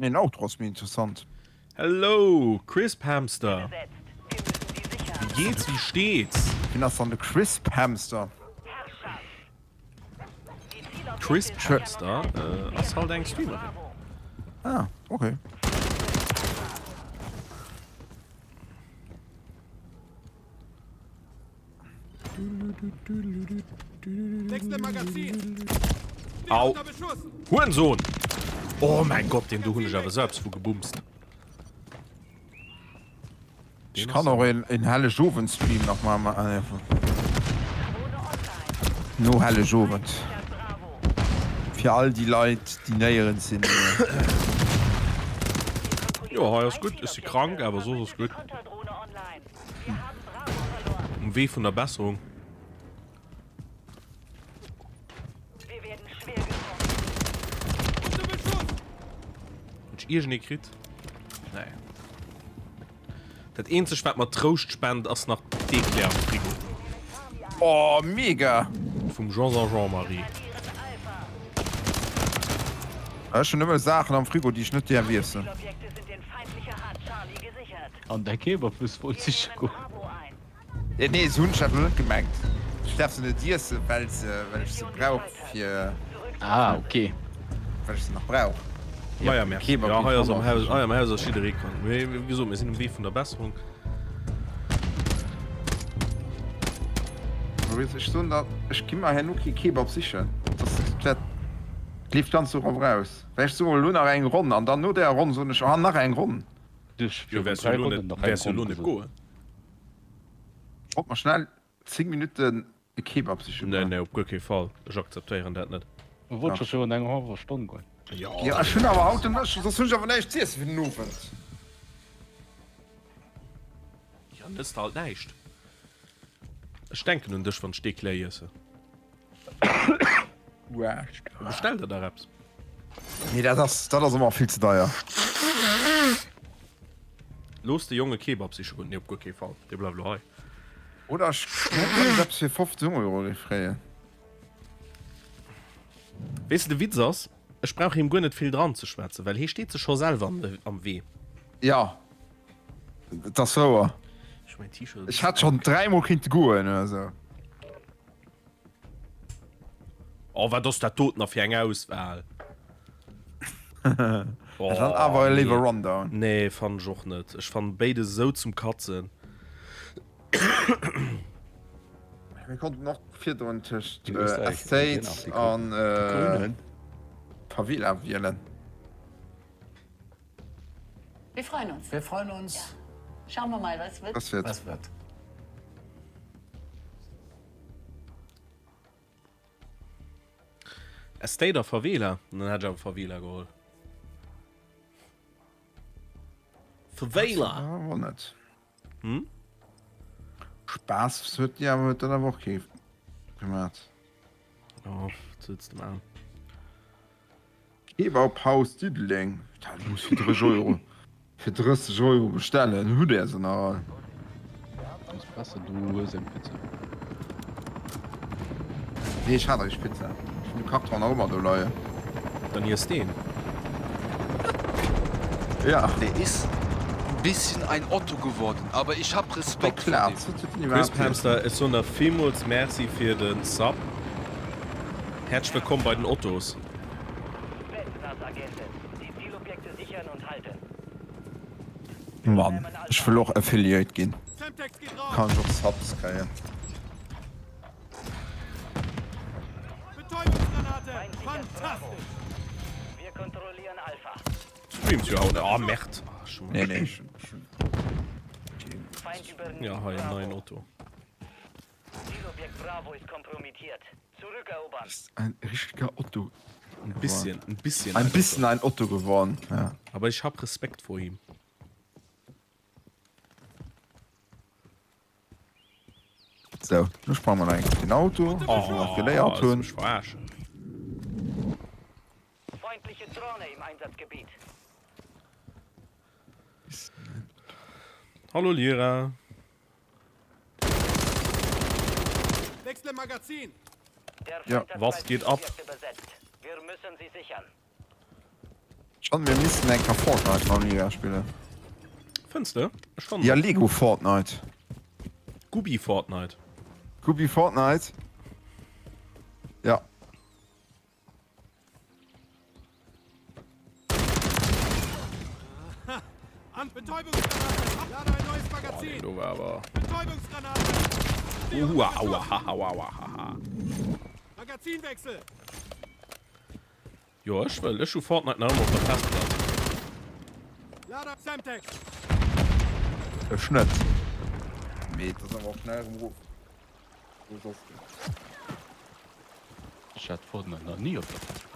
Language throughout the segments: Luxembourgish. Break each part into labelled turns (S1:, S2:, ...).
S1: Nee, den Auto ass méi interessant.
S2: Hello Crisp Hamster, wéi geets, wéi steets?
S1: Wien ass dann de Crisp Hamster?
S2: Crisp Hamster ass halt eng Streamerin.
S1: Ah, okay.
S2: Au! Hurensohn! Oh mein Gott, den do hunn ech awer selbst vu gebumst.
S1: Ech kann och een, een Hellegowend-Stream nach ma ma no Hellegowend. Fir all déi Leit, déi néierens sinn.
S2: Jo, hei ass gutt. Ech si krank, awer soss ass gutt. Um Wee vun der Besserung. Hunn ech iergendee kritt? Nee. Dat eenzegt wat mer Trouscht spent ass nach d'Eclair am Frigo.
S1: Oh mega!
S2: Vum Jean a Jean-Marie.
S1: Ech hunn nëmme Saachen am Frigo déi ech net däerf iessen.
S3: An däi Kebabwiss wollt siche goen.
S1: Nee, esou hunn ech dat elo net gemengt. Ech däerf se net iessen, well se, well ech se brauch fir.
S3: Ah, ok.
S1: Well ech se nach brauch.
S2: Maja, merci. Jo, hei ass am Haus, hei am Haus ass jidderee krank. Mee wéi gesot, mir sinn um Wee vun der Besserung.
S1: Maurice, ech soen der, ech gi mer herno kee Kebab sichen. Dat, dat leeft ganz dorower eraus. Well ech soen elo nach eng Ronn an dann no där Ronn soen ech, ah, nach eng Ronn.
S2: Jo, wäers jo elo net, wäers jo elo net goen.
S1: Wollt mer schnell 10 Minutten e Kebab siche
S2: Nee, goen. nee, op guer kee Fall. Ech akzeptéieren dat net.
S3: Du wollt scho virun enger hallwer Stonn goen.
S2: Jo,
S1: Jo, ech hunn awer haut den, soss hunn ech awer näischt z'iessen fir den Owend.
S2: Jo, dann ëss de halt näischt. Ech denken un dech, wann ech d'Eclair iessen. Bestell der dach eppes.
S1: Nee, dat ass, dat ass ëmmer vill ze deier.
S2: Looss de Jong e Kebab siche goen. Nee, op guer kee Fall. Dee bleift elo hei.
S1: Oder ech kéint eppes fir 15 Euro kréien.
S2: Weess de, de Witz ass, ech brauch him guer net vill dran ze schwätzen, well hee steet sech scho selwer am Wee.
S1: Jo, dat ass wouer. Ech hätt schonn dräimol kinnte goen oder sou.
S2: Oh, wat ass dat doten fir eng Auswahl?
S1: Oh, dann awer nee. léiwer Rundown.
S2: Nee, fannen ech och net. Ech fannen béides esou zum Katzen.
S1: Mir konnten och virdrun tëscht äh, Estate an äh, Favela wielen.
S4: Wir freuen uns.
S5: Wir freuen uns.
S4: Ja. Schauen wir mal, was wird.
S1: Was wird.
S5: Was wird.
S2: Estate a Favela? Dann hätt ech awer Favela geholl. Favela!
S1: Awer net.
S2: Hm?
S1: Spaass huet déi awer huet dat awer och kee gemat.
S2: Oh, wat wëlls de maachen?
S1: Kebabhaus Diddeleng, dat muss fir 30 Euro, fir 30 Euro bestellen, hutt Är se nach all?
S3: Ass besser du hues eng Pizza.
S1: Nee, ech hat eréischt Pizza. Ech hunn de Karton nach ëmmer do leien.
S2: Dann iess deen.
S1: Ja.
S6: Der is bisschen ein Otto geworden, aber ich hab Respekt vor dem.
S2: Crisp Hamster, ech soen der villmools Merci fir den Sub. Häerzlech wëllkomm bei den Ottos.
S1: Mann, ech wëll och Affiliate ginn. Kann ech och Subs kréien?
S2: Streams jo haut. Oh Merd. Ah, schon
S1: Nee, nee, ech hunn.
S2: Ja, hei en neien Otto.
S7: Zielobjekt Bravo ist kompromittiert. Zurückerobern.
S1: Ist ein richtiger Otto.
S2: Ein bisschen, ein bisschen.
S1: Ein bisschen ein Otto geworden. Ja.
S2: Aber ich hab Respekt vor ihm.
S1: So, nu sprange mer nach eng Kéier den Auto, oh, wou mer nach geléiert hunn.
S2: Mech verarschen.
S7: Feindliche Drohne im Einsatzgebiet.
S2: Hallo Lira.
S1: Ja.
S2: Was geht ab?
S1: Schon mir missten eng Kéier Fortnite mam Liga spillen.
S2: Fënns de? Ech fannen
S1: Ja Lego Fortnite.
S2: Gubi Fortnite.
S1: Gubi Fortnite. Ja.
S2: Boah, nee, do war awer. Uhu, aua, haha, aua, haha. Jo ech wëll, ech hu Fortnite nach ëmmer op der Festplatt.
S1: Ech net. Mee et ass awer och schnell erëm erof. Sou ass et.
S3: Ech hat Fortnite nach ni op der Festplatt.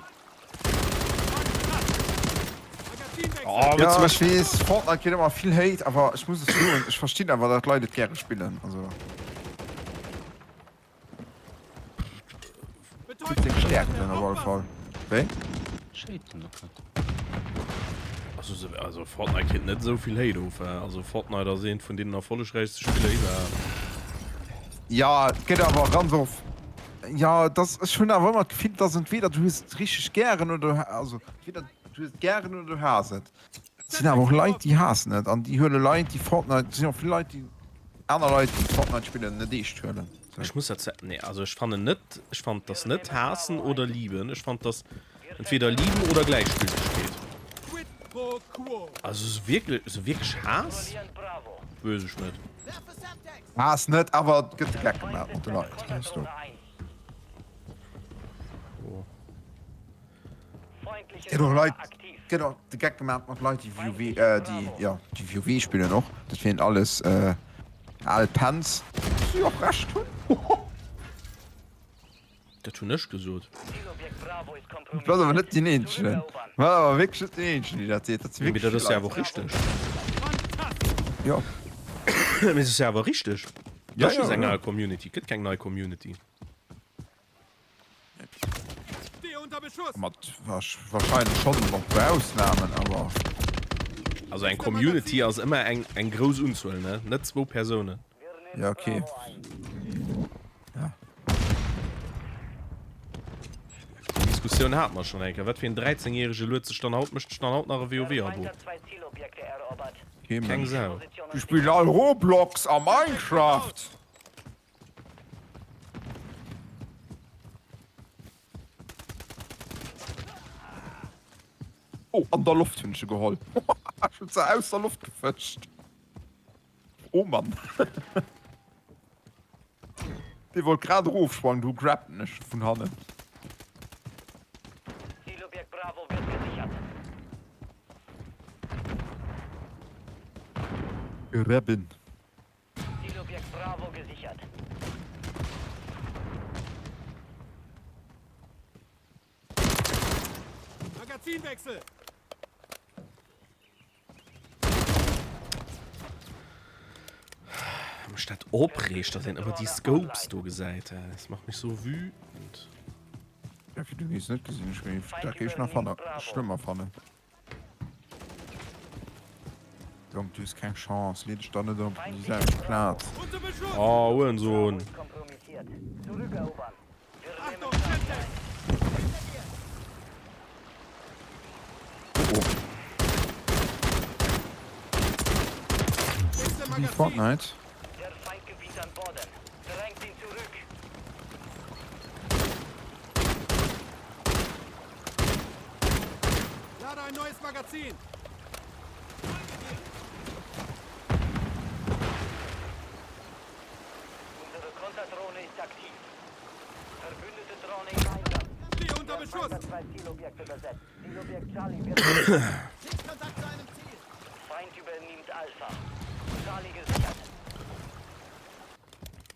S2: Oh,
S1: Ja, ech weess, Fortnite kritt ëmmer vill Hate, awer ech muss et soen, ech verstinn awer, datt Leit et gäre spillen. Also. Huet seng Stärkten op alle Fall. Wéi?
S3: Schéiten och net.
S2: Also, also Fortnite kritt net esou vill Hate of. Also Fortnite ass eent vun deenen erfollegräichste Spiller iwwerhaapt.
S1: Ja, et gëtt awer ganz of. Ja, das, ech hunn awer ëmmer d'Gefill, dass entweder du hues et richteg gären oder also entweder du hues et gären oder du haass et. Et sinn awer och Leit, déi haassen et an déi huele Leit, déi Fortnite, et sinn och vill Leit, déi aner Leit, déi Fortnite spillen, net eescht huelen.
S2: Ech muss dat nee, also ech fannen net, ech fand das net haassen oder lieben, ech fand das entweder lieben oder Gleichgültigkeet. Also sou wierklech, sou wierklech Haass weess ech net.
S1: Haass net, awer et gëtt de Geck gemaach mat de Leit, weess du. Gëtt och Leit, gëtt och de Geck gemaach mat Leit, déi WoW, déi, jo, déi WoW spillen och. Dat wieren alles al Pänz. Wou si och Recht hunn.
S2: Dat hunn ech gesot.
S1: Du bass awer net deen Eenzegen. Du bass awer wierklech net deen Eenzegen, deen dat seet. Dat si
S2: Mee
S1: wierklech
S2: dat
S1: vill
S2: ass jo awer
S1: Leit.
S2: och richteg.
S1: Jo.
S2: Mee et ass jo awer richteg.
S1: Ja,
S2: Dat ass
S1: ja,
S2: just eng
S1: ja.
S2: al Community. Et gëtt keng nei Community.
S1: Mat wahrscheinlech schonn e puer Ausnamen, awer.
S2: Also eng Community ass ëmmer eng eng grouss Unzuel, ne? Net zwou Persounen.
S1: Ja, okay. Ja.
S2: Déi Diskussioun hate mer schonn eng Kéier. Wat fir een 13 järege luet sech dann haut, mécht sech dann haut nach e WoW-Abo?
S1: Kee
S2: Keng
S1: Mënsch.
S2: Sau.
S1: Déi spillen all Roblox a Minecraft. Oh, an der Loft hunn ech e geholl. Ech hunn se aus der Loft gefëscht. Oh Mann. Dee wollt grad erofsprangen, du grabben ech vun hannen.
S7: Zielobjekt Bravo wird gesichert.
S1: Grabben.
S7: Zielobjekt Bravo gesichert.
S5: Magazinwechsel!
S2: Mech dat opreegt, dass een ëmmer déi Scopes do gesäit. Das macht mich so wütend.
S1: Ja, du gees net gesinn. Ech géif dat géif ech nach fannen, schlëmmer fannen. Jong, du hues keng Chance, lee dech da net op déi selwecht Plaz.
S2: Oh, Hurensohn.
S1: Oh oh. Wie Fortnite.
S5: Lade ein neues Magazin.
S7: Unsere Konterdrohne ist aktiv. Verbündete Drohne im Einsatz.
S5: Stehe unter Beschuss.
S7: Zwei Zielobjekte besetzt. Zielobjekt Charlie wird
S5: Sichtkontakt zu einem Ziel.
S7: Feind übernimmt Alpha. Charlie gesichert.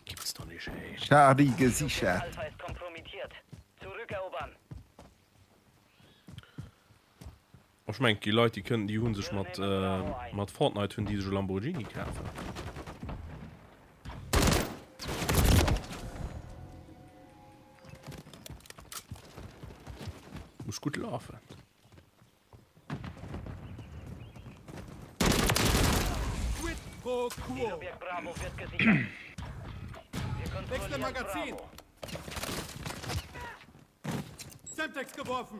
S2: Gibt's doch nicht, ey.
S1: Charlie gesichert.
S7: Alpha ist kompromittiert. Zurückerobern.
S2: Ech mengen, et gi Leit, déi kënnen, déi hu sech mat, mat Fortnite hunn déi sech e Lamborghini kafen. Muss gutt lafen.
S5: Quid pro quo.
S7: Zielobjekt Bravo wird gesichert. Wir
S5: Wechsle
S7: kontrollieren
S5: Magazin.
S7: Bravo.
S5: Semtex geworfen.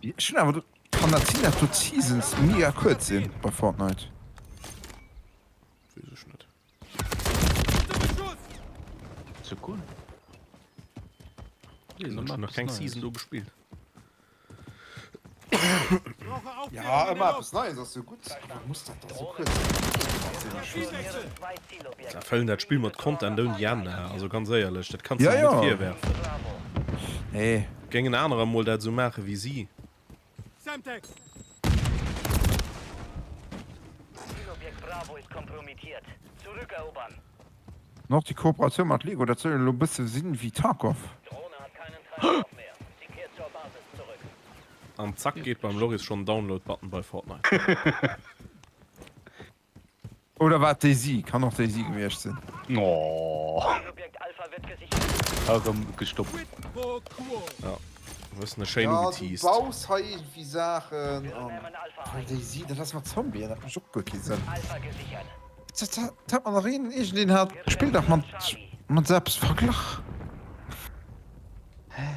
S1: Ech hunn awer, kann dat sinn dat do d'Seasons mega kuerz sinn bei Fortnite?
S2: Weess ech net.
S3: Ze cool.
S2: Weess net, ech hunn nach keng Season do gespillt.
S1: Ja ëmmer eppes Neies ass jo gutt, awer muss dat da sou kuerz sinn?
S2: Se fëllen dat Spill mat Content ouni Enn, also ganz éierlech, dat kanns de
S1: Ja,
S2: net
S1: ja.
S2: virwerfen.
S1: Nee.
S2: Géingen anerer mol dat esou maache wéi si.
S5: Semtex!
S7: Zielobjekt Bravo ist kompromittiert. Zurückerobern.
S1: An och déi Kooperatioun mat Lego, dat soll jo elo e bësse sinn wéi Tarkov.
S7: Drohne hat keinen Treibstoff mehr. Sie kehrt zur Basis zurück.
S2: An zack geet beim Loris schon Download-Button bei Fortnite.
S1: Oder war et Daisy? Kann och Daisy gewiescht sinn.
S3: Oh.
S7: Zielobjekt Alpha wird gesichert.
S3: Erëm gestoppt.
S5: Quid pro quo.
S2: Ja, hues ne schéin
S1: Ja, du
S2: ugeteased.
S1: baus hei iergendwéi Saachen
S7: Wir
S1: an.
S7: nehmen Alpha
S1: Well
S7: ein.
S1: Daisy, dat ass mat Zombien, dat mécht och guer kee Sënn.
S7: Alpha gesichert.
S1: Dat hat mer nach een, iergendeen hat d'Spill dach mat mat eppes verglach. Hä?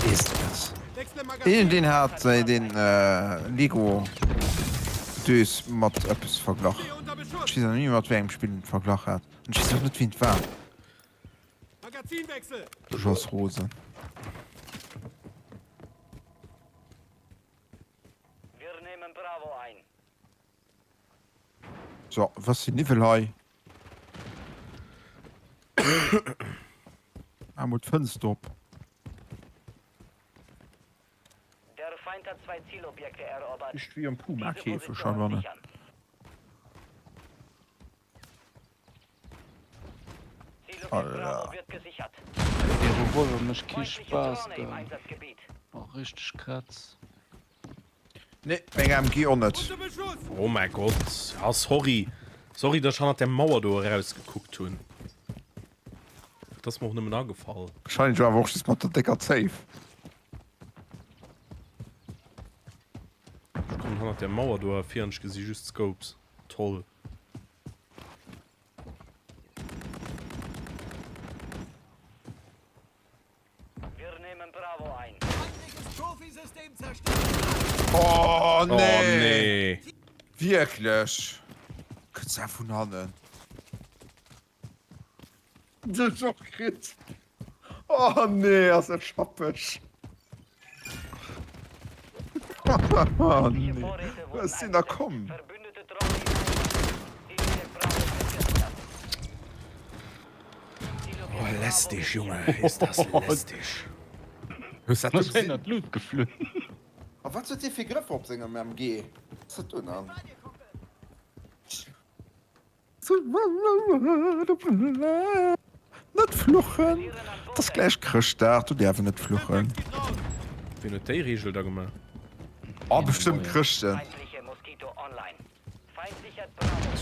S1: Weess net. Iergendeen hat deen Lego Dös mat eppes verglach. Ech weess awer net méi mat wéi engem Spill en et verglach hat. An ech weess och net wien et war. De Jos Rosen.
S7: Wir nehmen Bravo ein.
S1: So, was fir Niwwel hei? Maach mol d'Fënster op.
S7: Der Feind hat zwei Zielobjekte erobert.
S1: Richt wéi am
S7: Diese
S1: Puma-Käfeg
S7: Position
S1: heibannen.
S7: sichern. Zielobjekt Bravo
S1: Alter.
S7: wird gesichert.
S3: Dee Revolver mécht kee
S7: Feindliche
S3: Spaass,
S7: Drohne im
S3: gell.
S7: Einsatzgebiet.
S3: Oh, richteg Kratz.
S1: Nee, meng MG och net.
S2: Oh mäi Gott, ja sorry. Sorry, dass ech hannert där Mauer do erausgekuckt hunn. Dat ass mer och nëmmen agefall.
S1: Wahrscheinlech awer och just mat der décker Zéif.
S2: Ech kommen hannert där Mauer do ervir an ech gesi just Scopes. Toll.
S7: Wir nehmen Bravo ein.
S5: Feindliches Trophy-System zerstört.
S1: Oh
S2: Oh
S1: nee!
S2: nee.
S1: Wierklech? Kënns awer vun hannen. Dech och kritt. Oh nee, ass dat schappeg. Oh
S7: Feindliche
S1: nee.
S7: Vorräte
S1: Wou
S7: wurden
S1: ass deen da
S7: eingesetzt.
S1: komm?
S7: Verbündete Drohne im Einsatz. Zielobjekt Bravo wird gesichert.
S2: Oh, lästig, Junge, ist das lästig.
S1: Hues dat do
S3: Ass
S1: gesinn?
S3: an d'Lut geflunn.
S1: A wat huet dee fir Grëffer op sengem MG? Was ass dat do dann? Net fluchen! Et ass gläich Chrëschtdag, do däerf een net fluchen.
S2: Wien huet déi Reegel da gemaach?
S1: Oh, bestëmmt Chrëschten.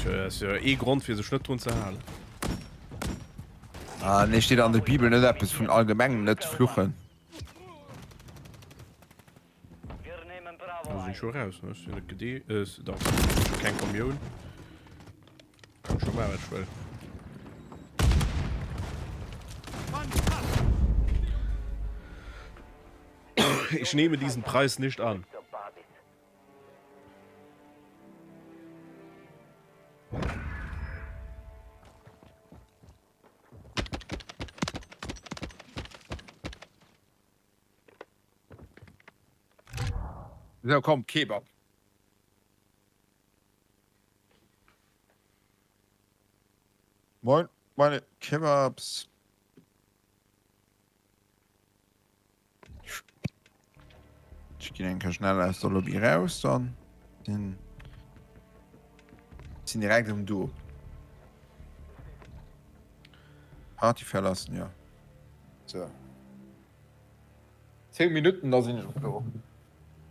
S2: Dat ass jo ee Grond fir sech net drun ze halen.
S1: Ah nee, steet an der Bibel net eppes vun allgemengem net fluchen?
S2: Do sinn ech scho raus, ne? Ech sinn net gedee, dach, keng Kommioun. Kann scho maachen wat ech wëll. Ich nehme diesen Preis nicht an.
S1: So, komm, Kebab. Moin, meine Kebabs. Ech ginn eng Kéier schnell aus der Lobby raus, dann sinn sinn direkt erëm do. Party verlassen, jo. So. 10 Minutten, da sinn ech och do.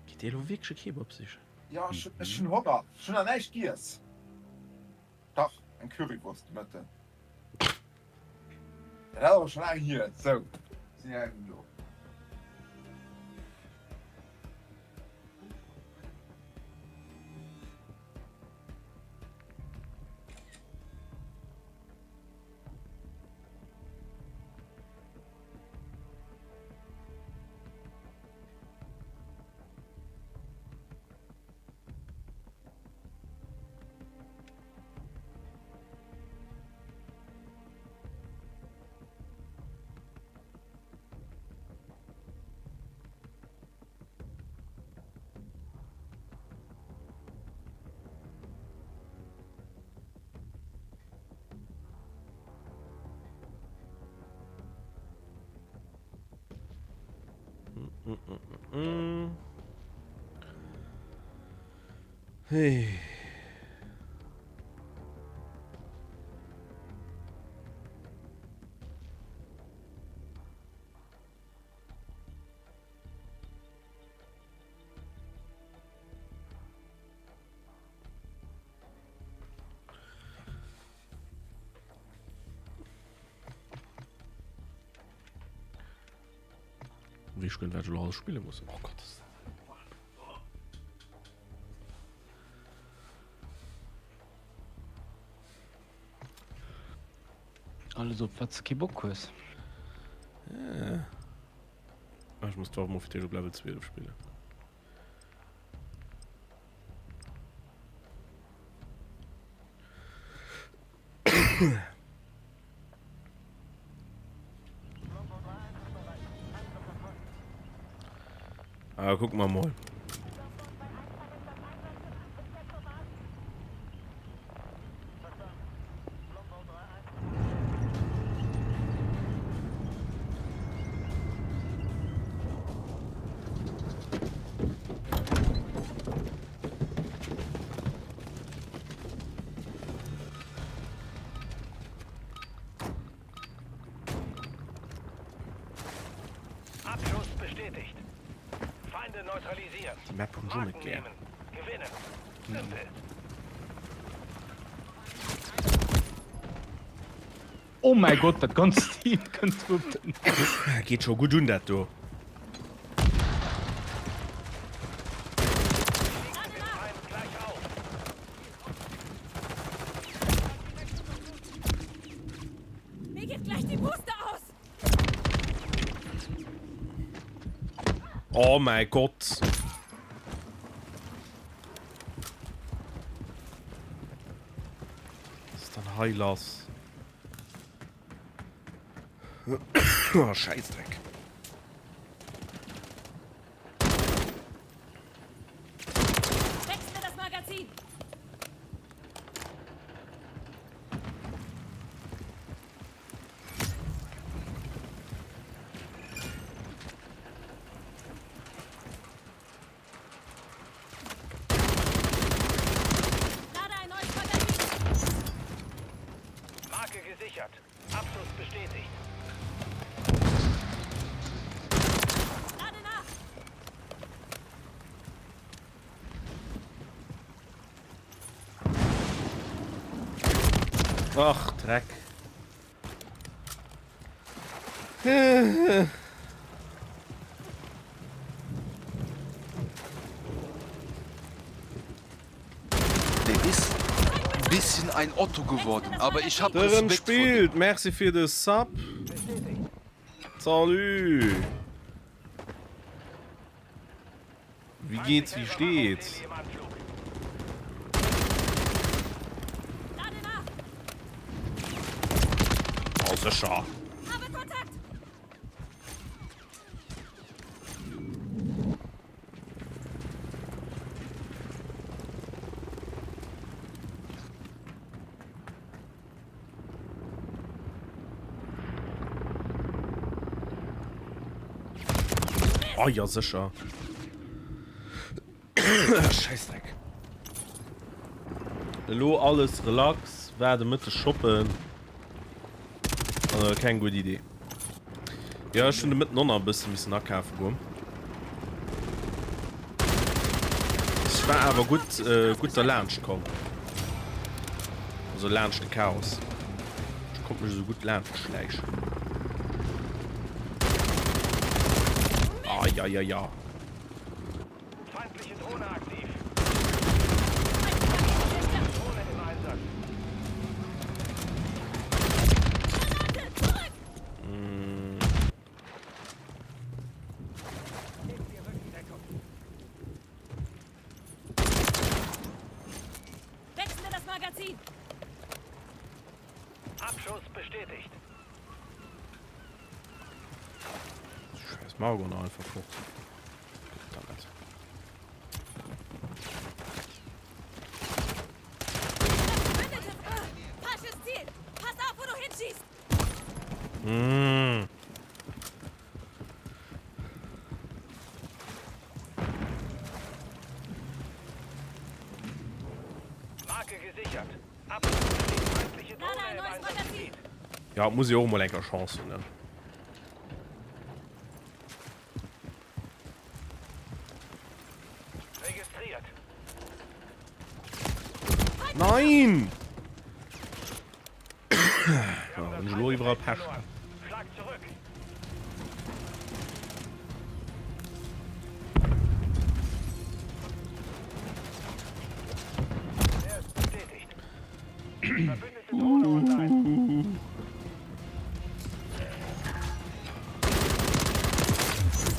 S2: Gitt Dir elo wierklech e Kebab sichen?
S1: Jo, ech hunn Honger. Ech hunn nach näischt giess. Dach, eng Currywurst de Mëtten. Dat ass awer scho laang hier. Sou, sinn direkt erëm do.
S2: Hey. Wéi ech gënnt wat ech elo alles spille muss. Oh Gott, das
S3: Alles op wat s de kee Bock hues.
S2: Ja. Ah, ech muss d'Waff mol fir d'éischt op Level 12 spillen. Ah, guck mal mal.
S7: Abschuss bestätigt. Feinde neutralisiert.
S2: Die Map hun schon net
S7: Marken
S2: gär.
S7: nehmen. Gewinnen. Simpel.
S3: Oh mäi Gott, dat ganzt Team kënnt op den.
S2: Geet scho gutt un dat do.
S8: Mir geht gleich die Puste aus.
S2: Oh mäi Gott. Was ist dann hei lass? Oh, Scheißdreck.
S8: Wechsle das Magazin. Lade ein neues Magazin.
S7: Marke gesichert. Abschuss bestätigt.
S8: Lade nach.
S2: Ach, Dreck.
S6: Der ist ein bisschen ein Otto geworden, aber ich hab
S2: Dërem
S6: Respekt vor dem.
S2: spillt, merci fir de Sub. Salut. Wéi geht's, wéi steht's? Oh, sécher. Oh ja, sécher. Scheißdreck. Elo alles relax, war de Mëtteg shoppen. Also keng gutt Idee. Jo, ech hunn de Mëtten och nach e bësse missen akafe goen. Ech war awer gutt, gutt derlaanscht komm. Also laanscht de Chaos. Ech konnt mech esou gutt laanscht schläichen. Ah, ja, ja, ja.
S7: Feindliche Drohne aktiv. Drohne im Einsatz.
S8: Wechsle das Magazin.
S7: Abschuss bestätigt.
S2: Scheiß Margot noch einfach fort. Damit.
S8: Falsches Ziel. Pass auf, wo du hinschießt.
S2: Mm.
S7: Gesichert. Ab feindliche
S8: Lade
S7: Drohne
S8: ein
S7: im
S8: neues Magazin.
S7: Einsatzgebiet.
S2: Ja, et muss ee och emol eng Kéier Chance hunn, ne?
S7: Registriert.
S2: Nein! Ja, hunn ech elo iwwerall Pech.
S7: Schlag zurück. Er ist bestätigt. Verbündete Drohne online.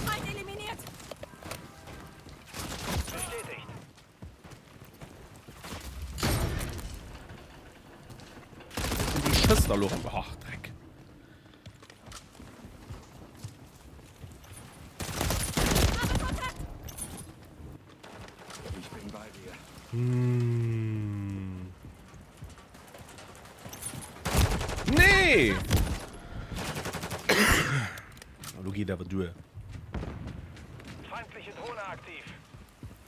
S8: Feind eliminiert.
S7: Bestätigt.
S2: Déi schësst da lo rëm. Ach, Dreck.
S8: Habe Kontakt.
S5: Ich bin bei dir.
S2: Hm. Nee! Lo geet awer duer.
S7: Feindliche Drohne aktiv.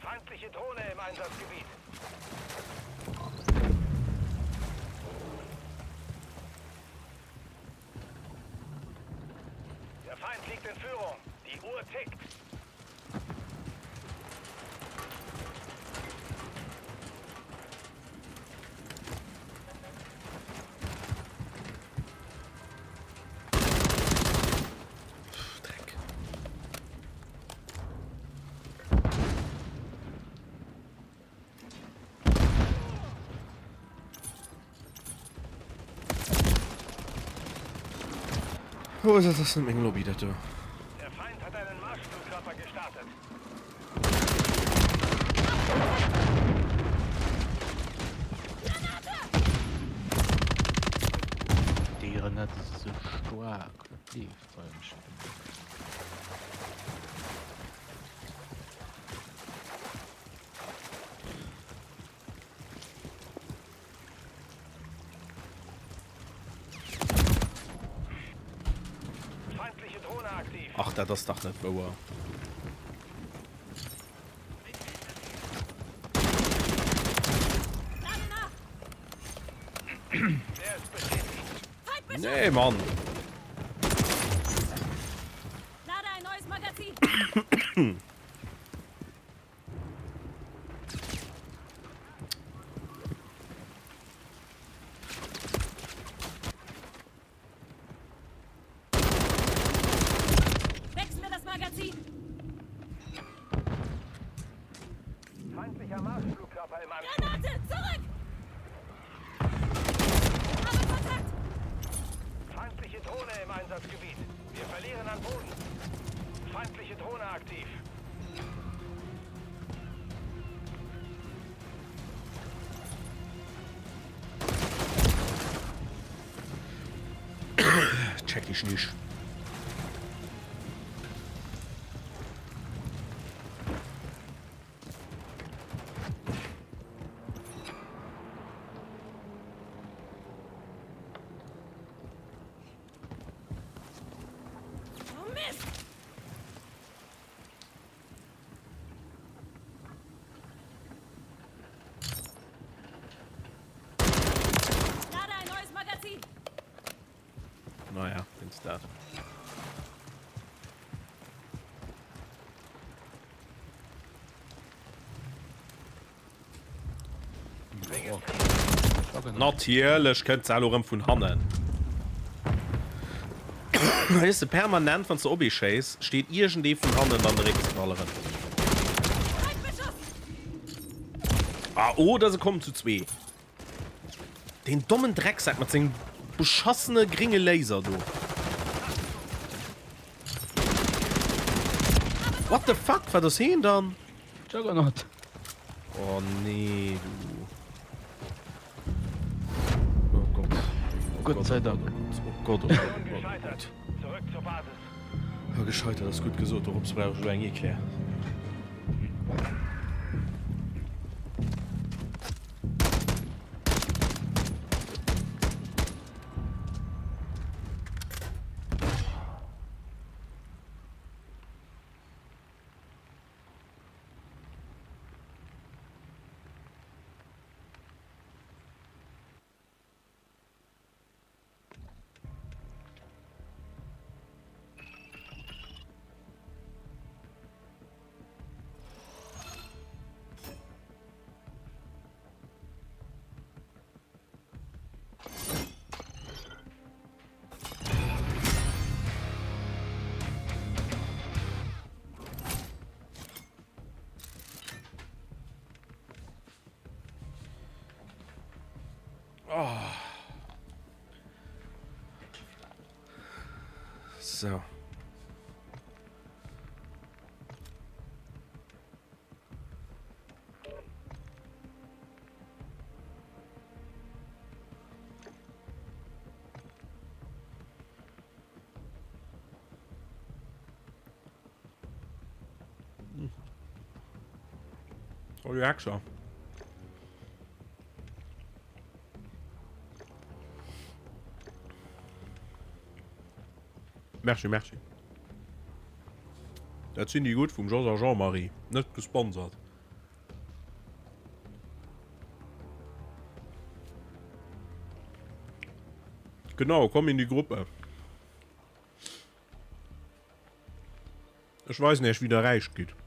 S7: Feindliche Drohne im Einsatzgebiet. Der Feind liegt in Führung. Die Uhr tickt.
S2: Dreck. Oh, dat ass net meng Lobby, dat do.
S7: Der Feind hat einen Marschflugkörper gestartet.
S3: Déi Granat ass esou staark, wat leeft bei mech net?
S7: Feindliche Drohne aktiv.
S2: Ach, dat ass dach net wouer.
S8: Lade nach.
S7: Der ist bestätigt.
S8: Feindbeschuss.
S2: Nee, Mann.
S8: Lade ein neues Magazin. Wechsle das Magazin.
S7: Feindlicher Marschflugkörper im Anflug.
S8: Granate, zurück! Habe Kontakt!
S7: Feindliche Drohne im Einsatzgebiet. Wir verlieren an Boden. Feindliche Drohne aktiv.
S2: Check ich nicht.
S8: Oh Mist! Lade ein neues Magazin.
S2: Naja, wenn's dat. Natierlech kënnt se elo rëm vun hannen. Weess de, permanent wann s de op ee schéiss, steet iergendee vun hannen an dréckt se all erëm. Ah, oder se kommen zu zwee. Deen dommen Drecksack mat sengem beschassene gringe Laser do. What the fuck, wat ass heen dann?
S3: Juggernaut.
S2: Oh nee, du. Oh Gott. Oh
S3: Gott sei Dank.
S2: Oh Gott, oh Gott, oh Gott, oh Gott.
S7: Zurück zur Basis.
S2: Oh, gescheitert ass gutt gesot, dorops brauch ech elo eng Eclair. Oh. So. Salut Haxer. Merci, merci. Dat sinn déi gutt vum Jos a Jean-Marie. Net gesponsert. Genau, komm in die Gruppe. Ech weisen iech wéi der räich gitt.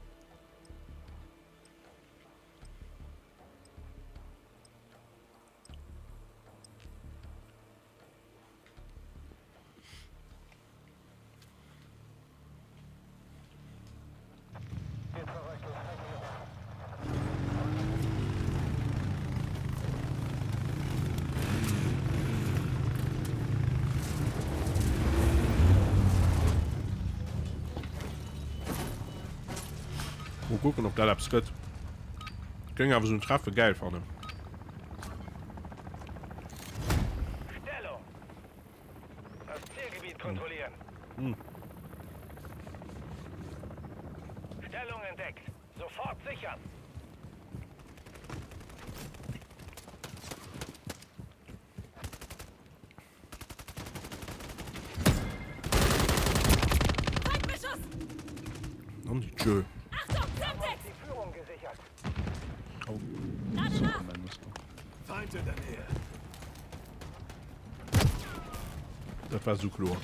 S2: Mol kucken ob dat eppes gëtt. Géing awer esou en Treffe gäil fannen.
S7: Stellung! Das Zielgebiet kontrollieren.
S2: Hm.
S7: Stellung entdeckt. Sofort sichern.
S8: Feindbeschuss!
S2: Nom die Tschö.
S8: Achtung, Semtex!
S7: Die Führung gesichert.
S3: Oh.
S8: Lade nach!
S5: Feind in der Nähe.
S2: Dat war sou kloer.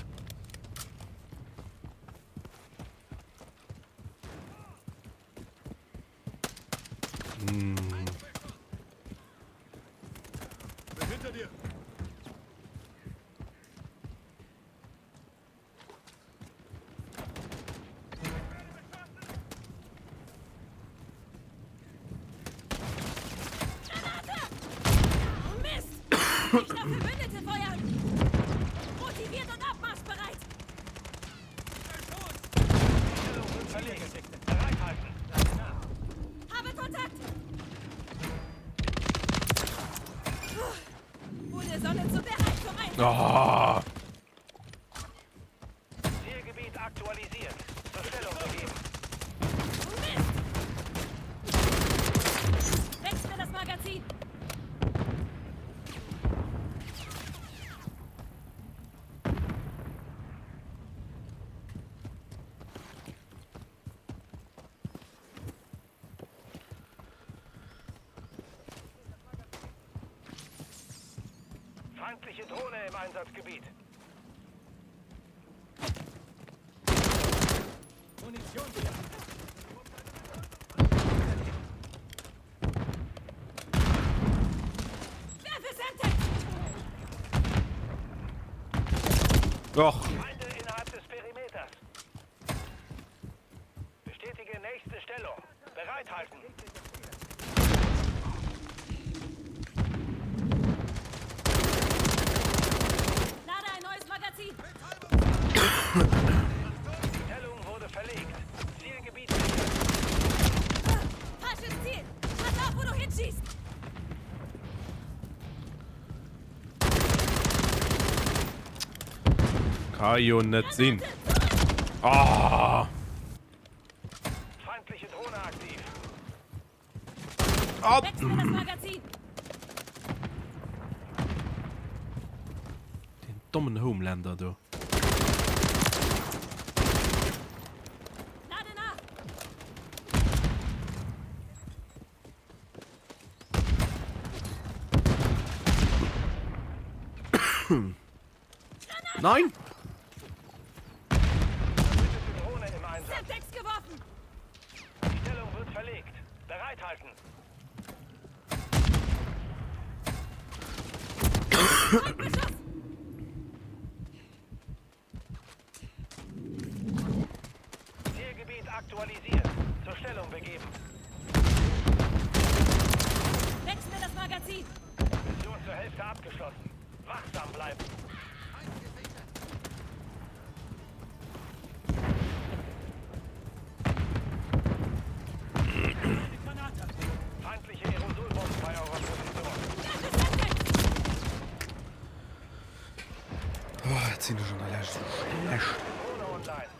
S5: Hm. Bin hinter dir.
S8: Granate! Oh Mist! Nicht auf Verbündete feuern! Motiviert und abmarschbereit!
S7: Stellung wird verlegt. Bereithalten.
S8: Habe Kontakt! Ohne Sonne zu bereit zum Einsatz!
S2: Ah.
S7: Zielgebiet aktualisiert. Zur Stellung begeben.
S8: Mist! Wechsle das Magazin!
S7: Feindliche Drohne im Einsatzgebiet.
S5: Munition hier.
S8: Werfe Semtex!
S2: Och.
S7: Feinde innerhalb des Perimeters. Bestätige nächste Stellung. Bereithalten.
S8: Lade ein neues Magazin.
S7: Stellung wurde verlegt. Zielgebiet sichern.
S8: Falsches Ziel. Pass auf, wo du hinschießt.
S2: Ka jo net sinn. Ah!
S7: Feindliche Drohne aktiv.
S2: Ah!
S8: Wechsle das Magazin.
S2: Den dommen Homelander do.
S8: Lade nach.
S2: Nein!
S7: Verbündete Drohne im Einsatz.
S8: Semtex geworfen.
S7: Die Stellung wird verlegt. Bereithalten.
S8: Feindbeschuss.
S7: Zielgebiet aktualisiert. Zur Stellung begeben.
S8: Wechsle das Magazin.
S7: Mission Mission zur Hälfte abgeschlossen. Wachsam bleiben. Feindliche Aerosolbomben bei eurer Position.
S2: Oh, jetzt sinn ech an der Lescht esou schlecht.
S7: Drohne online.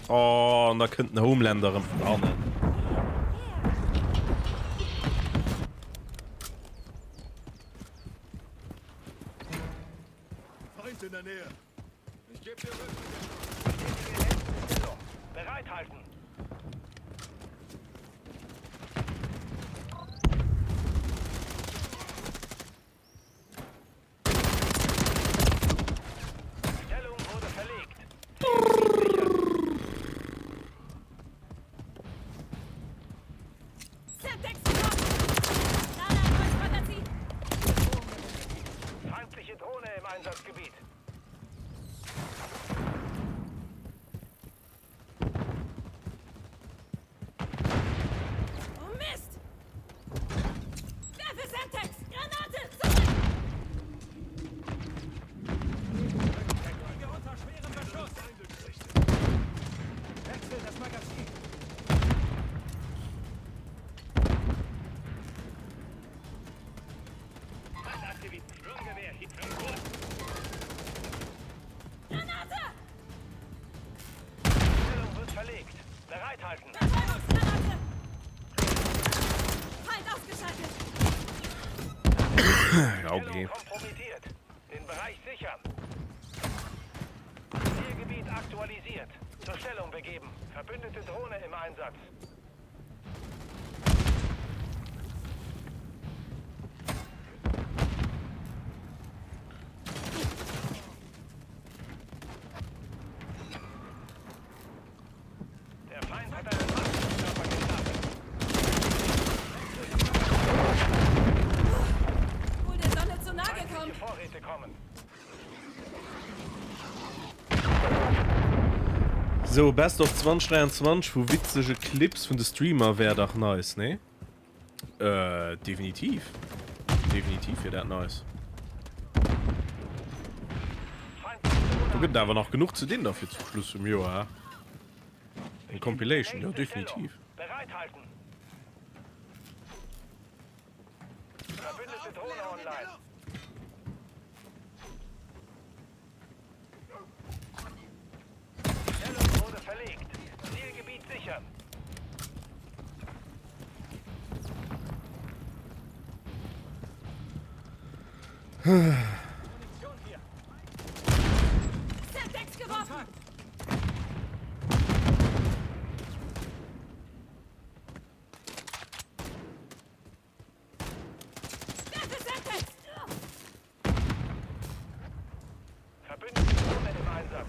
S2: Oh, an da kënnt den Homelander erëm vun hannen.
S5: Feind in der Nähe. Ich geb dir
S7: Stellung. Bereithalten. Stellung wurde verlegt.
S8: Semtex geworfen! Lade ein neues Magazin!
S7: Feindliche Drohne im Einsatzgebiet.
S8: Oh Mist! Werfe Semtex! Granate! Zurück!
S5: Liege unter schwerem Beschuss. Wechsel das Magazin.
S7: Feindaktivität. Sturmgewehr hier. Kurs.
S8: Granate!
S7: Stellung wird verlegt. Bereithalten.
S8: Betäubungsgranate! Feind ausgeschaltet!
S2: Ja, okay.
S7: Stellung kompromittiert. Den Bereich sichern. Zielgebiet aktualisiert. Zur Stellung begeben. Verbündete Drohne im Einsatz. Der Feind hat einen Marschflugkörper gestartet.
S8: Wohl der Sonne zu nahe gekommen!
S7: Feindliche Vorräte kommen.
S2: Sou, Best of 2023 vu witzege Clips vun de Streamer wär dach nice, nee? Äh, definitiv. Definitiv wier dat nice. Do gëtt et awer nach genuch ze dinn da fir zum Schluss vum Joer, hä? Eng Compilation, jo, definitiv.
S7: Bereithalten. Verbündete Drohne online. Stellung wurde verlegt. Zielgebiet sichern.
S5: Munition hier.
S8: Semtex geworfen! Werfe Semtex!
S7: Verbündete Drohne im Einsatz.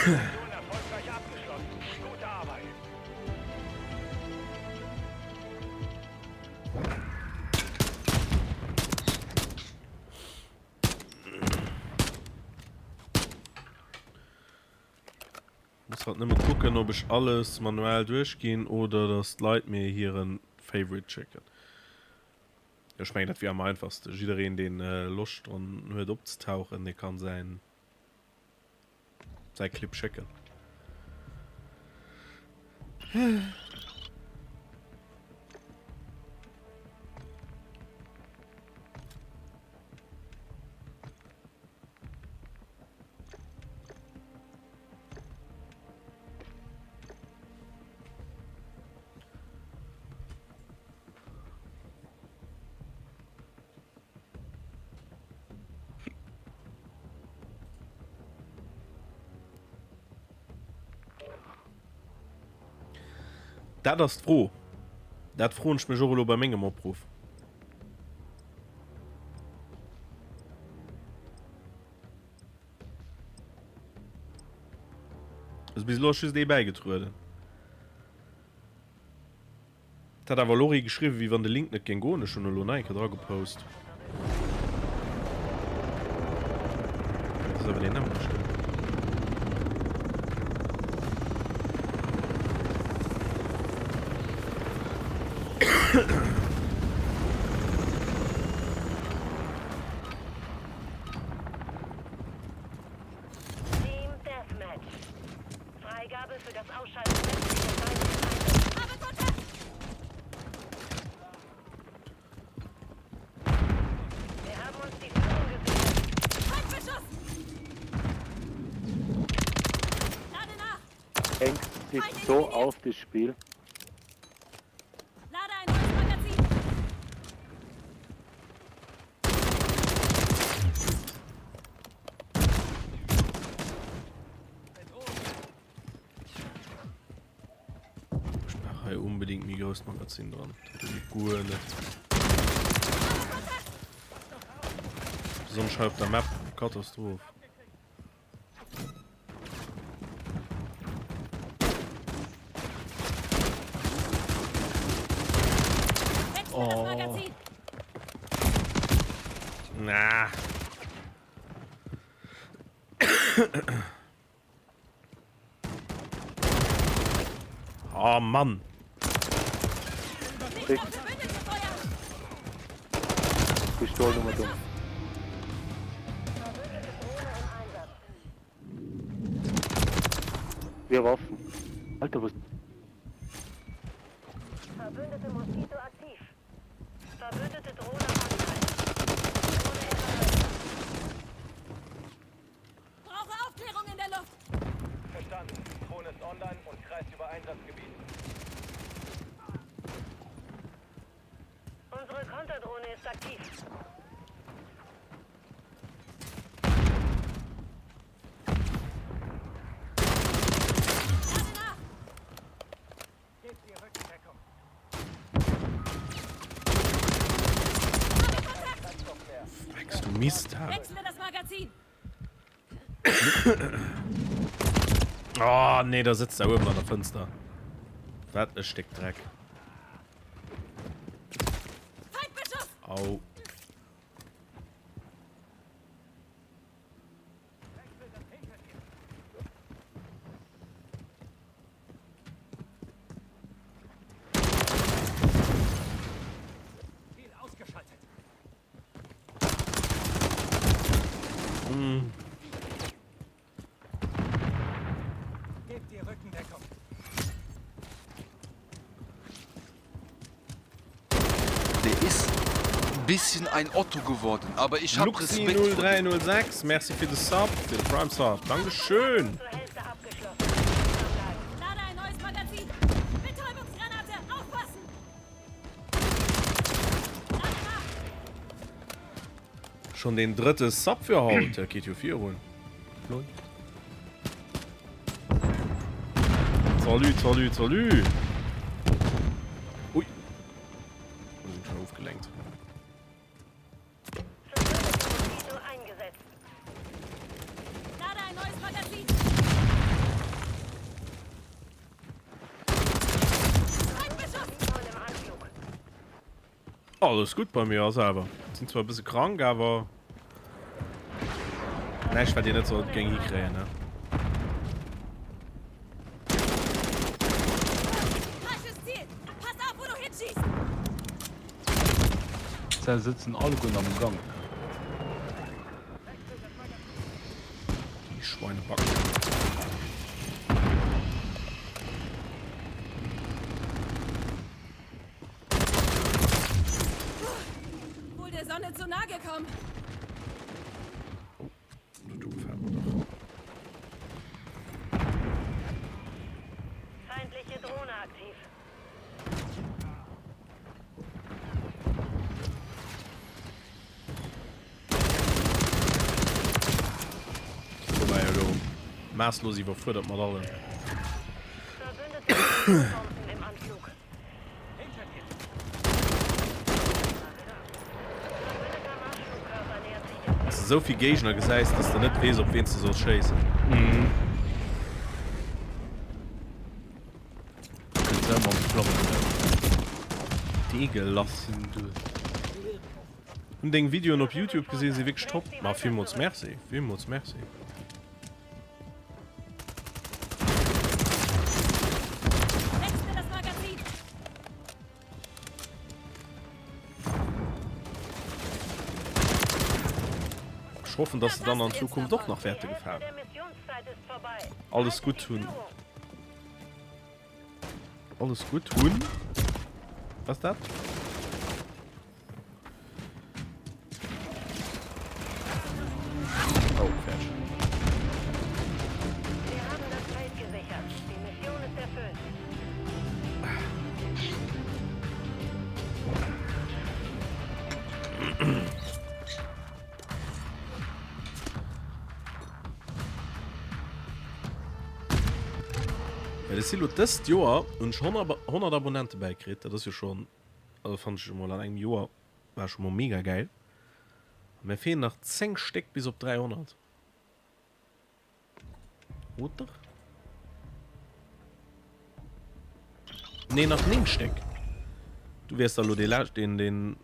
S7: Mission erfolgreich abgeschlossen. Gute Arbeit.
S2: Muss halt nëmme kucken ob ech alles manuell duerchginn oder dass d'Leit mir hiren Favorite schécken. Ech mengen dat wier am einfachsten. Jiddereen deen Loscht dran huet opzetauchen, dee kann säin säi Clip schécken. Dat ass d'Fro. Dat froen ech mech och elo bei mengem Opruff. Also bis elo ass just ee bäigetrueden. Et hat awer elo och ee geschriwwen, wéi wann de Link net géing goen. Ech hunn elo nach eng Kéier dra gepost. Dat ass awer deen nämmlechten.
S8: Team Deathmatch. Freigabe für das Ausschalten sämtlicher Feinde im Einsatz. Habe Kontakt! Wir haben uns die Führung gesichert. Feindbeschuss! Lade nach!
S9: Hängt sich so auf das Spiel.
S8: Lade ein neues Magazin!
S2: Ech brauch hei unbedingt méi grousst Magazin dran. Dat geet guer net. Besonnesch hei op der Map, Katastroph.
S8: Oh.
S2: Na. Oh Mann.
S9: Pistol Nummer dumm. Wir Waffen. Alter, was.
S8: Verbündete Moskito aktiv. Verbündete Drohne angreifen. Drohne in Bereitschaft. Brauche Aufklärung in der Luft.
S7: Verstanden. Drohne ist online und kreist über Einsatzgebiet.
S8: Unsere Konterdrohne ist aktiv.
S2: Wächst du Mist, ha?
S8: Wechsle das Magazin.
S2: Oh nee, da sitzt er uewen an der Fënster. Wat e Stéck Dreck. Au.
S6: Der ist ein bisschen ein Otto geworden, aber ich hab Respekt vor dem.
S2: Luxi0306, Merci fir de Sub, fir de Prime Sub. Dankeschön!
S8: Lade ein neues Magazin. Betäubungsgranate, aufpassen!
S2: Schon den drëtte Sub fir haut, dat geet jo virun. Läuft. Salut, salut, salut! Ui. Wir sind schon ofgelenkt.
S8: Lade ein neues Magazin.
S2: Alles gutt bei mir a selwer. Sinn zwar e bësse krank, awer näischt wat dir net sollt géing hikréien ne.
S3: Se sëtzen allegueren am Gank.
S2: Déi Schweinebacken.
S8: Wohl der Sonne zu nah gekommen.
S2: Oh, du gefällt mir doch.
S8: Feindliche Drohne aktiv.
S2: Wobei elo maasslos iwwerfuerdert mat allem. Dass de esou vill Géigner gesäis, dass de net weess op ween s de solls schéissen. Deegelass. Hun deng Videoen op Youtube gesinn, si wierklech top. Ma villmools Merci, villmools Merci. Ech hoffen, dass se dann an Zukunft och nach wäerte gefalen. Alles gutt hunn. Alles gutt hunn. Was dat? Oh, fertig.
S8: Wir haben das Feld gesichert. Die Mission ist erfüllt.
S2: Well ech si lo dëst Joer hunn ech 100 Abonnente bäikritt, dat ass jo schonn, also fannen ech emol an engem Joer war scho mol mega gäil. Mir feelen nach 10 Stéck bis op 300. Oder? Nee, nach 9 Stéck. Du wäers da lo dee lescht, deen, deen,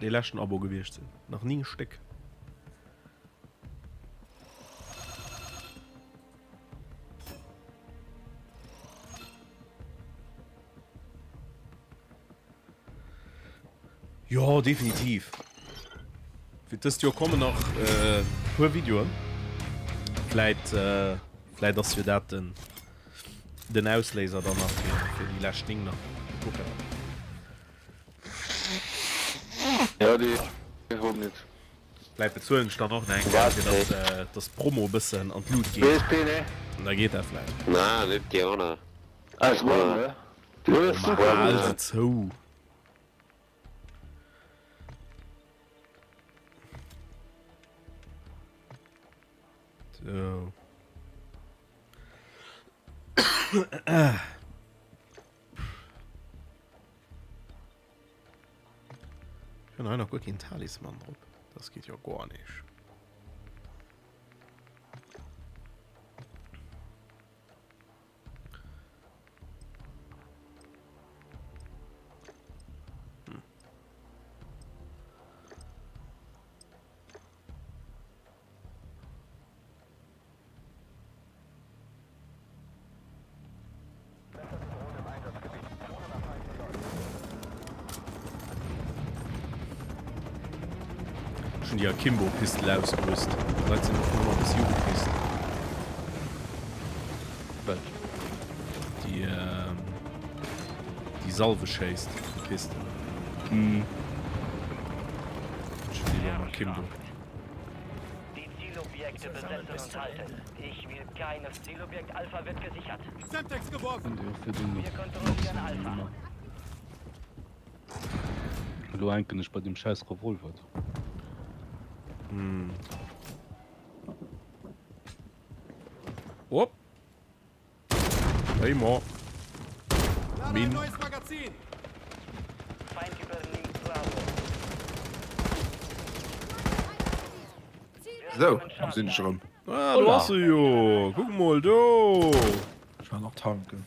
S2: dee leschten Abo gewiescht sinn. Nach 9 Stéck. Jo, definitiv. Fir dëst Joer kommen nach e puer Videoen. Vläit, vläit ass jo dat den, den Ausléiser dann nach fir, fir déi lescht 9 nach. Kucken.
S6: Ja, déi hunn net.
S2: Vläit bezuelen ech dann och nach eng Kéier, fir dass, dass d'Promo e bëssen an d'Lut geet. An da geet dat vläit.
S10: Na, net gerne.
S2: Oh, ma hal se zou. So. Ich hunn hei nach guer keen Talisman drop. Das geht jo guer nicht. Ech hunn déi Akimbo-Pistol ausgerüst. D'Leit sinn och nëmmer e bëssi ugepisst.
S3: Wat?
S2: Déi, déi Salve schéisst, déi Pistol.
S3: Mhm.
S2: Ech hunn déi elo am Akimbo.
S7: Die Zielobjekte besetzen und halten. Ich will keine Zielobjekt Alpha wird gesichert.
S5: Semtex geworfen.
S3: Hunn déi och virdrun
S7: Wir
S3: nach
S7: kontrollieren
S3: Noxen
S7: Alpha.
S3: gemaach. Elo hänken ech bei deem schäiss Revolver do.
S2: Mhm. Op. Hey mo.
S5: Lade ein neues Magazin.
S7: Feind übernimmt Bravo.
S1: Sou, do sinn ech erëm.
S2: Ah, do ass e jo. Kuck mol do.
S1: Ech war nach tanken.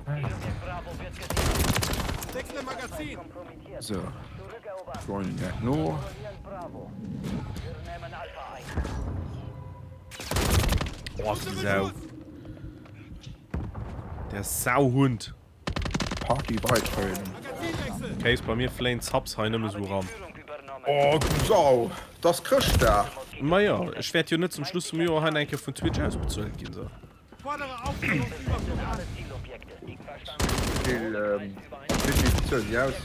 S7: Zielobjekt Bravo wird gesichert.
S5: Wechsle Magazin.
S7: Kompromittiert.
S1: So,
S7: Zurückerobern.
S1: joinen direkt no.
S7: Kontrollieren Bravo. Wir nehmen Alpha ein.
S2: Oh, die Sau. Der Sauhund.
S1: Party beitreten.
S2: Case bei mir fléien d'Subs hei nëmme sou ran.
S1: Oh du Sau, et ass Chrëschtdag.
S2: Majo, ech wäert jo net zum Schluss vum Joer hei nach eng Kéier vun Twitch ausbezuelt ginn, sou.
S1: Wéi vill bezuelen déi aus?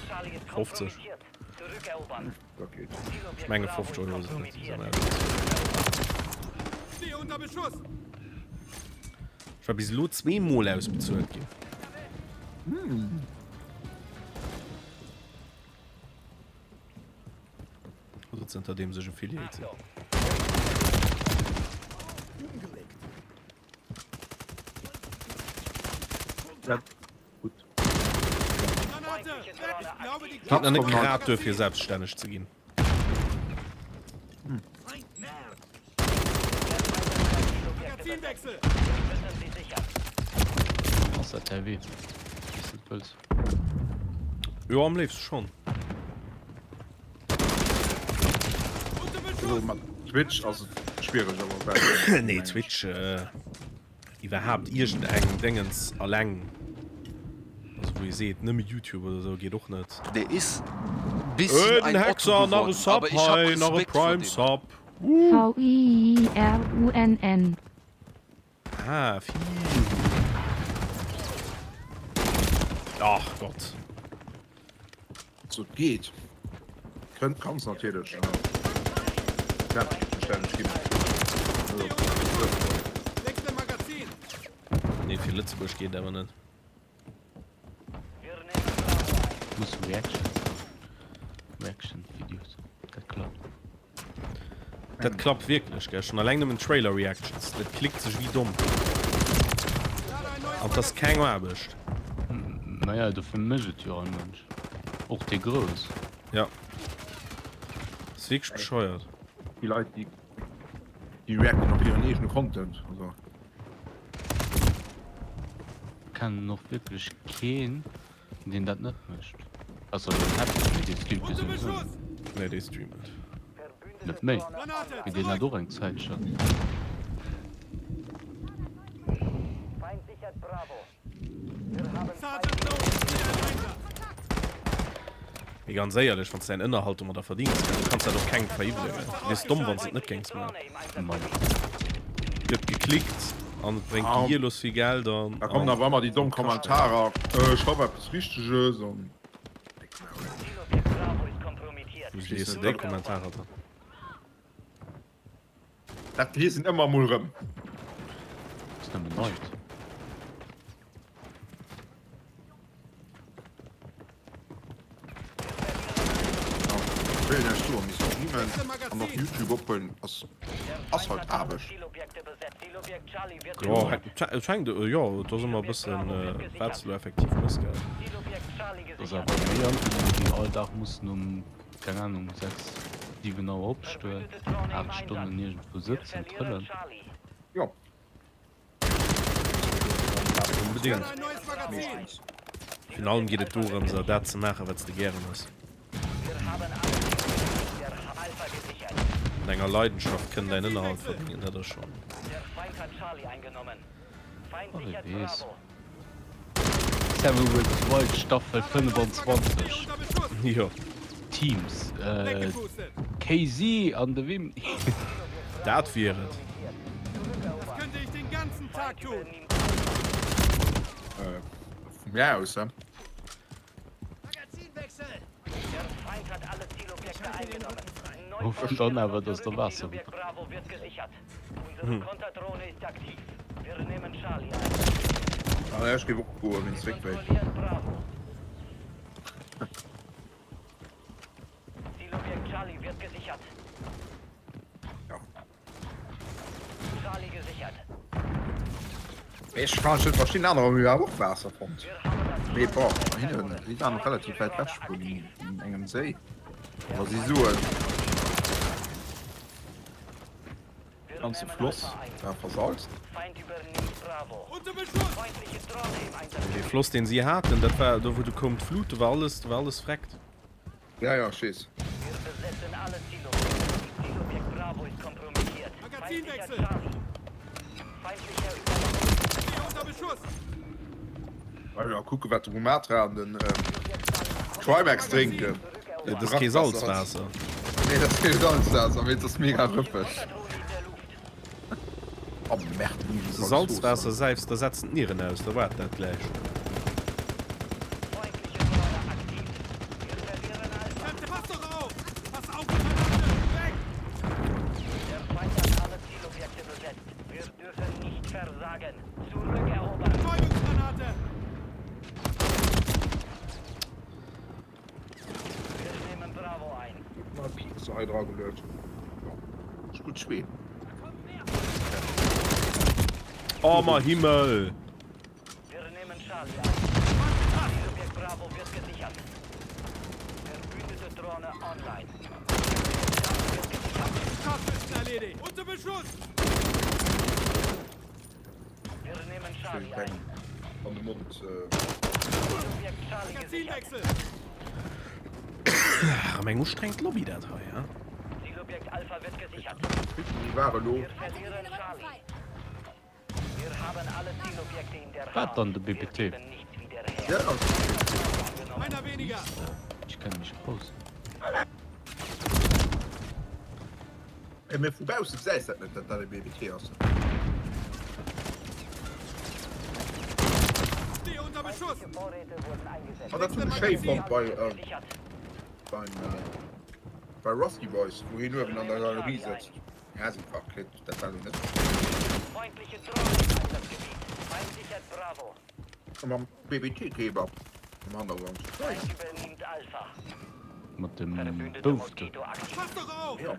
S2: 50.
S1: Dat geet.
S2: Ech menge 50 Euro sinn et, déi se an ausbezuelen.
S5: Stehe unter Beschuss.
S2: Ech war bis elo zweemol ausbezuelt ginn. Also zënterdeems ech Affiliate sinn.
S1: Ja, gutt.
S2: Geet nach net grad duer fir selbststänneg ze ginn.
S3: Ass dat däi Wee, wéi s de et wëlls?
S2: Jo, am léifste schonn.
S1: Also mat Twitch ass et schwiereg awer well.
S2: Nee, Twitch iwwerhaapt iergend eng Déngens alleng, also wou ee seet nëmme YouTube oder sou geet och net.
S6: Der is bisschen
S2: Äh, den
S6: ein Otto
S2: Hexer, nach e
S6: geworden,
S2: Sub
S6: aber ich hab
S2: hei, nach e
S6: Respekt vor
S2: Prime
S6: dem.
S2: Sub.
S10: V-I-I-R-U-N-N.
S2: Ah, Firun. Ach Gott.
S1: So, et geet. Kënnt, kanns natierlech, awer dat stänneg ginn.
S2: Nee, fir Lëtzebuerg geet awer net.
S3: Muss Reactions machen. Reaction Videos. Dat klappt.
S2: Dat klappt wierklech, gell? Schon alleng nëmmen Trailer Reactions, dat klickt sech wéi domm. An 't ass keng Aarbecht.
S3: Naja, dofir mécht et jo all Mënsch. Och déi Grouss.
S2: Ja. Ass wierklech bescheuert.
S1: Déi Leit, déi, déi reacten op hiren eegene Content, also.
S3: Kennen och wierklech keen deen dat net mécht. Ausser den Happy, mee dee streamt jo souwisou net.
S2: Nee, dee streamt net.
S3: Net méi, mee deen hat och eng Zäitchen.
S2: Mee ganz éierlech, wann s de däin Ënnerhalt domadder verdings, du kanns dat och kengem veriwwelen, gell? Du wiers domm, wann s et net géings maachen. Gëtt geklickt an et bréngt gehierlos vill Geld an.
S1: Da kommen awer ëmmer déi domm Kommentarer, schreif eppes Richteges an.
S2: Wou lies de déi Kommentarer dann?
S1: Dat liesen ëmmer mol rëm.
S3: Ass nëmmen Neid.
S1: Wéi näischt soen, mee streamen an och Youtube ophuelen ass ass halt Aarbecht.
S2: Jo, et fänkt, jo, et ass ëmmer e bëssen wat s de lo effektiv mëss, gell.
S3: Ass awer méi angenehm wéi all Dag mussen um keng Ahnung 6, 7 Auer opstoen, 8 Stonnen iergendwou sëtzen, trëllen.
S1: Jo.
S2: Onbedéngt. Virun allem geet et dorëms, dat ze maachen, wat s de gären hues. Mat enger Leidenschaft kënnen däin Ënnerhalt verdéngen, dat ass schonn.
S3: Oh, wie weess. Seven vs Wild Staffel 25.
S2: Jo.
S3: Teams. Äh, KZ an de Wim.
S2: Dat wier et.
S1: Äh, vu mir aus, hä?
S3: Hoffen dann awer, dass der Waasser hutt.
S1: Ah, ech géif och goen, wéinst Réckwéi. Mee ech kann net verstinn, anerer hu jo awer och Waasser fonnt. Mee bon, bei hinnen, si waren relativ wäit wech vun engem Séi. Wa si soen, de ganze Floss war versalzt.
S2: Dee Floss deen si haten, dat war do wou du koum d'Flut, do war alles, do war alles vreckt.
S1: Ja, ja, ech weess. Ja, kucke wat de Rumatra an den Trimax drénken.
S2: Dat ass kee Salzwaasser.
S1: Nee, dat ass kee Salzwaasser, mee et ass mega rëppeg. Oh merde, wéi
S2: Wann s de Salzwaasser säifs, da setzen d'Nieren aus, da waart dat gläich.
S1: Mal Piekse hei dra geluet. Ist gut Spiel.
S2: Oh ma Himmel!
S1: An de Mond.
S2: Erëm eng ustrengend Lobby dat hei, he?
S1: Wéi war elo?
S3: Wat dann de BPT?
S1: Ja,
S3: Ech kenne mech aus.
S1: Mee vu bausse gesäis dat net, dat dat e BBT ass. An dat hunn ech schéi fonnt bei beim bei Rusty Boys, wou hien uewen an der Galerie sëtzt. Häsinfarkt kritt, dat war lo net. A mam BBT-Kebab am Hannergrond.
S3: Mat dem Bouf do.
S1: Jo.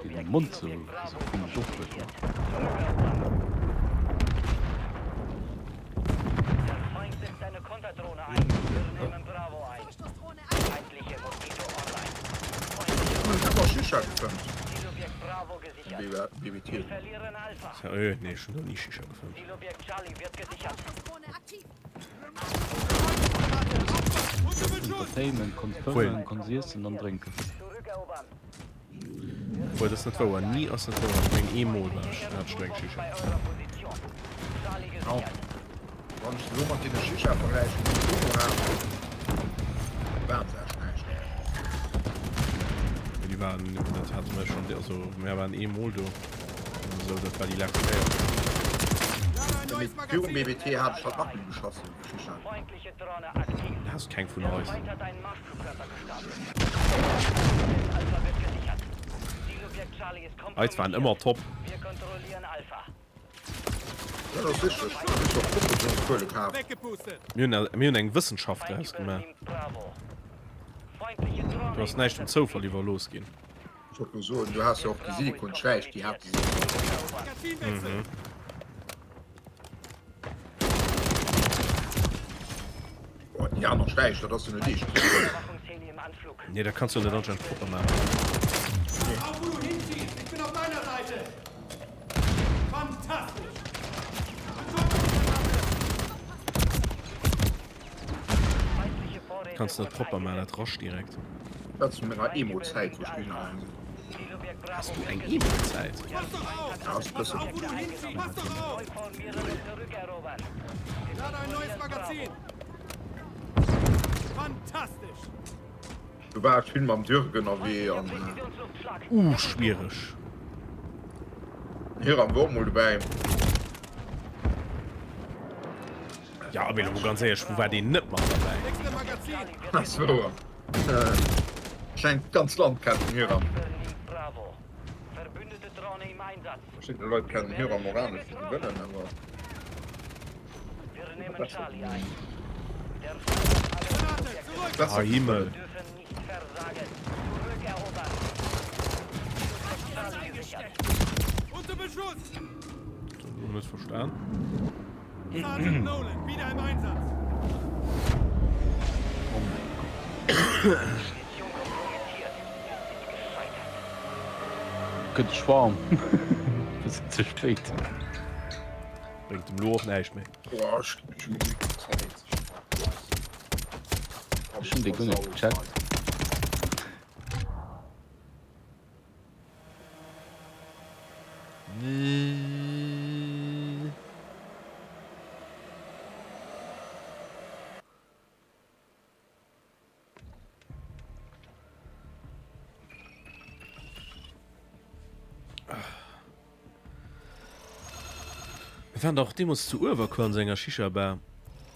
S3: Deen de Mond sou sou komesch op huet, ne?
S1: Ech hab och Shisha gefëmmt. BBT.
S2: Seriö? Nee, ech hunn nach ni Shisha gefëmmt.
S3: Entertainment, konns fëmmen, konns iessen an drénken.
S2: Obwuel, dat ass net wouer. Ni ass net wouer. Ech mengen eemol war ech, hat ech do eng Shisha.
S1: Wann ech se elo mat deene Shisha vergläichen, déi ech dono hat, waren se echt näischt.
S2: Mee déi waren, dat hate mer schonn, also mär waren eemol do an esou, dat war déi lescht Kéier.
S1: Mee virum BBT hat ech halt nach ni geschoss, Shisha.
S2: Du has keng vun eis. Eis waren ëmmer top. Mir hunn eng Wëssenschaft draus gemaach. Do ass näischt dem Zoufall iwwerlooss ginn. Mhm. Nee, dat kanns du net anscheinend propper maachen. Kanns net propper man, dat rascht direkt.
S1: Dat zu menger Emo-Zäit, wou ech dohinner gaange sinn.
S2: Has du eng Emo-Zäit?
S1: Ja, ass e bëssen. Do war ech vill mam Dürk ënnerwee an.
S2: Uh, schwiereg.
S1: Hiram wor och mol dobäi.
S2: Ja, mee elo ganz éierlech, wou war deen net mat derbäi?
S1: Dat ass wouer. Schengt d'ganz Land kennt den Hiram. Verschidde Leit kennen den Hiram och anescht wéi se wëllen, awer.
S2: Ah Himmel. Net verstan.
S3: Gëtt schwarm. Bëssen ze spéit.
S2: Bréngt dem lo och näischt méi.
S3: Ech hunn dee guer net gecheckt.
S2: Mir waren dach deemools zu Uewerkuer an senger Shisha-Bar,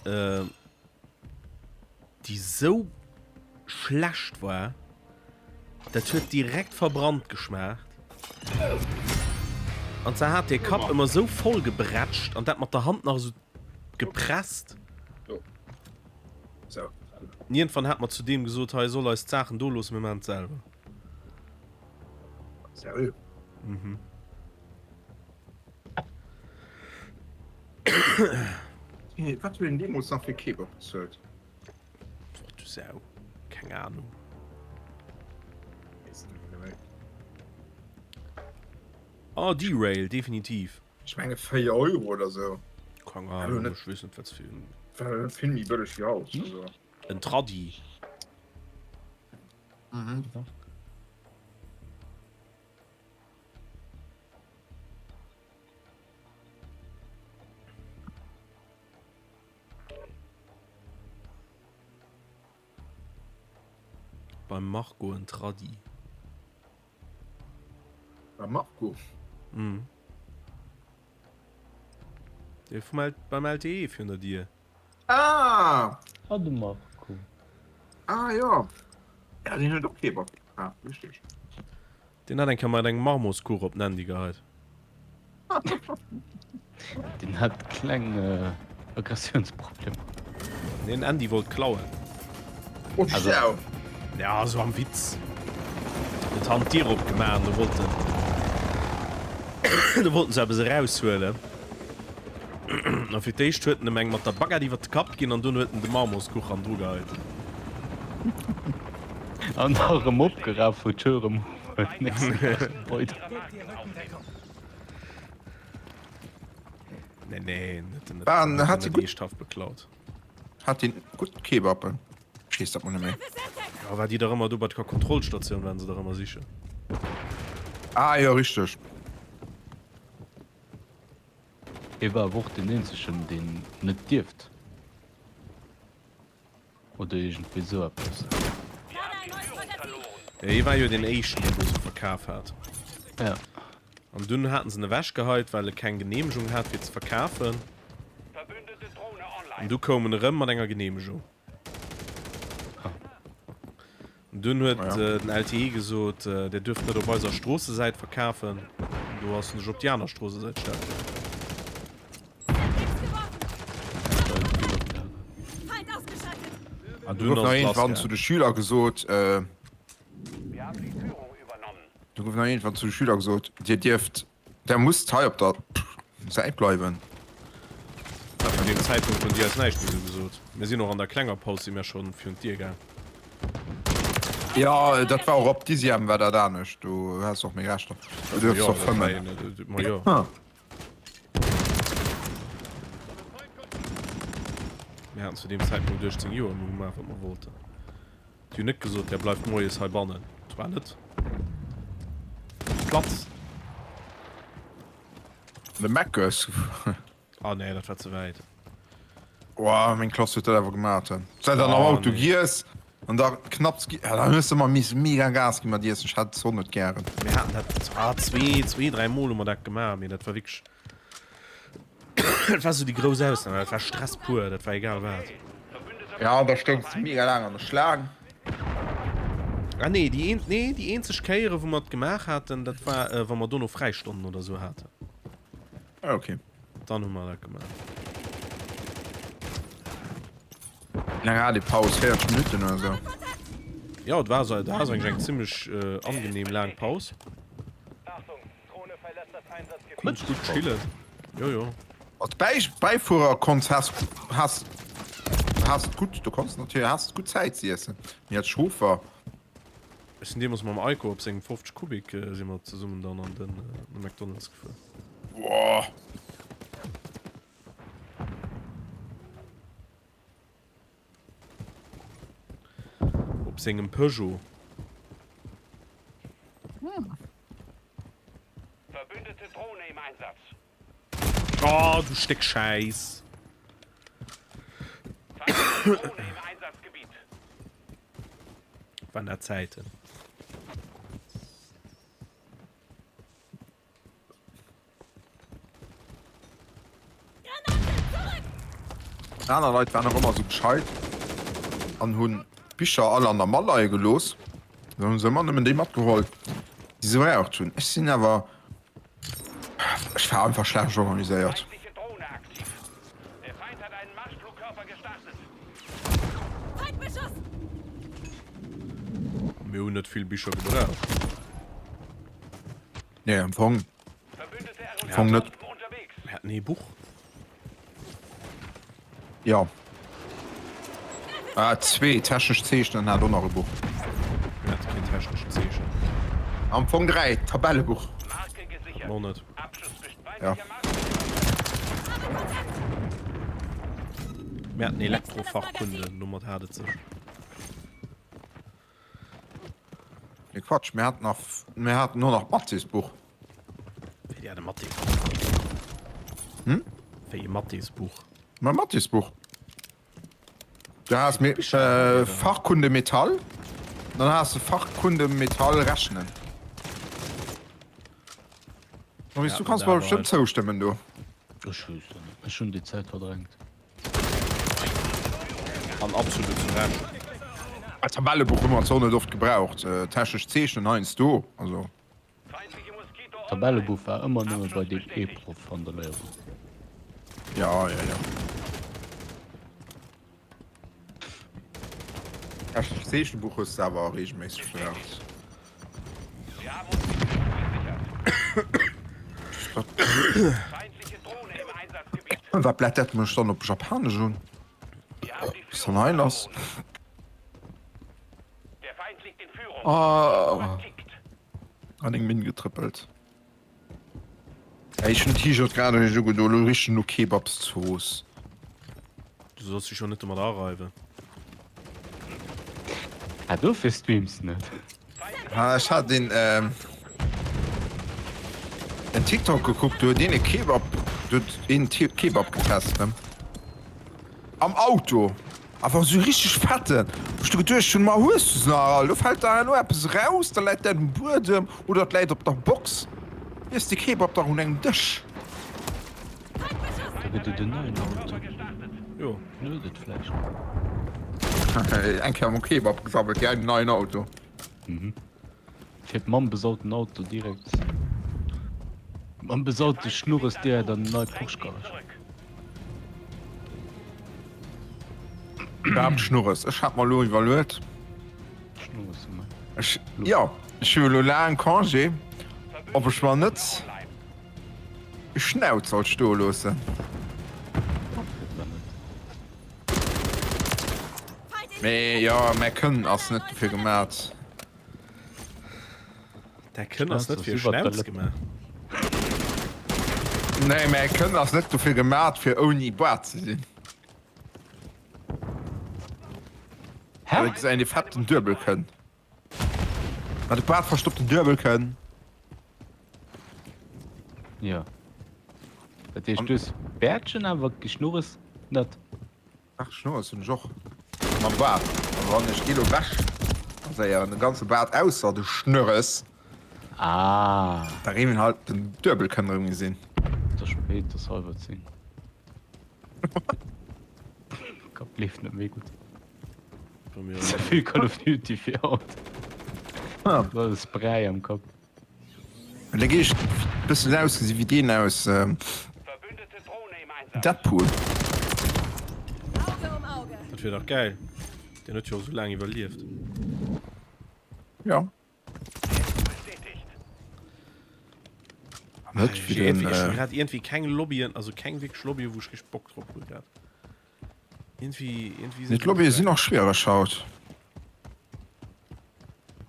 S2: äh, déi sou schlecht war, dat huet direkt verbrannt geschmaacht. An zwar hat dee Kapp ëmmer sou voll gebrätscht an dat mat der Hand nach esou gepresst.
S1: So.
S2: Iergendwann hat mer zu deem gesot, hei soll eis d'Saachen do loossen, mir maachen et selwer.
S1: Seriö?
S2: Mhm.
S1: Wat huet een deemools nach fir Kebab bezuelt?
S2: Boah, du Sau. Keng Ahnung. Oh, Derail, definitiv.
S1: Ech menge 4 Euro oder sou.
S2: Keng Ahnung, ech weess net wat fir en.
S1: War net vill méi bëlleg wéi haut. Also.
S2: En Traddi.
S1: Mhm.
S2: Beim Marco en Traddi.
S1: Beim Marco?
S2: Mhm. Dee vum L beim LTE virun der Dier.
S1: Ah!
S3: Ah, de Marco.
S1: Ah jo. Ja, deen huet och Kebab verkaf, richteg.
S2: Deen hat eng Kéier mat engem Marmorskuch op den Andy geheit.
S3: Deen hat kleng Aggressiounsproblemer.
S2: Nee, den Andy wollt klauen.
S1: Oh, du Sau!
S2: Ja, sou am Witz. Huet hannen d'Dier opgemaach an do wollt en, do wollten se eppes eraushuelen. A fir d'éischt huet en em eng mat der Baguette iwwert de Kapp ginn an dunn huet en de Marmorskuch hannendru geheit.
S3: An da erëm opgeraf, wou d'Tür erëm op nächsten Dag weider.
S2: Nee, nee, net, net,
S1: Waren,
S2: net,
S1: hat sie
S2: net
S1: gut,
S2: eeschthaft beklaut.
S1: hat den gutt Kebappen. Ech weess dat mol net méi.
S2: Ja, war déi dach ëmmer do bei der Kontrollstatioun, waren se dach ëmmer sichen.
S1: Ah jo, richteg.
S3: Hie war awer och deen eenzegen, deen net dierft. Oder iergendwéi sou eppes.
S2: Jo, hie war jo deen éischten, deen do sou verkaf hat.
S3: Ja.
S2: An dunn haten se en ewechgeheit, well e keng Geneemegung hat fir ze verkafen. An du koum en erëm mat enger Geneemegung. An dunn huet den LTI gesot, Dir duerft net op eiser Stroossesäit verkafen. An do ass en sech op déi aner Stroossesäit stelle gaangen.
S1: An du gouf nach iergendwann zu de Schüler gesot, du gouf nach iergendwann zu de Schüler gesot, Dir dierft, der musst hei op der Säit bleiwen.
S2: Zu deem Zäitpunkt hunn déi eis näischt méi esou gesot. Mir sinn och an der klenger Paus si mir schonn virun d'Dier gaang.
S1: Jo, dat war och op Dixième war dat anescht, do has de och méi Rechter, do duerfs de och fëmmen.
S2: Ma jo. Mir haten zu deem Zäitpunkt 18 Joer, mir hu gemaach wat mer wollten. Déi hunn net gesot, där bleift moies heibannen. Zwar net. Platz.
S1: De Meckes.
S2: Ah nee, dat war ze wäit.
S1: Boah, meng Klass huet dat awer gemaat. Seit dann am Auto giess an da knapps gi ja, dann hues de ëmmer missen mega Gas gi mat iessen. Ech hat et och net gären.
S2: Mir haten dat ah, zwee, zwee, dräi Mol hu mer dat gemaach, mee dat war wierklech, dat war sou déi grouss Ausnam, dat war Stress pur, dat war egal wat.
S1: Ja, an da stoungs de mega laang an der Schlaang.
S2: Ah nee, déi een, nee, déi eenzeg Kéiere wou mer et gemaach haten, dat war wa mer dono Fräistonnen oder sou haten.
S1: Ah, okay.
S2: Dann hu mer dat gemaach.
S1: Wéi laang hat déi Paus? 40 Minutten oder sou?
S2: Jo, et war dat ass eigentlech eng zimmlech angenehm laang Paus. Konns gutt chillen. Jo, jo.
S1: Als Bäifuerer konns has has has gutt, du konns natierlech has gutt Zäit z'iessen, mee als Chauffer.
S2: Ech sinn deemools mam Aiko op sengem 50 Kubik si mer zesummen dann an den McDonald's gefuer.
S1: Boah.
S2: Op sengem Peugeot.
S7: Verbündete Drohne im Einsatz.
S2: Oh, du Stéck Schäiss.
S7: Feindliche Drohne im Einsatzgebiet.
S2: Waren dat Zäiten.
S1: Aner Leit waren och ëmmer esou gescheit an hunn d'Bicher all an der Mall leie gelooss. Dann hu se ëmmer nëmmen déi matgeholl, déi se braucht hunn. Ech sinn awer, ech war einfach schlecht organiséiert.
S2: Mir hunn net vill Bicher gebraucht.
S1: Nee, am Fong, am Fong net.
S2: Mir haten ee Buch.
S1: Jo. Ah, zwee technesch Zeechnen hat och nach e Buch.
S2: Mir hate keen techneschen Zeechnen.
S1: Am Fong dräi, Tabellebuch.
S2: Haten och net.
S1: Ja.
S2: Mir haten Elektrofachkunde, domat hat et sech.
S1: Nee, Quatsch, mir haten nach, mir haten och nach d'Mathésbuch.
S2: Wéi, Dir hat e Mathésbuch?
S1: Hm?
S2: Wéi e Mathésbuch?
S1: Ma Mathésbuch. Du has mir äh, Fachkunde Metall, dann has de Fachkunde Metall rechnen. Maurice, du kanns mer bestëmmt zoustëmmen do.
S3: Ech weess dat net, ech hunn déi Zäit verdrängt.
S2: An absolut zu Recht.
S1: Ah, Tabellebuch hu mer zwar net oft gebraucht, technescht Zeechnen heiansdo, also.
S3: Tabellebuch war ëmmer nëmme bei deem ee Proff an der Léier.
S1: Ja, ja, ja. Technescht Zeechenbuch hues de awer regelméisseg gebraucht. Wat blätt dat mech dann op Japanesch un? Was dann hei lass? Ah. An eng Minn getrëppelt. Ey, ech hunn T-Shirt grad ech ugedo, lo richen no Kebabszooss.
S2: Du solls dech jo net domat areiwen.
S3: Ah, dofir streams net.
S1: Ah, ech hat een ähm, en TikTok gekuckt, do huet een e Kebab, do huet een Kebab getest, ne? Am Auto. Awer esou richteg fetten, wou ech du geduecht hunn, ma hues du se nach all? Do fält der herno eppes eraus, da läit dat um Buedem oder et läit op der Box. Iess de Kebab dach un engem Dësch.
S3: Da gëtt et en neien Auto.
S2: Jo.
S3: En huet et vläicht.
S1: Eng Kéier mam Kebab gesammelt, direkt en neien Auto.
S3: Mhm. Fir d'Mamm besaut den Auto direkt. D'Mamm besaut de Schnurres direkt an en nei Porsche Garage.
S1: Iwwerhaapt Schnurres, ech hat mer elo iwwerluet.
S3: Schnurres hu mer.
S1: Ech, jo, ech hu elo laang Congé, ob ech mer net e Schnauz soll stoe loossen. Mee jo, mäi Kënn ass net dofir gemat.
S2: Däi Kënn ass net fir e Schnauz gemaach.
S1: Nee, mäi Kënn ass net dofir gemat, fir ouni Baart ze sinn. Hä? Dat ass en defekten Duebelkënn. Mä de Baart verstoppt den Duebelkënn.
S3: Jo. Dat heescht, du hues Bäertchen, awer Geschnurres net?
S1: Ach, Schnurres hunn ech och. Mam Baart. Also wann ech dee lo wech raséieren, den ganze Baart ausser de Schnurres.
S3: Ah.
S1: Da géif een halt den Duebelkënn erëm gesinn.
S3: Et ass spéit, et ass halwer 10. Kapp leeft net méi gutt. Ze vill Call of Duty fir haut. Dat ass Bräi am Kapp.
S1: Da gi ech bëssen ausgesi wéi deen aus Deadpool.
S2: Dat wier dach gäil. Deen huet jo och sou laang iwwerlieft.
S1: Jo. Net wéi den.
S2: Ech hu grad iergendwéi keng Lobbyen, also keng wierklech Lobbyen, wou ech richteg Bock drop hu grad. Irgendwie, irgendwie
S1: Nee, d'Lobbye sinn och schwiereg haut.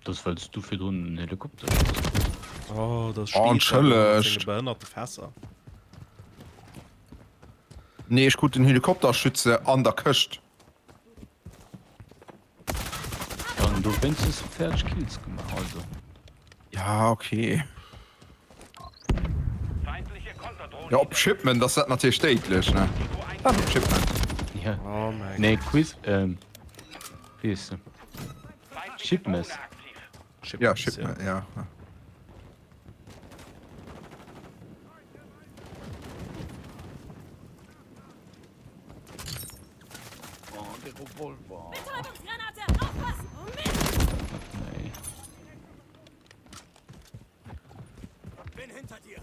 S3: Dat well s du virdrun en Helikopter geschoss hues.
S2: Oh, das
S1: Oh,
S2: steht da mat
S1: entschëllegt.
S2: senge behënnerte Fässer.
S1: Nee, ech krut den Helikopterschütze an der Këscht.
S3: Dann du wéinstens fäerdeg Kills gemaach, also.
S1: Ja, okay. Ja, op Shipment ass dat natierlech déidlech, ne? Wat op Shipment?
S3: Ja.
S2: Oh mein
S3: Nee, Quiz, ähm, wéi heescht se? Shipmes.
S1: Ja, Shipment, ja.
S3: Oh, de Revolver.
S8: Betäubungsgranate! Aufpassen! Oh Mist!
S3: Nee.
S5: Bin hinter dir.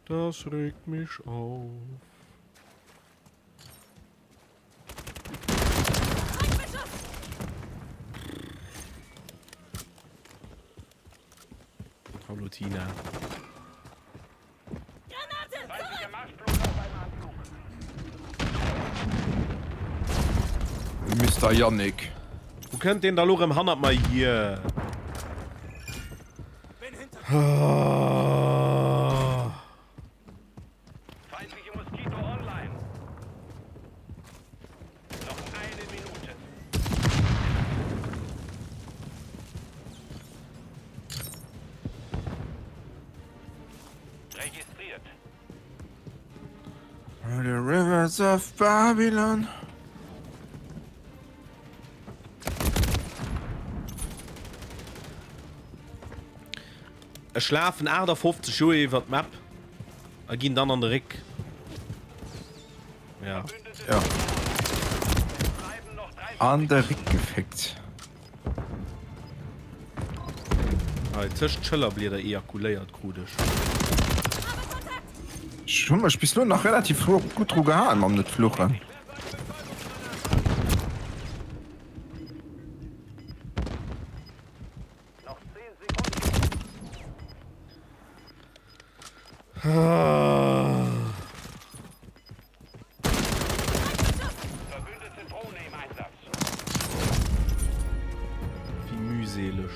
S2: Das regt mich auf. Hallo Tina.
S1: Mister Yannick.
S2: Wou kënnt deen da lo rëm hannert mer hier?
S7: Feindliche Moskito online. Noch eine Minute. Registriert.
S1: The rivers of Babylon.
S2: Ech lafen 58 Joer iwwer d'Map a ginn dann an de Réck. Ja.
S1: Ja. An de Réck geféckt.
S2: Hei tëscht d'Schëllerblieder ejakuléiert krut ech.
S1: Ech hu mech bis lo nach relativ gutt dru gehalen mam net fluchen.
S2: Wéi mühseleg.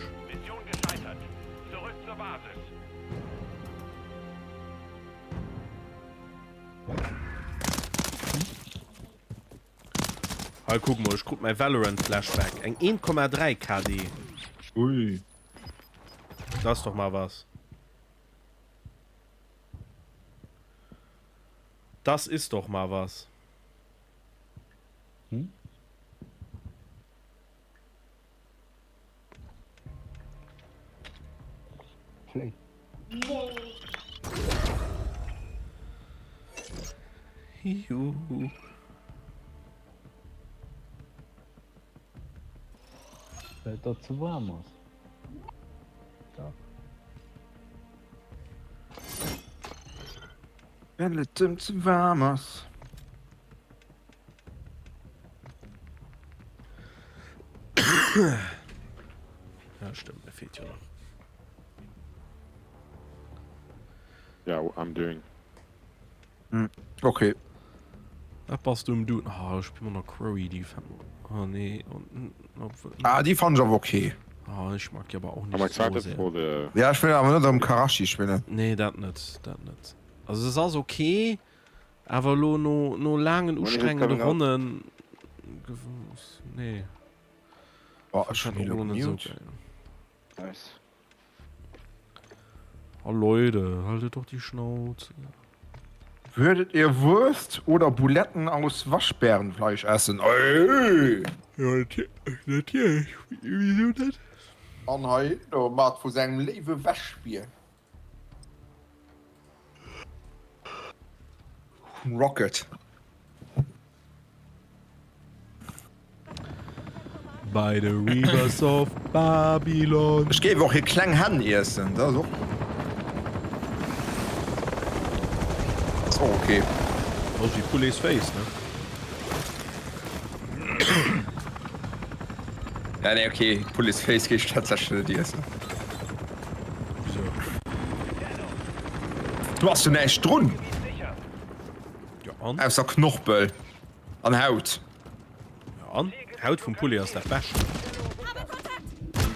S2: Hei kuck mol, ech krut mäi Valorant Flashback. Eng 1,3 KD.
S1: Ui.
S2: Das ist doch mal was. Das ist doch mal was.
S3: Hm? Play.
S2: Juhu.
S3: Well et der ze waarm ass. Dach.
S1: Well et em ze waarm ass.
S2: Ja, stimmt, mir fehlt jo nach.
S11: Yeah, I'm doing.
S1: Hm, okay.
S2: Wat bass du um Duden? Oh, ech spill mer nach Crowy, déi gefällt mer. Oh nee, und, obwohl.
S1: Ah, déi fannen ech awer okay.
S2: Oh, ech mag déi awer och
S11: I'm
S2: nicht so
S11: excited
S2: sehr.
S11: for the.
S1: Ja, ech wëll awer net erëm Karachi spillen.
S2: Nee, dat net, dat net. Also se ass okay, awer elo no, no laangen
S9: When is it
S2: ustrengende
S9: coming out?
S2: Ronnen, nee.
S1: Oh, ech
S2: Fand
S1: hunn
S2: dat och
S1: elo
S2: elo net sou
S1: gemute.
S2: geil.
S9: Nice.
S2: Oh Leute, haltet doch die Schnauze.
S1: Würdet ihr Wurst oder Buletten aus Waschbärenfleisch essen? Ey!
S2: Ja, natierlech. Wisou net?
S1: An hei do mat vu sengem léiwe Wäschbier. Rocket.
S2: By the rivers of Babylon.
S1: Ech géif och hir kleng Hänn iessen, dat ass och ass och ok.
S2: Ass wéi Poulet's Face, ne?
S1: Ja nee ok, Poulet's Face géif ech tatsächlech net iessen.
S2: Wisou?
S1: Do ass jo näischt drun.
S2: Jo an?
S1: Ausser Knorpel an Haut.
S2: Jo an? Haut vum Poulet ass dat bescht.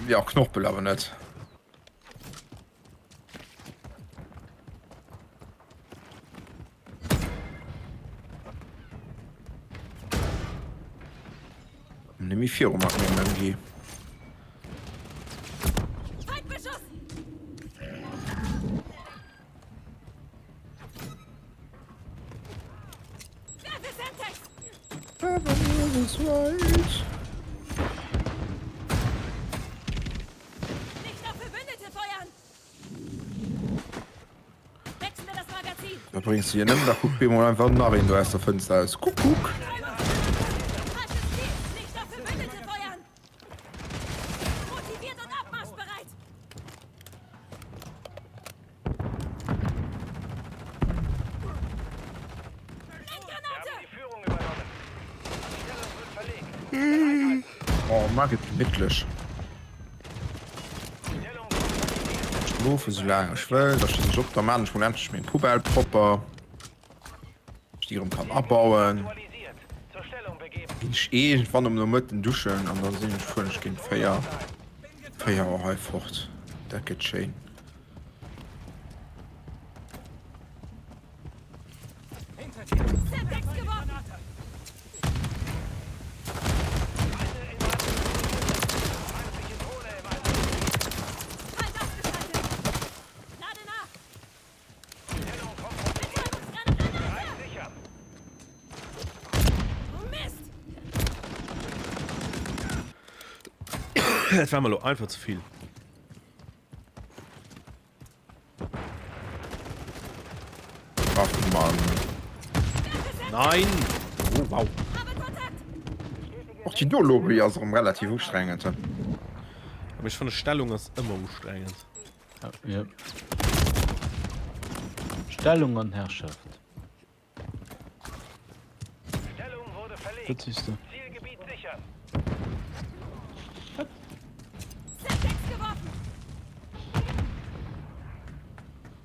S1: Jo, Knorpel awer net. Nemmi viru mat mengem MG. Da bréngs du hien ëm, da kuckt bemol einfach nach een do aus der Fënster aus. Kuckuck! Oh, maach et gemittlech. Schlofe sou laang ech wëll, da stinn ech op, da maan ech mol endlech meng Poubelle propper, ech déi erëm kann abauen. Ginn ech iergendwann um Nomëtten duschen an da sinn ech, fueren ech géint 4, 4 Auer hei fort. Dat gëtt schéin.
S2: Dat war mer elo einfach ze vill. Nein! Oh, wow.
S1: Och déi do Lobby ass erëm relativ ustrengend.
S2: Awer ech fanne Stellung ass ëmmer ustrengend.
S3: Ja. Stellung an Herrschaft.
S7: Stellung wurde verlegt.
S3: Dat siehst du.
S7: Zielgebiet sichern.
S8: Semtex geworfen!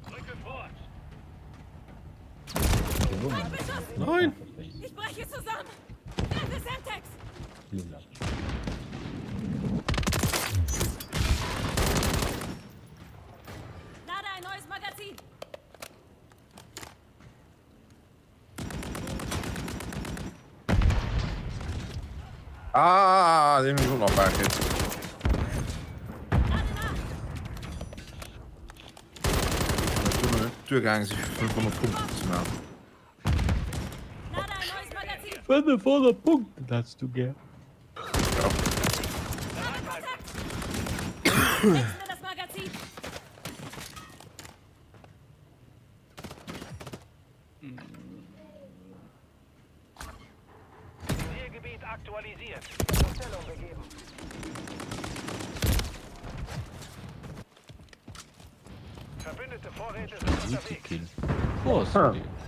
S7: Rücke vor.
S8: Feindbeschuss!
S2: Nein!
S8: Ich breche zusammen! Werfe Semtex!
S3: Lila.
S8: Lade ein neues Magazin!
S1: Ah, deen hunn ech och nach bal kritt. Duergaang si fir 500 Punkten ze maachen.
S3: 500 Punkten hättest du gär.
S1: Ja.
S7: Zielgebiet aktualisiert. Zur Stellung begeben. Verbündete Vorräte sind unterwegs.
S3: Multikill. Oh, ass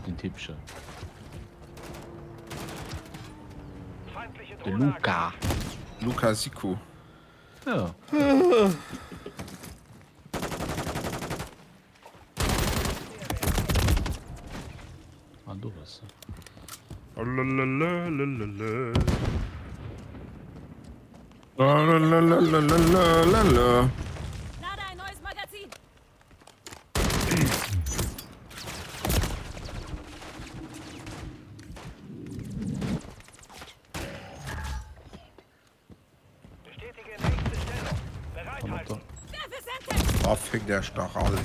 S3: den Typchen.
S7: Feindliche
S3: De
S7: Drohne
S3: Luca.
S1: Luca Siku.
S3: Ja. Ah, do ass se.
S1: Lalalala.
S8: Lade ein neues Magazin!
S7: Bestätige nächste Stellung. Bereithalten.
S8: Werfe Semtex!
S1: Oh, fick der Stach all.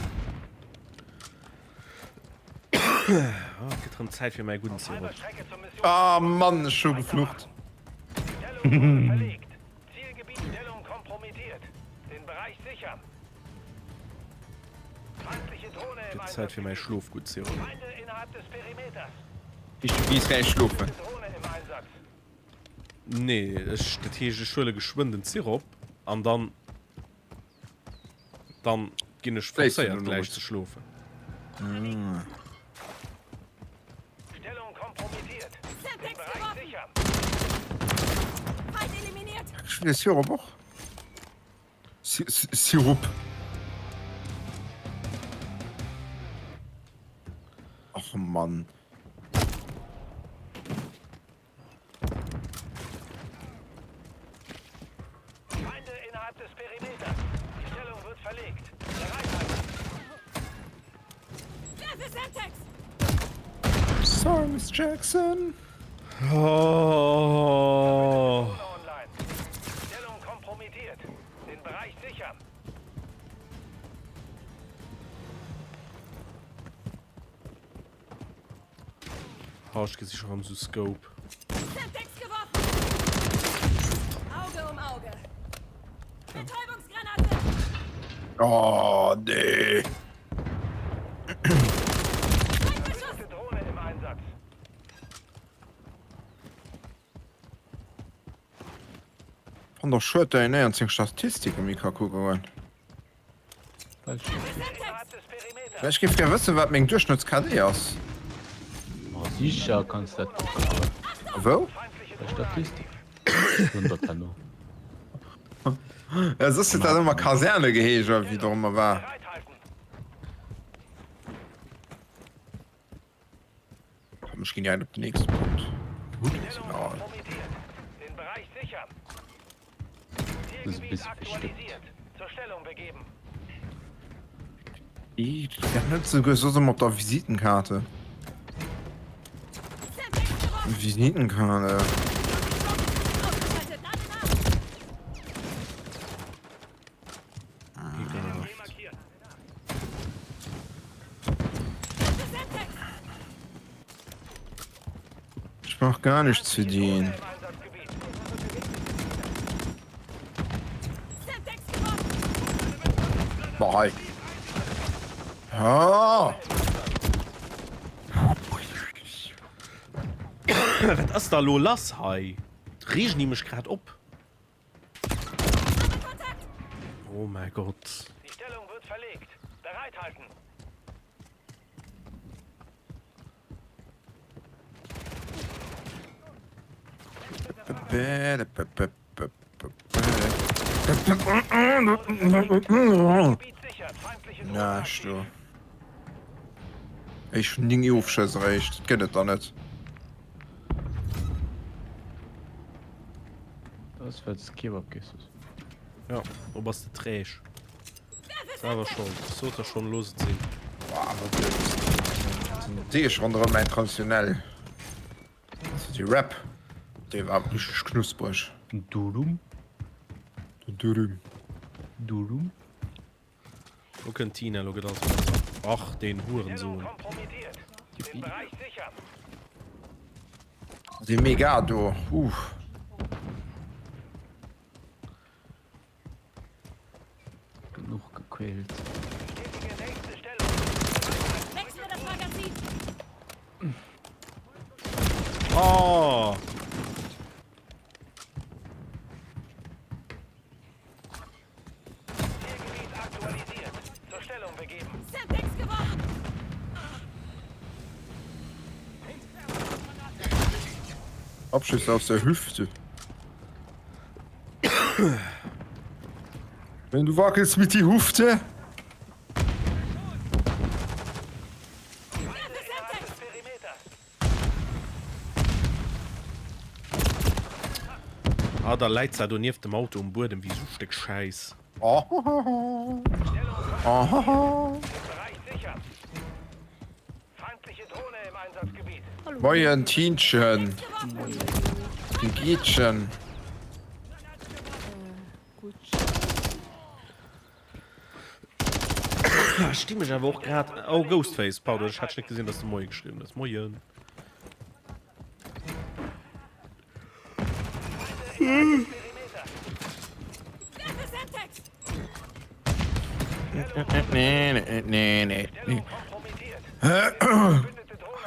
S2: Ah, et gëtt rëm Zäit fir mäi gudden
S7: Auf halber
S2: Sirop.
S7: Strecke zur Mission.
S1: Ah Mann, ech hu geflucht.
S7: Stellung wurde verlegt. Zielgebiet Stellung kompromittiert. Den Bereich sichern. Feindliche Drohne im
S2: Gëtt Zäit fir mäi
S7: Einsatzgebiet.
S2: Schlofgutt-Sirop.
S7: Feinde innerhalb des Perimeters.
S1: Ich gees gläich schlofen.
S7: Drohne im Einsatz.
S2: Nee, ech, dat heescht ech huele geschwënn den Sirop an dann, dann ginn ech
S1: Schléifs du
S2: forcéiert
S1: dann
S2: gläich
S1: owes?
S2: ze schlofen.
S7: Stellung kompromittiert. Den
S8: Semtex
S7: Bereich
S8: geworfen!
S7: sichern.
S8: Feind eliminiert!
S1: Ech hunn de Sirop och. Si, Si, Sirup. Och Mann.
S7: Feinde innerhalb des Perimeters. Die Stellung wird verlegt. Bereithalten.
S8: Werfe Semtex!
S1: Sorry, Miss Jackson.
S2: Oh.
S7: Drohne online. Stellung kompromittiert. Den Bereich sichern.
S2: Oh, ech gesi scho rëm sou Scope.
S8: Semtex geworfen! Auge um Auge. Betäubungsgranate!
S1: Oh, nee.
S8: Feindbeschuss!
S7: Drohne im Einsatz.
S1: Fand och schued, dat een néierens seng Statistike méi ka kucke goen. Ech géif gär wëssen, wat meng Duerchschnëtts-KD ass.
S3: Ma sicher kanns dat kucke goen.
S1: Wou?
S3: Bei Statistik. Wundert herno.
S1: Ja, soss huet dat ëmmer Kaserne geheescht, oder wéi et och ëmmer war. Komm, ech ginn direkt op den nächste Punkt. Gutt, ass egal.
S3: Das ist e bisschen versteckt.
S1: Dat net souguer soss ëmmer op der Visitenkarte. Visitenkarte. Ich brauch gar nichts für den. Boah, hei. Ah.
S2: Wat ass da lo lass hei? Reegen déi mech grad op? Oh mäi Gott.
S7: Die Stellung wird verlegt. Bereithalten.
S1: Näischt do. Ech hunn 9 Ofschëss eréischt, dat gëtt et der net.
S3: Dat ass well s de Kebab giess hues.
S2: Jo, do bass de träg. Selwer Schold. Ech sot der schonn, looss et sinn.
S1: Boah, awer den Deeg ronderëm mäin traditionell also dee Wrap, dee war richteg knuspreg.
S3: Den Durum.
S1: Den Dürüm.
S3: Durum.
S2: Lo kënnt d'Tina, lo gëtt alles besser. Ach, deen Hurensohn.
S3: Yippie.
S1: Dee Mega do, uff.
S3: Genuch gequält.
S2: Oh!
S1: Abschüsse aus der Hüfte. Wenn du wackelst mit die Hüfte.
S2: Ah, da läit se do nieft dem Auto um Buedem wéi sou Stéck Schäiss.
S1: Moien Tiinchen, wéi geetschen?
S2: Ech sti mech awer och grad. Oh Ghostface, pardon, ech hat net gesinn, dass de Moie geschriwwen hues. Moien. Ech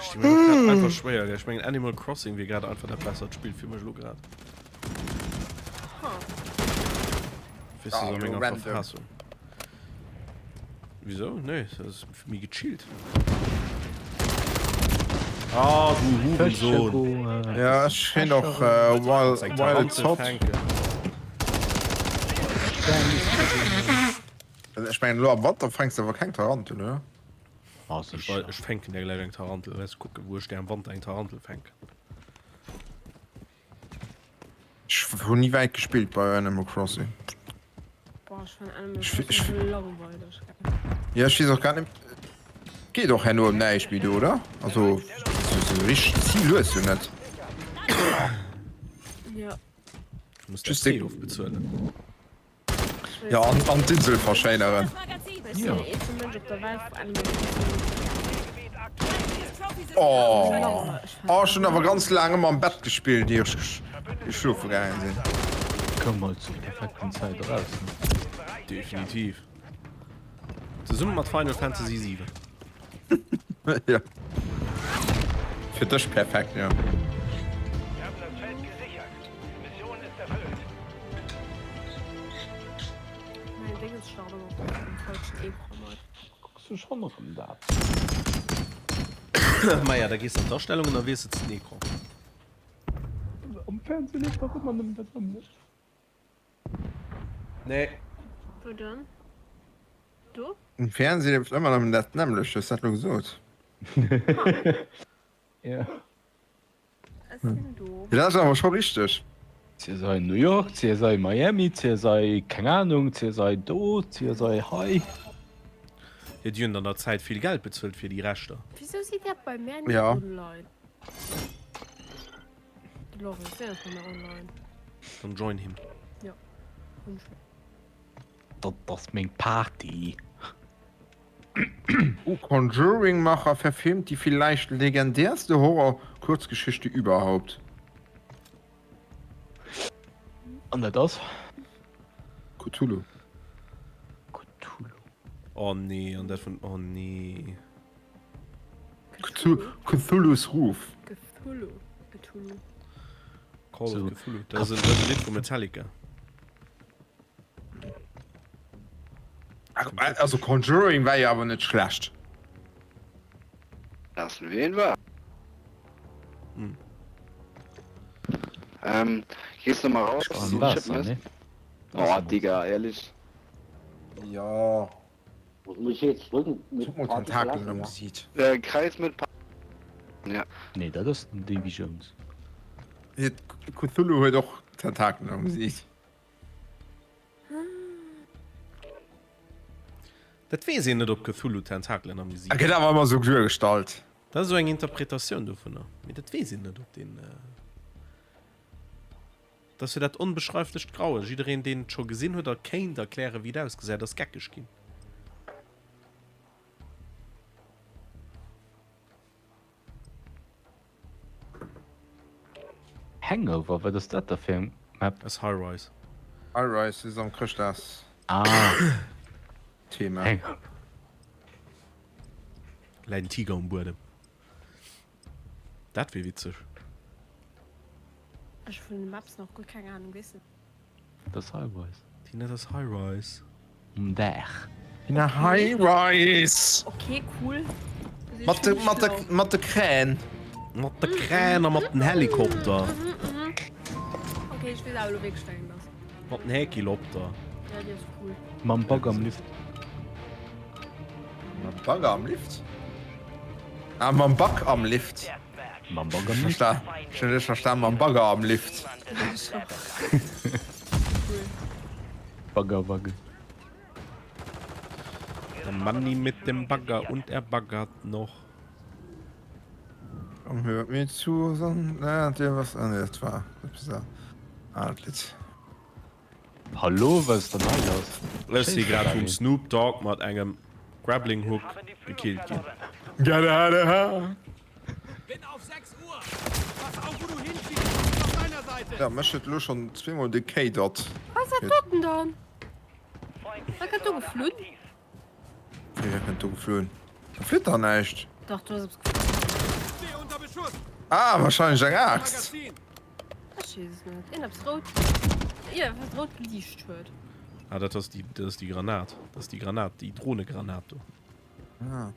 S2: sti mech och grad einfach schwéier, gell. Ech mengen Animal Crossing wier grad einfach dat bessert Spill fir mech elo grad. Weess du, so menger Verfassung. Wieso? Nee, das ist für mich gechillt. Ah, du Hurensohn.
S1: Ja, ech kréien och äh, Wild, Wild Hot. Ech mengen elo am Wanter fänks de awer keng Tarantel, oder?
S2: Ech, ech fänken der gleich eng Tarantel. Lass kucken, wou ech der am Wanter eng Tarantel fänken.
S1: Ech hunn ni wäit gespillt bei Animal Crossing.
S12: Boah, ech fannen Animal Crossing sou langweileg.
S1: Ja, ech weess och grad net. Geet och herno ëm näischt méi do, oder? Also sou richteg Zil hues du net.
S12: Ja.
S2: Du muss just deng ofbezuelen.
S1: Ja, an, an d'Insel verschéineren.
S12: Ja.
S1: Oh, oh ech hunn awer ganz laang ëmmer am Bett gespillt, ier ech schlofe gaange sinn.
S3: Koum halt zur perfekten Zäit eraus, ne?
S2: Definitiv. Zesumme mat Final Fantasy 7.
S1: Ja. Fir dech perfekt, ja.
S12: Mäin Déngens start ëmmer op dem falschen Ecran nei.
S3: Kucks du schonn erëm dat?
S2: Maja, da gees an d'Astellungen a wiessels den Ecran.
S3: Am Fernseh leeft dach ëmmer nëmmen dat nämmlecht.
S2: Nee.
S12: Wou dann? Do?
S1: Um Fernseh leeft ëmmer nëmmen dat nämmlecht, hues dat lo gesot?
S3: Ja.
S12: Ech sinn do.
S1: Dat ass awer scho richteg.
S3: CSI New York, CSI Miami, CSI keng Ahnung, CSI do, CSI hei.
S2: Jo, déi hunn an der Zäit vill Geld bezuelt fir déi Rechter.
S12: Wisou si där bei mär net
S1: Ja.
S12: online? De Laurent, deen ass bei mär online.
S2: Dann join him.
S12: Jo, hunn ech.
S3: Dat ass meng Party.
S1: Oh, Conjuring-Macher verfilmt die vielleicht legendärste Horror-Kurzgeschichte überhaupt.
S3: An dat ass?
S1: Cthulhu.
S3: Cthulhu.
S2: Oh nee, an dat vun, oh nee.
S1: Cthulhus Ruf.
S12: Cthulhu. Cthulhu.
S2: Call of Cthulhu. Dat ass en Lidd vu Metallica.
S1: Also Conjuring war jo awer net schlecht.
S13: Lassen ween war?
S2: Hm.
S13: Ähm, gehst du mal raus?
S3: Am Wasser, ne?
S13: Oh, Digga, ehrlich.
S1: Ja.
S9: Was muss ich jetzt drücken?
S1: Mit mal Tentakeln am Gesiit.
S13: Äh, Kreis mit pa Ja.
S3: Nee, dat ass den Davy Jones.
S1: Cthulhu huet och Tentakeln am Gesiit.
S2: Dat weess een net op Cthulhu Tentakelen am Gesiit
S1: huet. Gëtt awer ëmmer esou duergestallt.
S2: Dat ass esou eng Interpretatioun dovunner, mee dat weess een net op deen. Dat ass jo dat onbeschreiflecht Grauen. Jiddereen deen et scho gesinn huet a kéint erklären wéi et ausgesäit ass geckeg ginn.
S3: Hangover, wat ass dat da fir eng Map?
S2: Ass High Rise.
S1: High Rise is am Chrëschtdags
S3: Ah.
S1: Thema.
S3: Hangover.
S2: Läit en Tiger um Buedem. Dat wier witzeg.
S12: Ech hu vun den Maps nach guer keng Ahnung, weess de.
S3: Dat ass High Rise.
S2: Tina, dat ass High Rise.
S3: Um Daach.
S1: Tina, High Rise.
S12: Ok, cool.
S1: Mat de, mat de, mat de Krähen.
S2: Mat de Krähen a mat den Helikopter.
S12: Ok, ech weess awer elo wierklech wéi eng et ass.
S2: Mat den Häkilopter.
S12: Ja, déi ass cool.
S3: Mam Bagger am Lift.
S1: Mam Bagger am Lift? Ah, mam Back am Lift.
S3: Mam Bagger am Lift.
S1: Ech hunn dech verstan, mam Bagger am Lift.
S3: Baggerwagge.
S2: Der Manni mit dem Bagger und er baggert noch.
S1: Komm, hört mir zu, dann lernt ihr was. Ah, nee, dat war eppes anert Lidd.
S3: Hallo, wat ass dann hei lass?
S2: Ech si grad vum Snoop Dogg mat engem Grappling Hook gekillt ginn.
S1: Ja, mech huet elo schonn zweemol de K-Dot.
S12: Was ass dat doten dann? Wat kënnt do geflunn?
S1: Wéi, wat kënnt do geflunn? Da flitt dach näischt.
S12: Dach, do ass eppes geflunn.
S1: Ah, wahrscheinlech eng Aaxt.
S12: Ech weess et net. Iergendeppes rout, iergendeppes wat rout geliicht huet.
S2: Ah, dat ass déi, dat ass déi Granat. Dat ass déi Granat, déi Drohnegranat do.
S1: Ah.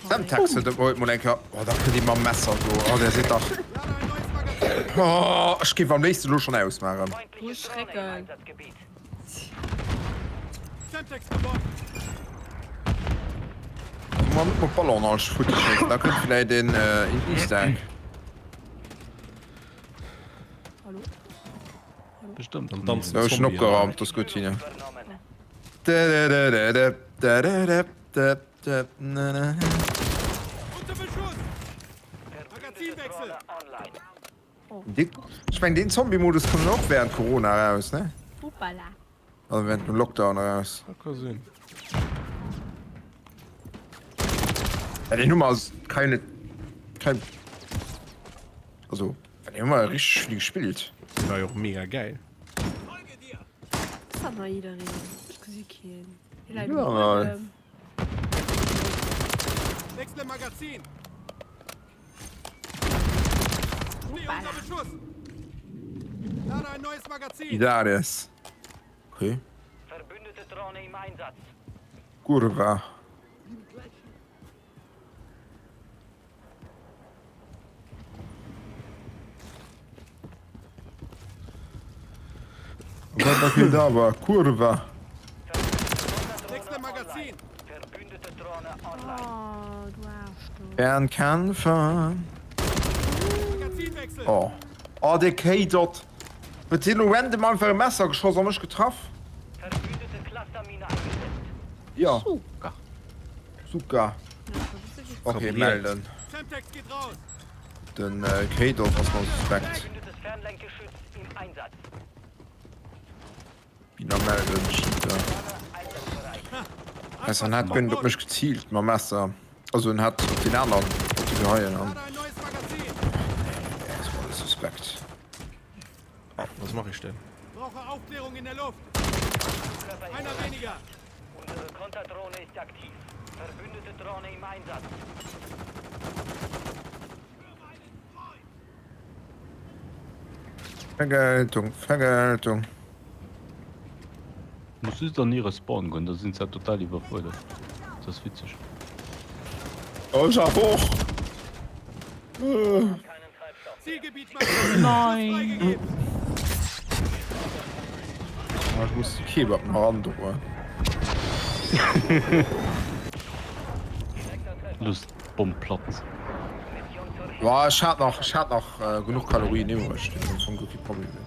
S1: Semtex huet huet mol eng Kéier. Oh, da kënnt ee mam Messer do. Oh, der seet dach. Oh, ech géif am léifsten elo schonn ausmaachen.
S12: Oh, Schrecken.
S1: Mal net mat Ballon alles futti schéissen, da kënnt vläit een een Easter Egg.
S12: Hallo?
S3: Bestëmmt.
S2: Dann danzen
S1: Ech hunn
S2: Zombien.
S1: opgeraumt, dat ass gutt, Tine. Ech meng deen Zombie-Modus koum jo och während Corona eraus, ne?
S12: Hoppala.
S1: Also während dem Lockdown eraus.
S2: Dat ka sinn.
S1: Ja, den hu mer als keine kein also den hu mer richteg vill gespillt.
S2: Dee war jo och mega gäil.
S12: Ass dat nach jiddereen? Ech gesi keen. Hie läit um
S1: Ja.
S12: Buedem.
S5: Wechsle Magazin. Stehe unter Beschuss. Lade ein neues Magazin.
S1: Idares. Okay.
S7: Verbündete Drohne im Einsatz.
S1: Kurwa. Avada Kedavra, Kurwa.
S5: Wechsle Magazin.
S7: Verbündete Drohne online.
S12: Oh, du Aarsch, du.
S1: Fernkämpfer.
S5: Magazinwechsel.
S1: Oh. Oh, de K-Dot. Huet hien elo random einfach e Messer geschoss a mech getraff?
S7: Verbündete Clustermine eingesetzt.
S1: Ja.
S3: Suka.
S1: Suka. Okay, melden.
S5: Semtex geht raus.
S1: Den K-Dot ass mer suspekt.
S7: Verbündetes Fernlenkgeschütz im Einsatz.
S1: Bina melden, Cheater. Weiss en hat guer net op mech geziilt mam Messer. Also en hat op den aneren, op de Geheien an.
S5: Lade ein neues Magazin.
S1: Nee, ass mer alles suspekt.
S2: Was mach ich denn?
S5: Brauche Aufklärung in der Luft. Einer weniger.
S7: Unsere Konterdrohne ist aktiv. Verbündete Drohne im Einsatz.
S1: Vergeltung, Vergeltung.
S3: Muss just an hire Spawn goen, da sinn se total iwwerfuerdert. Dat ass witzeg.
S1: Ech awer och.
S3: Nein!
S1: Ech muss de Kebab nach androen.
S3: Looss d'Bomm platzen.
S1: Boah, ech hat nach, ech hat nach genuch Kalorien iwwreg, deen am Fong guer kee Problem sinn.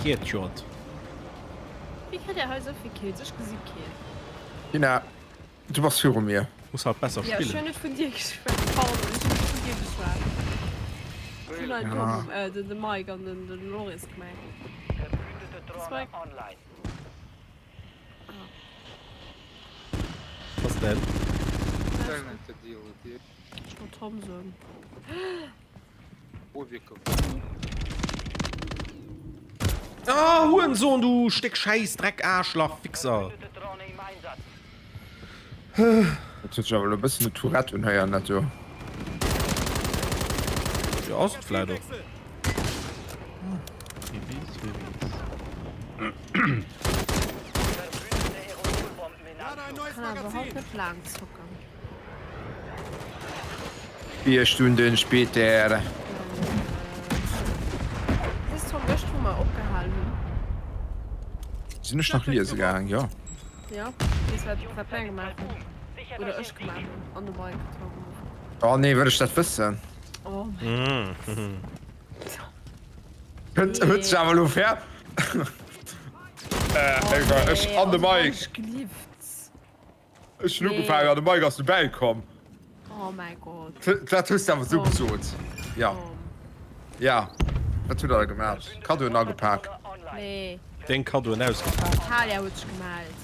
S2: Headshot.
S12: Wéi kritt Dir hei esou vill Kills? Ech gesi keen.
S1: Tina, du bass viru mir.
S2: Muss halt besser
S12: Ja, ech
S2: spillen.
S12: hunn net vun dir geschwat. Pardon, ech hunn net vun dir geschwat. Ech hunn hei den Tom, äh, den, de Mike an den, den Loris gemengt. Das Mike.
S2: Was denn?
S12: Ech wollt Tom soen.
S2: Ah, Hurensohn, du Stéck Schäiss, Dreck, Aarschlach, Wichser.
S1: Dat huet sech awer elo e bëssen no Tourette unhéieren, dat do.
S2: Jo, ass et vläit och.
S3: Wie weess, wie weess.
S12: Kann awer haut net laang zocken.
S1: Vier Stunden später.
S12: Weess Tom gëscht wou mer opgehal hunn?
S1: Sinn ech nach liese gaang, jo.
S12: Jo, weess wat wat mär gemaach hunn? Oder ech gemaach hunn an de Mike Tom.
S1: Oh nee, wëll ech dat wëssen?
S12: Oh mäin Gott.
S1: Huet huet sech awer elo fair. Äh, ech an de Mike. Ech hunn ugefaangen an de Mike ass dobäi komm.
S12: Oh mäi Gott.
S1: Dat hues de awer esou gesot. Ja. Ja. Wat hutt der da gemaach? Kaddoen agepak?
S12: Nee.
S2: Deng Kaddoen ausgepak?
S12: D'Talia huet sech gemellt.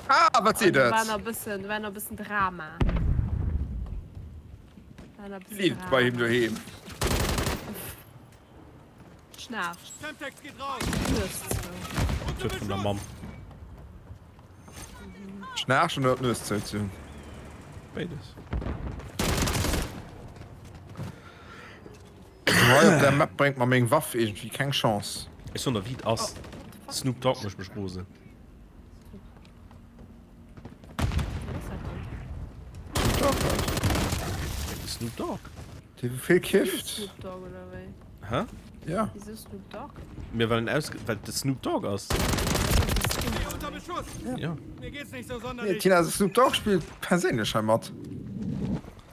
S1: Ah, wat seet
S12: Do
S1: et?
S12: war nach e bëssen, do war nach e bëssen Drama. War nach e bëssen
S1: Leeft et bei him
S12: Drama.
S1: doheem?
S12: Schnaarcht.
S5: Semtex geht raus.
S12: Nues zou.
S2: Huet vun der Mamm.
S1: Schnaarchen oder d'Nues zou ze hunn?
S2: Béides.
S1: Hei op der Map bréngt mer meng Waff iergendwéi keng Chance.
S2: Ech soen der wéi et ass. Snoop Dogg mécht mech rosen.
S1: Snoop Dogg wat?
S2: Snoop Dogg.
S1: Dee wou vill kifft?
S12: Snoop Dogg oder wéi?
S2: Hä?
S1: Ja.
S12: Wieso Snoop Dogg?
S2: Mir well en aus well de Snoop Dogg ass.
S5: Ja.
S1: Nee, Tina, Snoop Dogg spillt perséinlech hei mat.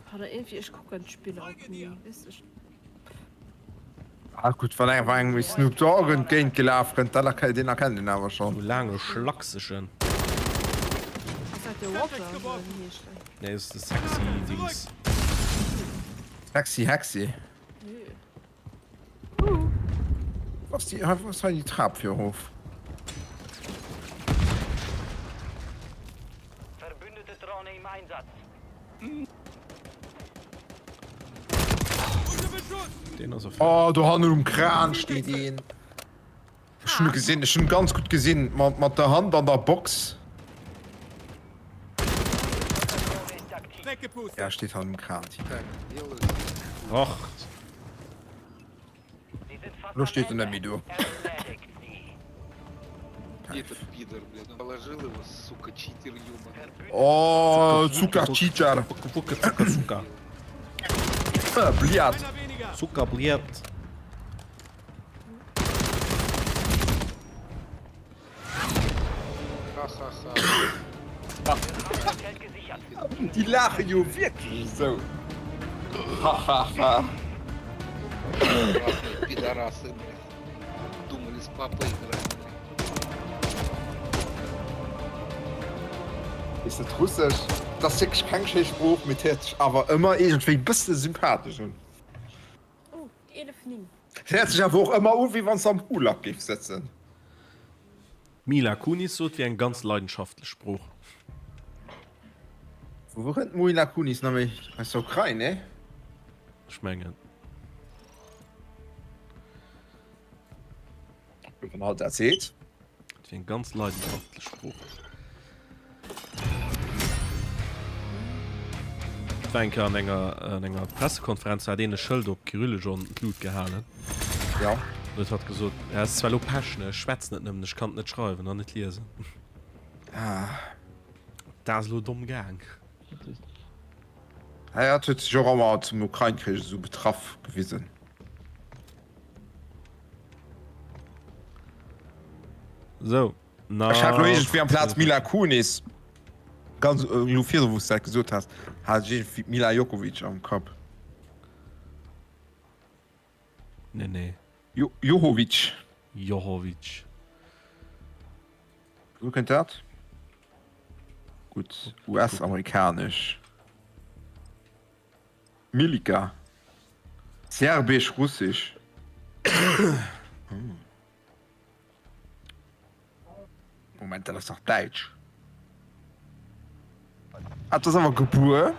S12: Pardon, irgendwie ech kucken d'Spiller och ni. Weess ech.
S1: Ah gutt, wann engem engem Snoop Dogg entgéint gelaf kënnt, dann erkennt deen erkennt een awer schonn.
S2: Sou laange Schlaksegen.
S12: Ass dat de Roger oder wéi heescht deen?
S2: Nee, ass de sexy Dings.
S1: Sexy Hexy. Wo ass déi, wou ass hei déi Trap fir erof?
S7: Verbündete Drohne im Einsatz.
S2: Den ass auf.
S1: Oh, do hannen um Kran steet een. Ech hunn e gesinn, ech hunn ganz gutt gesinn, mat, mat der Hand an der Box. Ja, steet hannen um Kran.
S2: Och.
S1: Lo steet en net méi do. Oh, Zucker Cheater.
S2: Zucker, Zucker.
S1: Bliat.
S2: Zucker, Bliat.
S1: Déi laache jo wierklech esou. Hahaha. Is dat Russesch? Dat ass wierklech keng schéi Sprooch, mee et héiert sech awer ëmmer iergendwéi e bësse sympathesch un.
S12: Oh, 11, 9.
S1: Et héiert sech awer och ëmmer u wéi wann s de am Gulag géif sëtzen.
S2: D'Mila Kunis sot, wier eng ganz leidenschaftlech Sprooch.
S1: Vu wou kënnt d'Mila Kunis nach méi? Aus der Ukrain, nee?
S2: Ech mengen.
S1: Wann hatt dat seet.
S2: Et wier eng ganz leidenschaftlech Sprooch. War eng Kéier an enger, an enger Pressekonferenz, do hat een e Schëld op Kyrillesch an d'Lut gehalen.
S1: Ja.
S2: An huet hatt gesot, Ja, ass zwar elo Pech, ne, ech schwätz net nëmmen, ech kann et net schreiwen an net liesen.
S1: Ah.
S2: Dat ass elo domm gaang.
S1: Ah ja, hatt huet sech och ëmmer zum Ukrain-Krich esou betraff gewisen.
S2: Sou,
S1: Ech hat lo
S2: nach
S1: iergendwéi amplaz Mila Kunis, ganz elo virdru wou s de dat gesot has, hat ech iergendwéi d'Milla Jokovic am Kapp.
S2: Nee, nee.
S1: Jo, Johovic.
S2: Johovic.
S1: Wou kënnt dat? Gutt, US-amerikanesch. Milica. Serbesch-russesch. Moment, dat ass dach däitsch. Ah, dat ass awer gebuer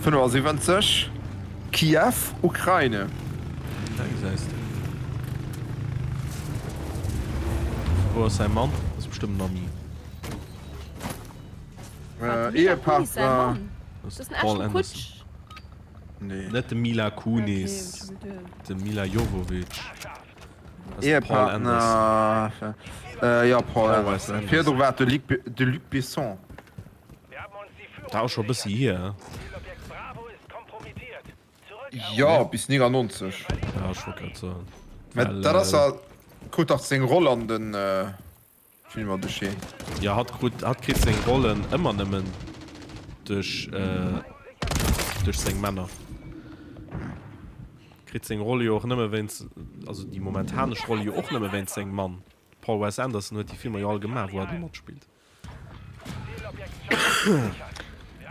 S1: 75, Kiew, Ukraine.
S2: Da gesäis de. Vu wou ass säi Mann? Ass bestëmmt en Ami.
S12: Wat, de Mila Kunis säi Mann?
S2: Dat
S12: ass den Ashton Kutsch.
S1: Nee.
S2: Net de Mila Kunis, de Milla Jovovich. Paul
S1: Anderson. Äh, ja, Paul Anderson. Virdru war de Luc, de Luc Besson.
S2: Dat ass scho e bëssi hier.
S1: Jo, bis 99.
S2: Ja, ech wollt grad soen.
S1: Mä dat ass ja, krut dach seng Roll an den. Filmer duerch hien.
S2: Jo, hatt krut, hatt kritt seng Rollen ëmmer nëmmen duerch, duerch seng Männer. Kritt seng Rolle jo och nëmme wéinst, also déi momentanesch Rolle jo och nëmme wéinst sengem Mann. Paul Wes Anderson huet déi Filmer jo all gemaach, wou hatt elo matspillt.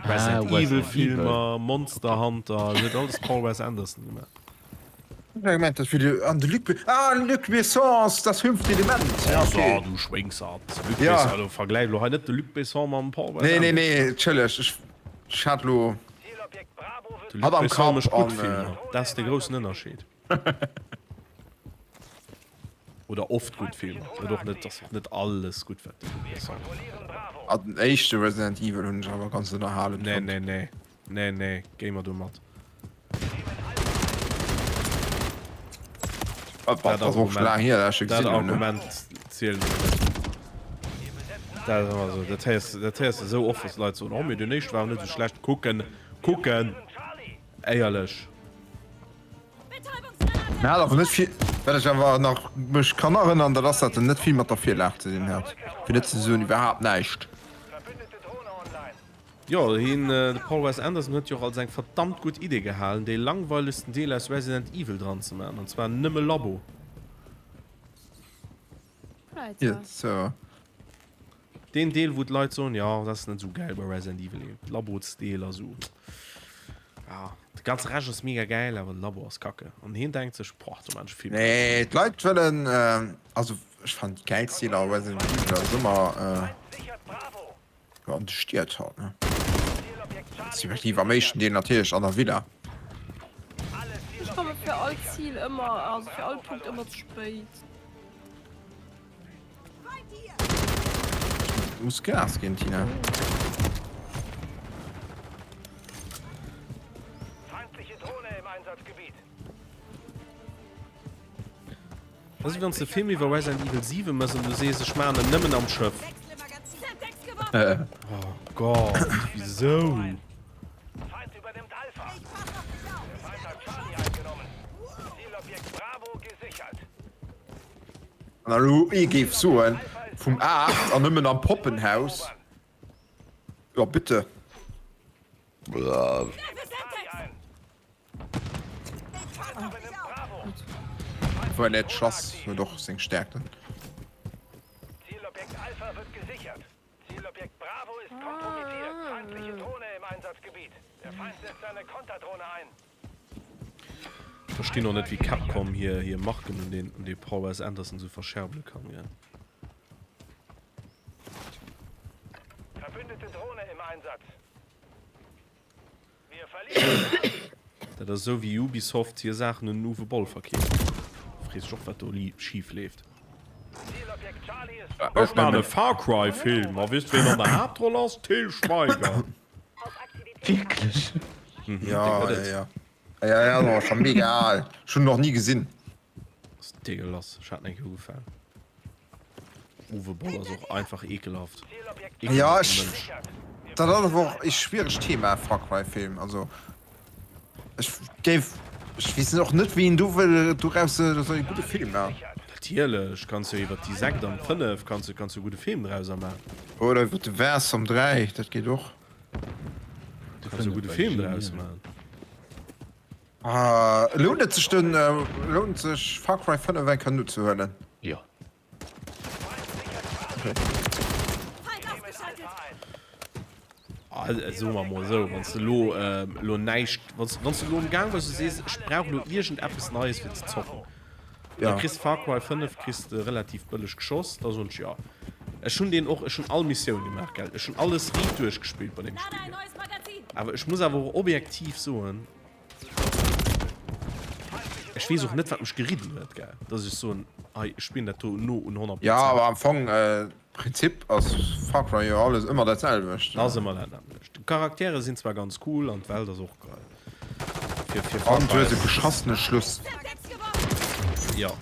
S2: Resident Evil Filmer, Monster Hunter, huet alles Paul Wes Anderson gemaach.
S1: Ja, gemeint, dat wier an de Luc Be ah, Luc Besson ass das fünfte Element. Ja, okay.
S2: Oh, du Schwéngsert. Luc
S1: ja.
S2: Besson, also vergläich lo hei net de Luc Besson mam Paul
S1: Wes Nee, nee, nee, entschëlleg, ech, ech hat lo
S2: De Luc Besson mécht gutt Filmer, dat ass de groussen Ënnerscheed. Oder oft gutt Filmer, net och net, ass och net alles gutt wat de Luc Besson mécht.
S1: Ah, den éischte Resident Evil hunn ech awer ganz ënnerhalend
S2: fonnt. Nee, nee, nee. Nee, nee, géi mer do mat.
S1: Dat ass och laang hier, dat ech e
S2: Dat
S1: gesinn hunn, ne?
S2: Argument zielen ech net. Dat ass ëmmer esou, dat héiers, dat héiers de esou oft, dass d'Leit soen, oh mee deen éischte war awer net esou schlecht. Kucken, kucken! Éierlech.
S1: Mä hat awer net vill, wat ech awer nach mech kann erënnern, dat ass, dat en net vill mat der Virlag ze dinn hat, fir net ze soen iwwerhaapt näischt.
S2: Jo, hien, de Paul Wes Anderson, huet jo och als eng verdammt gutt Idee gehalen, dee langweilegsten Deel aus Resident Evil dran ze maachen, an zwar nëmme Labo. Deen Deel, wou d'Leit soen, jo, dat ass net esou gäil bei Resident Evil, dee Labosdeel a sou. Ja, de ganze Rescht ass mega gäil, awer de Labo ass kacke. An hien denkt sech, boah, do maan ech e Film draus.
S1: Nee, d'Leit wëllen, also ech fannen déi gäilst Deeler a Resident Evil ass ëmmer. Jo, an de Stied halt, ne? Respektiv am éischten Deel natierlech an der Villa.
S12: Ech komme fir all Zil ëmmer, also fir all Punkt ëmmer ze spéit.
S1: Du muss Gas ginn, Tina.
S2: Dat ass wéi wann s de e Film iwwer Resident Evil 7 mëss an du sees, ech maachen en nëmmen am Schëff. Oh Gott, wisou?
S1: An elo ee géif soen, vum 8 an nëmmen am Poppenhaus. Jo, bitte. Well et Chasse huet och seng Stärkten.
S2: Verstinn och net wéi Capcom hier hier Marken un den un de Paul Wes Anderson sou verscherbele kann gell. Dat ass esou wéi Ubisoft hir Saachen un den Uwe Boll verkeeft. Frees dech och wat do schif leeft. Ech maachen e Far Cry Film a weess ween an der Haaptroll ass? Till Schweiger.
S3: Wierklech?
S2: Mhm,
S1: Ja,
S2: dee gëtt
S1: ja,
S2: et.
S1: ja. Ja, ja, ass scho mega al. Ech hunn en och ni gesinn.
S2: Ass deegelass. Ech hat en eng Kéier ugefaangen. Uwe Boll ass och einfach ekelhaft.
S1: Ja,
S2: Ekelhafte
S1: ech,
S2: Mënsch.
S1: dat ass awer och e schwieregt Thema, Far Cry Film. Also ech géif, ech weess och net wéi een do wëll doraus esou e gudde Film maachen.
S2: Natierlech kanns du iwwer déi Sekt am 5 kanns du kanns du e gudde Film drauser maachen.
S1: Oder iwwer de Vers am 3, dat geet och.
S2: Du kanns e gudde Film draus maachen.
S1: Ah, lount et sech den, lount sech Far Cry 5 eng Kéier nozehuelen?
S3: Jo.
S1: Okay.
S2: Ah, soe mer mol esou, wann s de elo, elo näischt, wann s, wann s de elo am Gaang bass, du sees, ech brauch elo iergendeppes Neies fir ze zocken, da kriss Far Cry 5 kriss de relativ bëlleg geschoss, da soen ech jo. Ech hunn deen och, ech hunn all Missioun gemaach, gell, ech hunn alles riit duerchgespillt bei deem Spill, gell. Awer ech muss awer och objektiv soen, Ech weess och net wat mech geridden huet gell, dass ech soen hei ech spillen dat do no un 100
S1: Ja
S2: Prozent.
S1: awer am Fong Prinzip ass Far Cry jo alles ëmmer dat selwecht.
S2: Ass ëmmer dat nämmlecht. D'Charaktere sinn zwar ganz cool an d'Welt ass och geil. Fir fir Far
S1: An du
S2: Cry
S1: hues e
S2: ass.
S1: beschassene Schluss.
S2: Jo.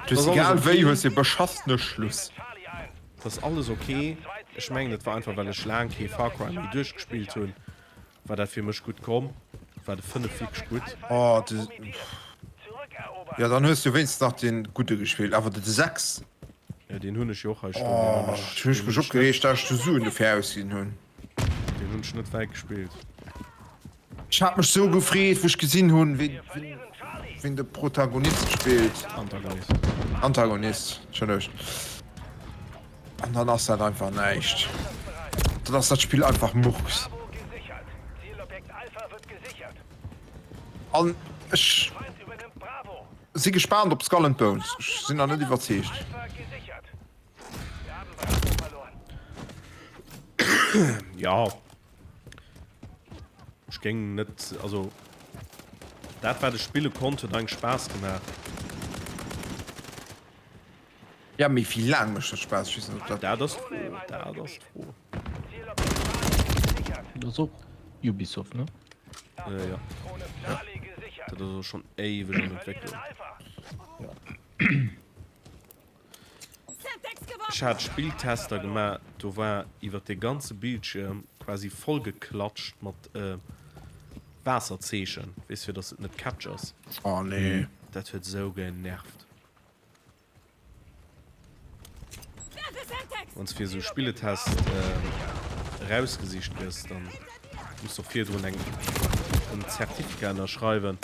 S1: Du hues
S2: Ass alles
S1: egal wéi
S2: ok.
S1: hues e beschassene Schluss.
S2: Et ass alles ok. Ech mengen et war einfach well ech laang kee Far Cry méi duerchgespillt hunn. War dat fir mech gutt komm? War de 5 wierklech gutt?
S1: Oh de jo dann hues du wéinstens nach den gudde gespillt, awer de 6.
S2: Jo deen hunn ech jo och hei stoen, deen hunn ech
S1: Oh hunn ech mech opgereegt dat ech du Suen dofir ausginn hunn.
S2: Deen hunn ech net wäit gespillt.
S1: Ech hat mech sou gefreet wou ech gesinn hunn ween ween de Protagonist spillt.
S2: Antagonist.
S1: Antagonist, Entschëllegt. An dann ass dat einfach näischt. Dann ass dat Spill einfach Murks. An ech si gespaant op Skull and Bones. Ech sinn nach net iwwerzeegt.
S2: Jo, ech géing net, also dat wat ech spille konnt huet eigentlech Spaass gemaach.
S1: Ja, mee wéi laang mécht dat Spaass? Ech weess net, ob dat.
S2: Dat ass d'Fro, dat ass d'Fro.
S3: Dat ass och Ubisoft, ne?
S2: Äh, ja. Dat ass och schonn éiweg an Entwécklung. Ech hat Spilltester gemaach, do war iwwer de ganze Bildschierm quasi vollgeklatscht mat Waasserzeechen, weess fir dass et net captures.
S1: Oh nee.
S2: Dat huet esou genervt. Wann s fir esou Spilletest erausgesicht gëss, dann muss de och virdrun eng en Zertificat ënnerschreiwen,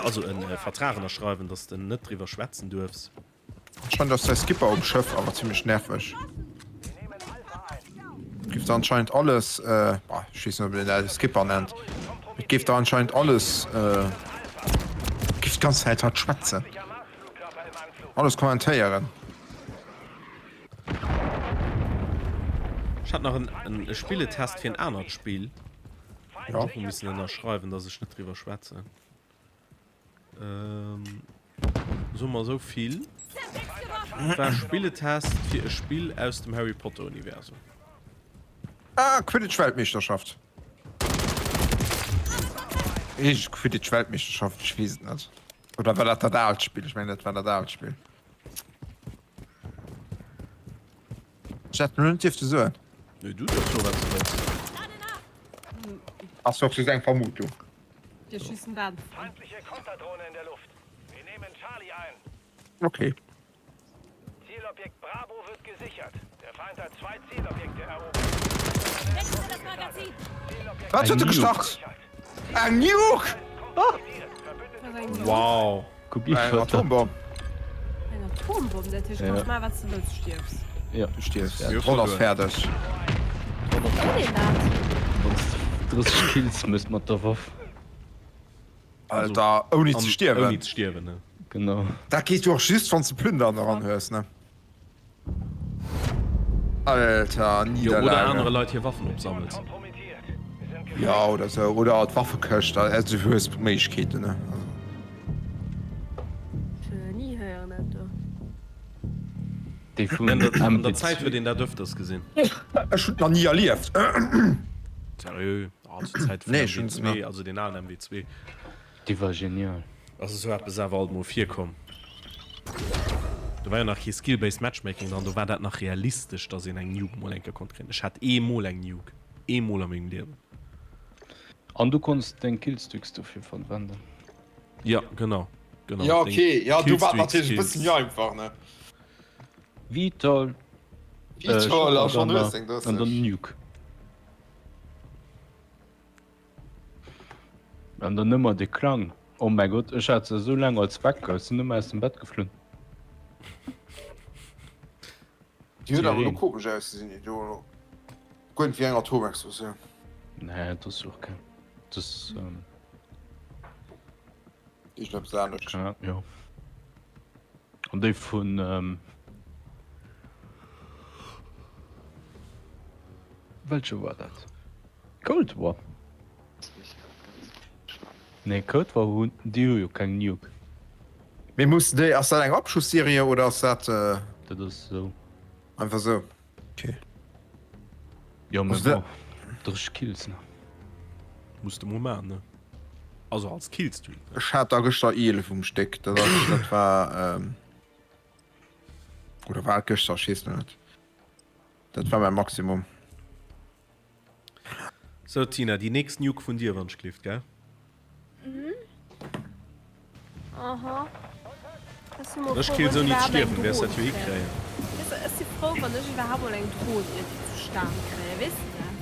S2: also en Vertrag ënnerschreiwen, dass de net driwwer schwätzen duerfs.
S1: Anscheinend ass säi Skipper um Schëff awer zimmlech nerveg. Giff der anscheinend alles, bah, ech weess net ob een dat e Skipper nennt, et géif der anscheinend alles, giff d'ganz Zäit hatt schwätzen, alles kommentéieren.
S2: Ech hat nach en Spilletest fir en anert Spill,
S1: Jo.
S2: och missen ënnerschreiwen, dass ech net driwwer schwätzen. Soe mer esou vill, Et war e Spilletest fir e Spill aus dem Harry Potter Universum.
S1: Ah, Quidditch-Weltmeeschterschaft. Heescht et Quidditch-Weltmeeschterschaft? Ech weess et net. Oder war dat dat aalt Spill? Ech mengen, dat war dat aalt Spill. Ech hätt elo net dierfte soen.
S2: Nee, du dierfs soen, wat s de wëlls.
S1: Ass och just eng Vermutung.
S12: Wir schießen dann.
S7: Feindliche Konterdrohne in der Luft. Wir nehmen Charlie ein.
S1: Okay.
S7: Zielobjekt Bravo wird gesichert. Der Feind hat zwei Zielobjekte erobert.
S1: Wat huet e gestart? Eng Nuke!
S2: Wow.
S3: Kuck
S1: Eng
S3: iwwer dat.
S1: Atombomm.
S12: Eng Atombomm, dat heescht, du kanns maachen, wat s de wëlls, du stierfs.
S3: Ja.
S1: Du stierfs.
S2: Jo,
S1: D'Ronn ass
S2: verluer.
S1: fäerdeg.
S12: Kann een dat?
S3: Wann s de 30 Kills mëss mat der Waff.
S1: Alter, ouni ze stierwen.
S2: Ouni ze stierwen, ne?
S3: Genau.
S1: Dat geet jo och just, wann s de Plünder an der Hand hues, ne? Alter,
S2: Jo, oder
S1: Niederlage.
S2: anere Leit hir Waffen opsammels.
S1: Ja, oder sou. Oder d'Waffekëscht. Also du hues Méiglechkeeten, ne? Also.
S12: Ech hunn nach ni héieren dat do.
S3: Déi vun
S2: An der
S3: MP2.
S2: Zäit huet een dat öfters gesinn.
S1: Ech hunn et nach ni erlieft.
S2: Seriö? Ah, zur Zäit vun
S1: Nee, ech hunn se
S2: MW2,
S1: nach.
S2: also deen alen MW2.
S3: Déi war genial.
S2: Ass esou eppes awer alt mol virkomm. Do war jo nach kee Skill-based Matchmaking dran, do war dat nach realistesch, dass een eng Nuke mol eng Kéier konnt kréien. Ech hat eemol eng Nuke. Eemol a mengem Liewen.
S3: An du konns deng Killstreaks dofir verwenden.
S2: Ja, genau. Genau.
S1: Ja,
S2: Deng
S1: okay, ja, du war
S2: Killstreaks,
S1: natierlech e bësse
S2: Kills.
S1: méi einfach, ne?
S3: VTOL, äh,
S1: VTOL a schonn
S3: Shotgunner
S1: 1830.
S3: an dann Nuke. An dann ëmmer de Klang. Oh mäi Gott, ech hat se esou laang als Wecker, ech sinn ëmmer aus dem Bett geflunn.
S1: Déi huet awer elo
S3: Sireen.
S1: komesch ausgesinn, déi do elo. Guer net wéi eng Atomexplosioun.
S3: Nee, dat ass jo och keng. Dat ass, ähm.
S1: Iergendeppes anescht.
S3: Keine Ahnung, jo. An déi vun, ähm. Welche war dat? Cold War? Nee, Cold War hunn, déi hu jo keng Nuke.
S1: Mee mussen déi, ass dat eng Abschussserie oder ass dat.
S3: Dat ass esou.
S1: Einfach esou, ok.
S3: Jo, mee bon, 30 Kills, ne?
S2: Muss de mol maachen, ne? Also als Killstreak, ne?
S1: Ech hat der gëschter 11 um Stéck, dat ass, dat war, oder war et gëschter, ech weess net. Dat war mäi Maximum.
S2: Sou Tina, déi nächst Nuke vun dir, wann ech gleeft, gell?
S12: Mhm. Aha. Ech si mol
S2: Ech
S12: frou,
S2: kills
S12: wann
S2: ouni
S12: ech
S2: ze
S12: iwwerhaapt eng
S2: stierwen, wäers
S12: Dron
S2: dat jo
S12: kréien.
S2: hikréien.
S12: Weess de, ech si frou, wann ech iwwerhaapt mol eng Dron iergendwéi zustan kréien, weess de dat?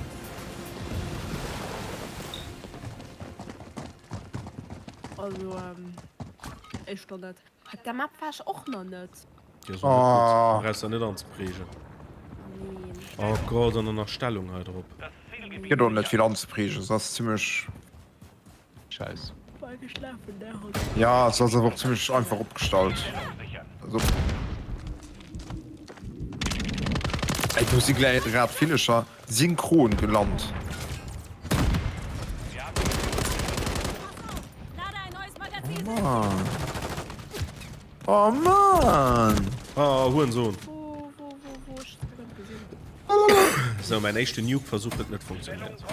S12: Also, éischter net. Op der Map war ech och nach net.
S2: Déi ass och net gutt. Brauchs der net anzeprägen. Oh Gott, an dann nach Stellung hei drop.
S1: Gëtt och net vill anzeprägen, se ass zimmlech.
S3: Scheiss.
S1: Ja, se ass awer och zimmlech einfach opgestallt. Also. Ey, do si gläich grad Villecher synchron gelant. Oh Mann. Oh Mann!
S2: Oh, Hurensohn. Sou, mäin éischten Nuke-Versuch huet net funktionéiert.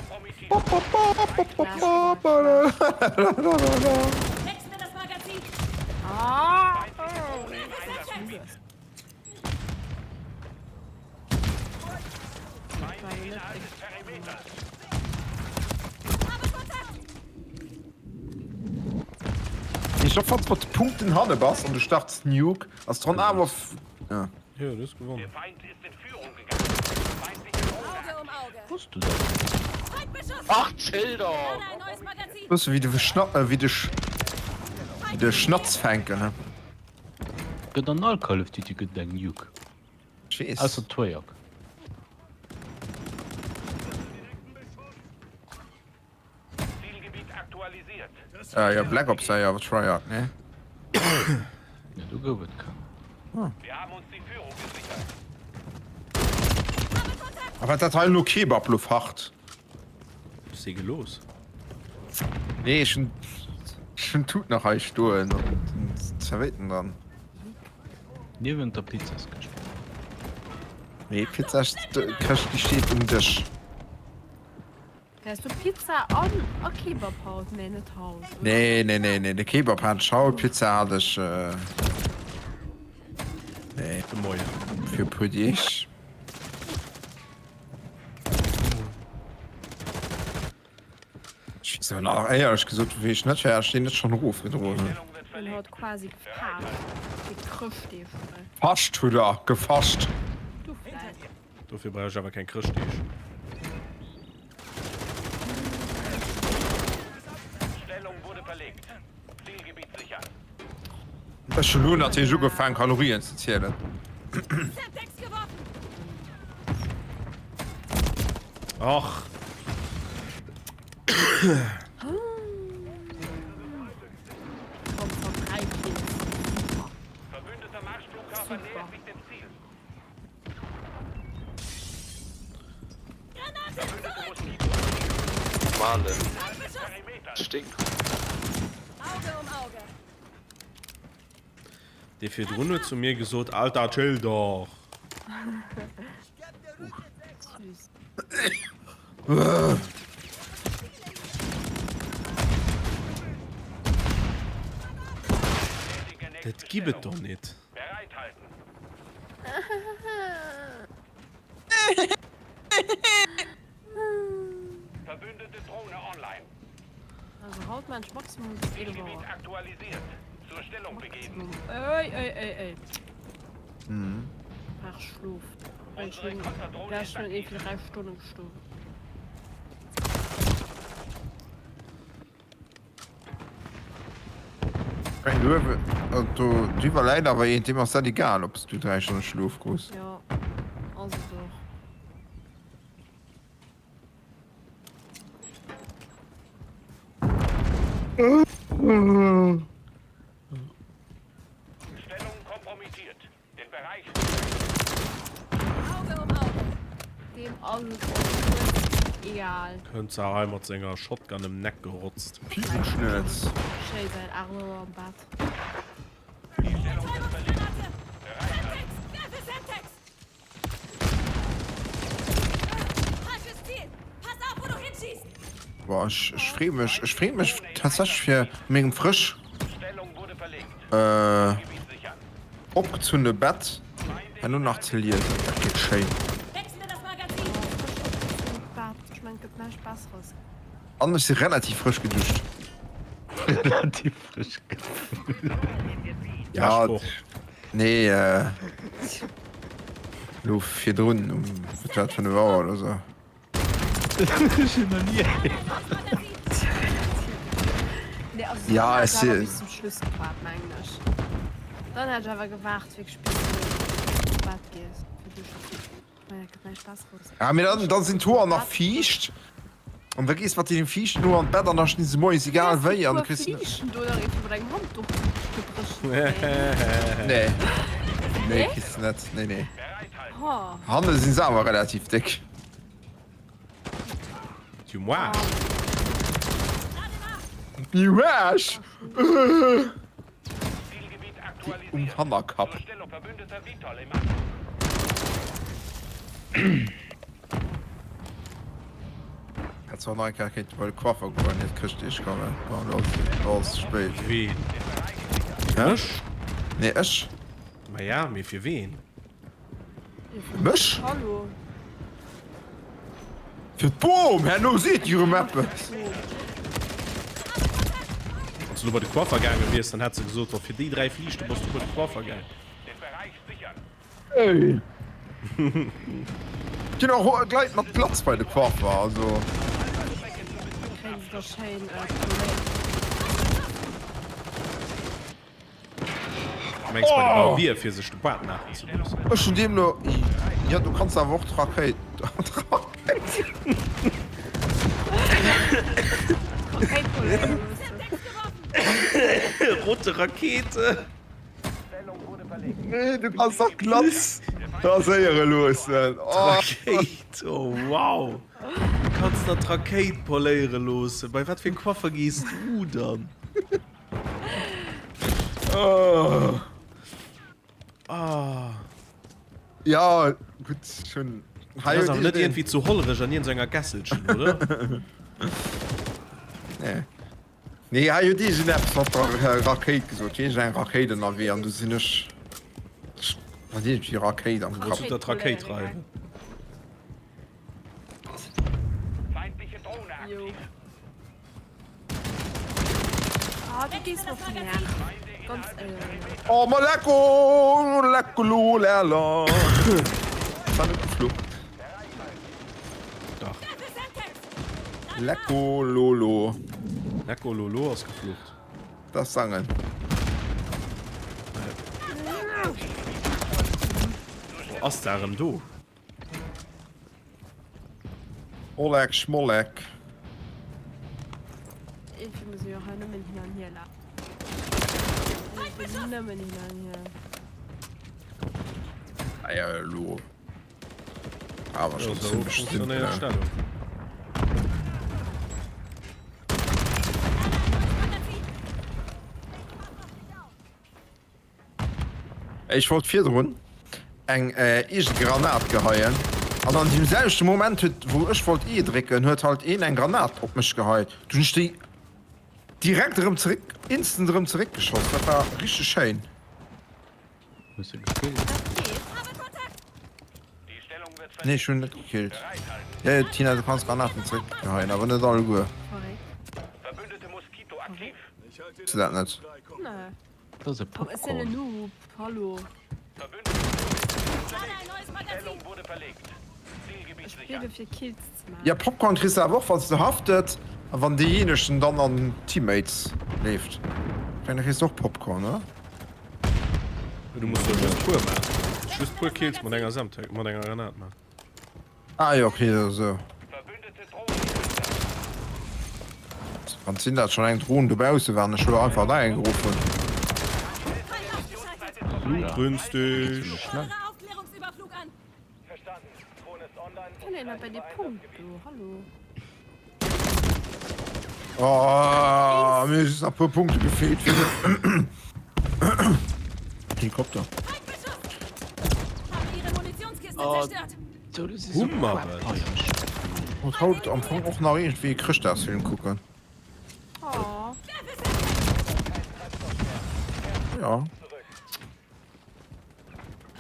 S1: Ech hoff wanns mat Punkten hanne bass an du starts Nuke ass dran awer ja.
S2: Jo, du hues gewonnen.
S3: Wosst du dat?
S13: Ach chill doch!
S1: Bësse wéi de Schna wéi de wéi de Schnatz fänken he.
S3: Gëtt an all Call of Duty gëtt et eng Nuke.
S1: Ech weess.
S3: Ausser Treyarch.
S1: Äh jo Black Ops war jo awer Treyarch ne?
S3: Jo do gouf et keng.
S1: Ah. A wat dat hei elo Kebab lo facht?
S2: Hues de gelooss?
S1: Nee ech hun ech hun d'Tut nach hei stoen an den Zerwéiten dran.
S3: Niewent der Pizzaskëscht.
S1: Nee d'Pizzakëscht déi steet um Dësch.
S12: Has du Pizza an a Kebab haut? Nee net haut oder?
S1: Nee nee nee nee de Kebab hat ech haut, Pizza hat ech nee
S2: De Moien.
S1: fir e puer Deeg. Ech weess awer nach éierlech gesot wéi ech net wéi ech deen net schonn erofgedroen hunn.
S12: Hun haut quasi gefaascht fir Chrëschtdeeg.
S1: Fascht hutt der gefascht?
S12: Du vläit.
S2: Dofir brauch ech awer keng Chrëschtdeeg.
S1: Ech hunn elo natierlech ugefaangen Kalorien ze zielen.
S2: Och.
S13: Malen. Stinkt.
S2: Dee virdrun huet zu mir gesot, Alter chill doch. Dat gib et doch nit.
S12: Also haut maan ech maximum bis 11 Auer. Maximum. Ey, ey, ey, ey. Ach, Schlof. Ech hunn gläich hunn ewell 3 Stonnen geschlof.
S1: Do driwwer läit awer een, deem ass dat egal, ob s du 3 Stonne Schlof krus.
S12: Jo, ass et och.
S7: Stellung kompromittiert. Den Bereich
S12: Auge um Auge. Deem ass et och kuerz egal.
S2: Kënnt se hei mat senger Shotgun em Neck gerotzt.
S1: Pipenschnëtz.
S12: Schéi säit 8 Auer am Bett.
S1: Boah, ech, ech free mech, ech free mech tatsächlech fir mengem frësch äh, opgezunne Bett herno nach ze liesen. Dat gëtt schéin. An ech si relativ frësch geduscht.
S3: Relativ frësch geduscht.
S1: Ja, nee, äh, lo virdrun um, wat war dat, 5 Auer oder sou.
S3: Ech hunn nach ni
S12: Nee, also
S1: Ja,
S12: dann
S1: ech
S12: hätt ech
S1: si.
S12: awer bis zum Schluss gewaart, mengen ech. Dann hätt ech awer gewaart wierklech bis du op d'Bett gees fir duschen ze goen. Mä dat gëtt näischt Besseres.
S1: Ja, mee dann, dann sinn d'Hoer nach fiicht. An da gees mat deenen fiichten Hoer an d'Bett an da stinn se moies egal wéi an du kriss.
S12: Fliischen do nach iergendwou mat engem Handduch gedréchent kréien.
S1: Nee. Nee, kriss de net. Nee, nee. Hanne sinn se awer relativ déck.
S2: Du moi.
S1: Nuage! Um Hannerkapp. Hätt zwar nach eng Kéier kéinte bei de Coiffer goen, iert Chrëschtdeeg kommen. Bon, elo ass et spéit.
S2: Ween?
S1: Hä?
S2: Mech?
S1: Nee, ech.
S2: Ma ja, mee fir ween?
S1: Mech?
S12: Hallo.
S1: Fir d'Bom! Herno seet déi erëm eppes.
S2: Wann s du elo bei de Coiffer gaange wiers, dann hätt se gesot, Wa fir déi 3 Fliichte bass du bei de Coiffer gaang.
S1: Ey! Ginn och Leit mat Glatz bei de Coiffer, also.
S12: Kréien se da schéin poléiert.
S2: Du mengs bei de Barbier fir sech de Baart maachen ze loossen?
S1: Ech hunn deemno, jo du kanns awer och d'Rakéit, d'Rakéit.
S12: D'Rakéit poléiere loossen.
S2: Rote Rakete.
S1: Nee, du kanns och Glatz raséiere loossen.
S2: D'Rakéit, oh wow. Du kanns der d'Rakéit poléiere loossen. Bei wat fir Coiffer gees du dann?
S1: Oh.
S2: Ah.
S1: Ja, gutt, schon.
S2: Hei ass awer net iergendwéi zu Hollerech an iergendsenger Gässelchen, oder?
S1: Nee. Nee, hei huet iergend eppes mat der Rakéit gesot. Hier ass eng Rakéit ënnerwee an du sinn ech. Ech hat iergendwéi Rakéit am Kapp.
S2: Wollts du der d'Rakéit reiwen?
S12: Jo. Ah, du gees mer vum Nerv. Ganz éierlech.
S1: Oh, ma lecko, lecko lo, la la. War net geflucht.
S2: Dach.
S1: Lecko lolo.
S2: Lecko lolo ass geflucht.
S1: Das sangen.
S2: Wo ass der erëm do?
S1: Oleg Schmollek.
S12: Irgendwie muss ich auch hei nëmmen hin an hier lafen. Nëmmen hin an hier.
S1: Ah ja, elo. Awer
S2: Ja,
S1: schon
S2: so
S1: ziemlich
S2: funktionéiert
S1: simpel.
S2: Stellung.
S1: Ech wollt virdrun eng eege Granat geheien an an deem selwechte Moment huet, wou ech wollt E drécken, huet halt een eng Granat op mech geheit. Du hunn ech déi. Direkt erëm zeréck, instant erëm zeréckgeschoss. Dat war richteg schéin.
S3: Hues de gekillt?
S1: Nee, ech hunn net gekillt. Jo, jo, Tina, du kanns Granaten zeréckgeheien, awer net alleguer. Wusst du dat net?
S12: Nee.
S3: Dat ass e
S12: Komm, ech sinn en
S3: Popcorn.
S12: Noob, hallo. Ech spille fir Kills ze
S1: Ja,
S12: maachen.
S1: Popcorn kriss de awer och, wann s de haftet a wann deejéinegen dann an Teammates leeft. Ech mengen, da kriss de och Popcorn, oder?
S2: Du muss jo just puer maachen. Just puer Kills mat enger Semtech, mat enger Granat maachen.
S1: Ah jo, okay, dat ass esou. Kann sinn dat schon eng Drohn dobausse war, ech hu einfach da eng geruff hunn.
S2: Blutrünstig.
S12: Kann een bei de Punkt do, hallo.
S1: Oh, mir just nach puer Punkte gefehlt fir den Helikopter.
S3: Oh,
S2: Hummer.
S1: Muss haut am Fong och nach iergendwéi e Chrëschtdagsfilm kucken.
S12: Oh.
S1: Ja.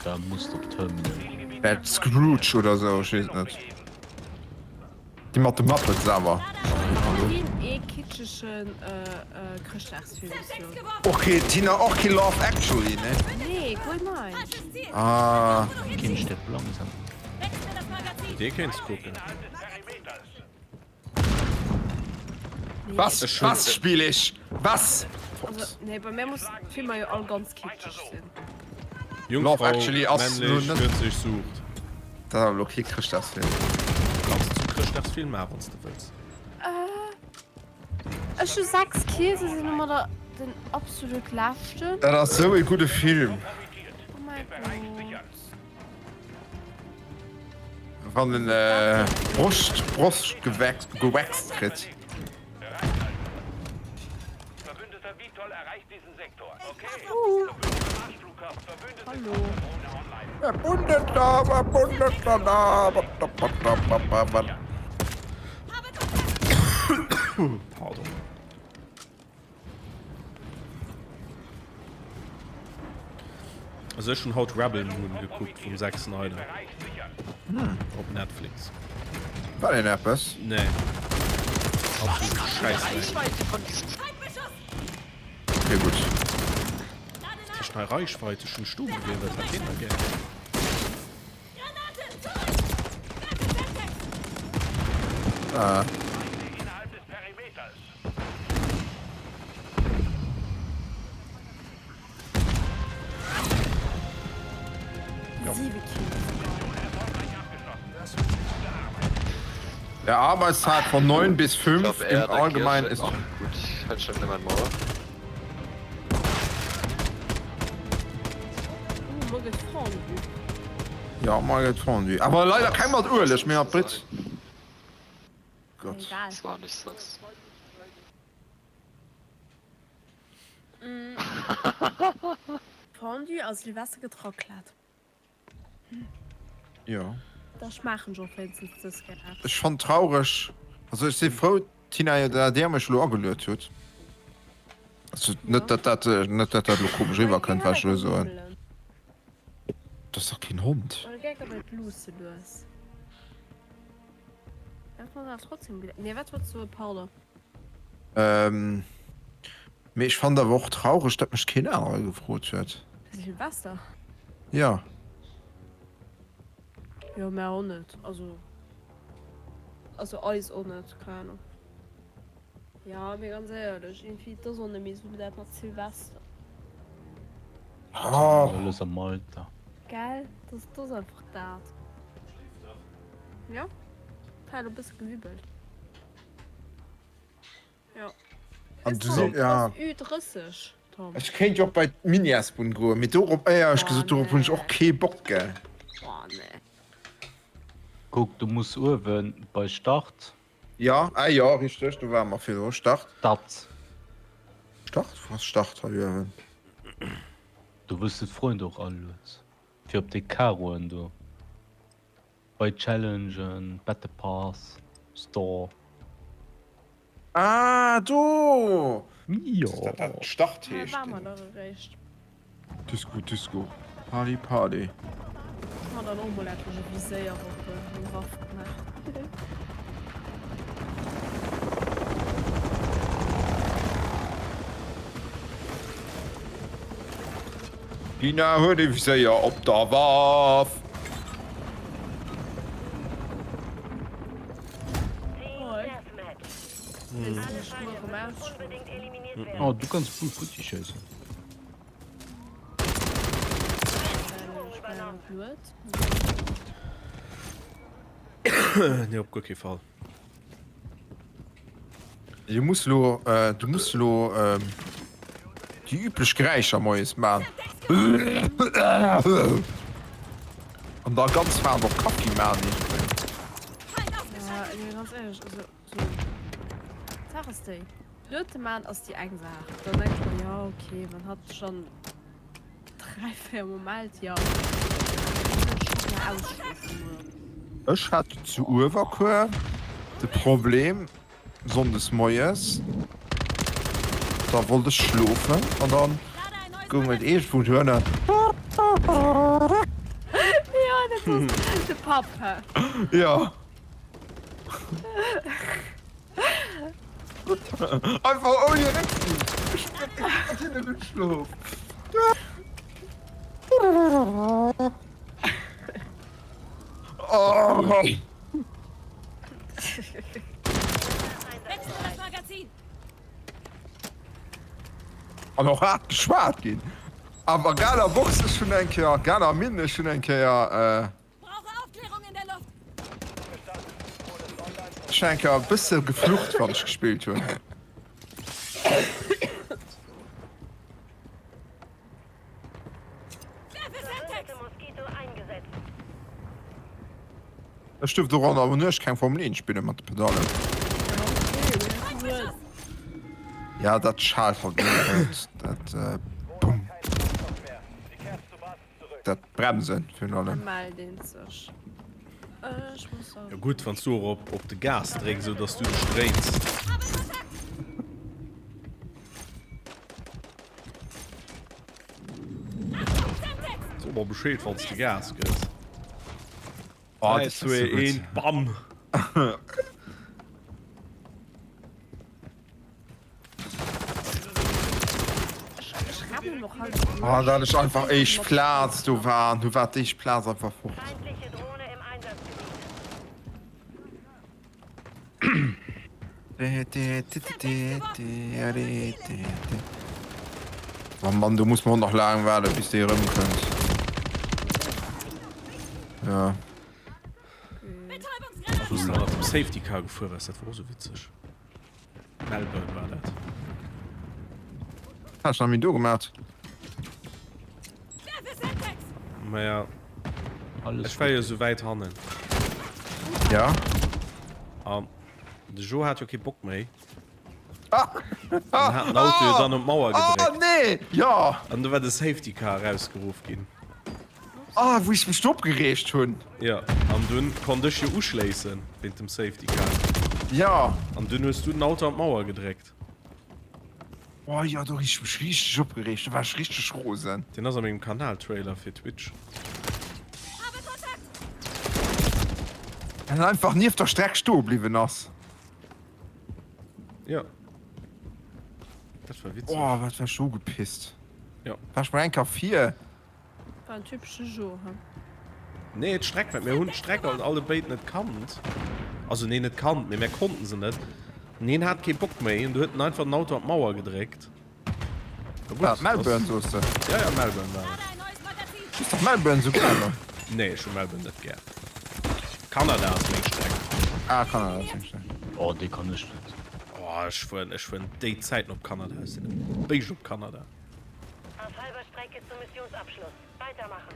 S3: Da muss op Terminal goen.
S1: Bad Scrooge oder sou, ech weess et net. Déi mat de Muppets awer.
S12: Keen ee kitschegen Chrëschtdagsfilm dës Joer.
S1: Och kee Tina, och kee Love Actually, ne?
S12: Nee, guer näischt.
S1: Ah.
S3: Keen Stirb langsam.
S2: Dee kéints kucken.
S1: Was,
S2: Ech hunn-
S1: was spill ech? Was?
S12: Also, nee, bei mir muss d'Filmer jo all ganz kitscheg sinn.
S2: Jungfrau,
S1: Love Actually ass
S2: männlech,
S1: lo net-
S2: 40, sucht.
S1: Dat ass awer lo kee Chrëschtdagsfilm.
S2: Kanns zum Chrëschtdagsfilm maachen, wann s de wëlls.
S12: Ech hu 6 Kills, ech sinn domadder den absolut leschten.
S1: Dat ass sou ee gudde Film.
S12: Oh mäi Gott.
S1: Wann en Broscht Broscht gewaxt kritt.
S2: Pardon. Also ech hun haut Rebel Moon gekuckt vum Zack Snyder.
S1: Hm.
S2: Op Netflix.
S1: War deen eppes?
S2: Nee. Absolut Scheißdreck.
S1: Okay, gutt.
S2: Tëscht hei Reichweite schon stoe gebliwwen, dat hat keen mer gär.
S1: Ah. Der Arbeitstag von 9 bis 5
S13: Ich glaub,
S1: im
S13: er, der
S1: Allgemeinen
S13: Kirsche-
S1: ist.
S13: Ach, gut, ich halt schon immer Maul.
S12: Uh, muer gëtt Fondue.
S1: Ja, muer gëtt Fondue. Awer leider keng mat Ueleg, mee mat Britt. Gott.
S12: Egal.
S13: Das war nicht sonst.
S12: Fondue a Silvester gëtt Raclette.
S1: Jo.
S12: Da schmaachen ech och wéinstens dës Kéier.
S1: Ech fann traureg, also ech si frou Tina dat dir mech elo ageluet hutt. Also net dat dat net dat dat elo komesch eriwwer kënnt wat ech elo soen. Dat ass dach keen Hond. Mee ech fannt awer och traureg dat mech keen anere gefrot huet.
S12: Silvester?
S1: Jo.
S12: Jo mär och net, also also eis och net, keng Ahnung. Jo mee ganz éierlech, iergendwéi et ass och net méi esou dat mat Silvester.
S1: Oh.
S3: Alles am Alter.
S12: Gell, dat ass einfach dat. Jo, hat e bësse gewibbelt. Jo.
S1: An du si, ja.
S12: Ü30, Tom.
S1: Ech kéint jo och bei d'Mini-S-Bunn goen, mee dorop, éierlech gesot, dorop hunn ech och kee Bock, gell.
S12: Oh, nee.
S3: Kuck, du muss uewen bei Start.
S1: Ja, ah jo, richteg, do ware mer virdru. Start.
S3: Start.
S1: Start? Wou ass Start hei uewen?
S3: Do wous de d'Freund och alueds, fir op déi Karoen do. Bei Challengen, Battle Pass, Store.
S1: Ah, do!
S3: Jo.
S1: Dat dat Start
S12: Hei
S1: heescht.
S12: war mer dach eréischt.
S1: Disco, Disco, Party, Party.
S12: Ech man dann och mol endlech e Viséier op meng Waff gemaach.
S1: D'Lina huet e Viséier op der Waff.
S3: Oh, du kanns voll futti schéissen.
S2: Nee, op guer kee Fall.
S1: Du muss lo, äh, du muss lo ähm, déi üblech Geräischer moies man. An da ganz haart och Kaffi man.
S12: Ja, nee, ganz ehrlech, also so d'Saach ass déi, Luete man ass déi eng Saach, dann denkt ech mer, jo okay, wann hatt sech dann 3, 4 mol mellt, jo, dann wëll ech scho gär ausschlofen mol.
S1: Ech hat zu Uewerkuer de Problem Sonndes moies, da wollt ech schlofen an dann goung et iergendwou duerno.
S12: Jo, dat ass de Papp, hä?
S1: Jo. Einfach ouni Récksiicht. Ech hat hinnen net schlof. Oh. An och haart geschwat ginn. Awer Gala Box ech hunn eng Kéier, Gala Minn ech hunn eng Kéier. Ech hunn eng Kéier e bësse geflucht wann ech gespillt hunn. Ech duerft och an der Nuecht keng Formel 1 spillen mat de Pedallen. Ja dat schaalt halt net, dat bumm. Dat Bremsen virun allem.
S2: Jo gutt, wann s du och op op de Gas drécks, esou datt s du dech dréins. So mol Bescheed, wann s de Gas gëss.
S1: Oh,
S2: 3, 2, 1, bam!
S1: Oh, dat ech einfach éischt Plaz do war an du war d'éischt Plaz einfach fort. Oh Mann, do muss man och nach laang waarden, bis déi erëmkënnt. Ja.
S2: Wou s de mat dem Safety Car gefuer waars, dat war och sou witzeg. Melbourne war dat.
S1: Hat ech nach méi do gemat.
S2: Maja ech war jo sou wäit hannen.
S1: Ja.
S2: An de Jo hat jo kee Bock méi. An hat den Auto jo dann un d'Mauer gedréckt.
S1: Ah nee! Ja!
S2: An du war de Safety Car erausgeruff ginn.
S1: Ah, wou ech mech do opgereegt hunn.
S2: Jo, an dunn konnt ech jo uschléissen wéint dem Safety Car.
S1: Jo.
S2: An dunn hues du den Auto an d'Mauer gedréckt.
S1: Oh jo, do hunn ech mech richteg opgereegt, do war ech richteg rosen.
S2: Deen ass a mengem Kanal-Trailer fir Twitch.
S1: Well en einfach nieft der Streck stoe bliwwen ass.
S2: Jo. Dat war witzeg.
S1: Oh, wat war ech do ugepisst.
S2: Jo.
S1: War ech mol eng Kéier vir.
S12: War en typesche Jo, he?
S2: Nee, d'Streck, well mir hunn d'Streck alt allebéid net kannt. Also nee, net kannt, mee mär konnten se net. An hien hat kee Bock méi an du huet en einfach den Auto an d'Mauer gedréckt. Na gutt,
S1: Wat, Melbourne, soos de?
S2: Ja, ja, Melbourne war et.
S1: Du hues dach Melbourne sou gär, ne?
S2: Nee, ech hu Melbourne net gär. Kanada ass meng Streck.
S1: Ah, Kanada ass deng Streck.
S3: Oh, déi kann ech net.
S2: Oh, ech fueren, ech fueren déi Zäiten op Kanada. Ech sinn e Béischt op Kanada.
S8: Auf halber Strecke zum Missionsabschluss. Weitermachen.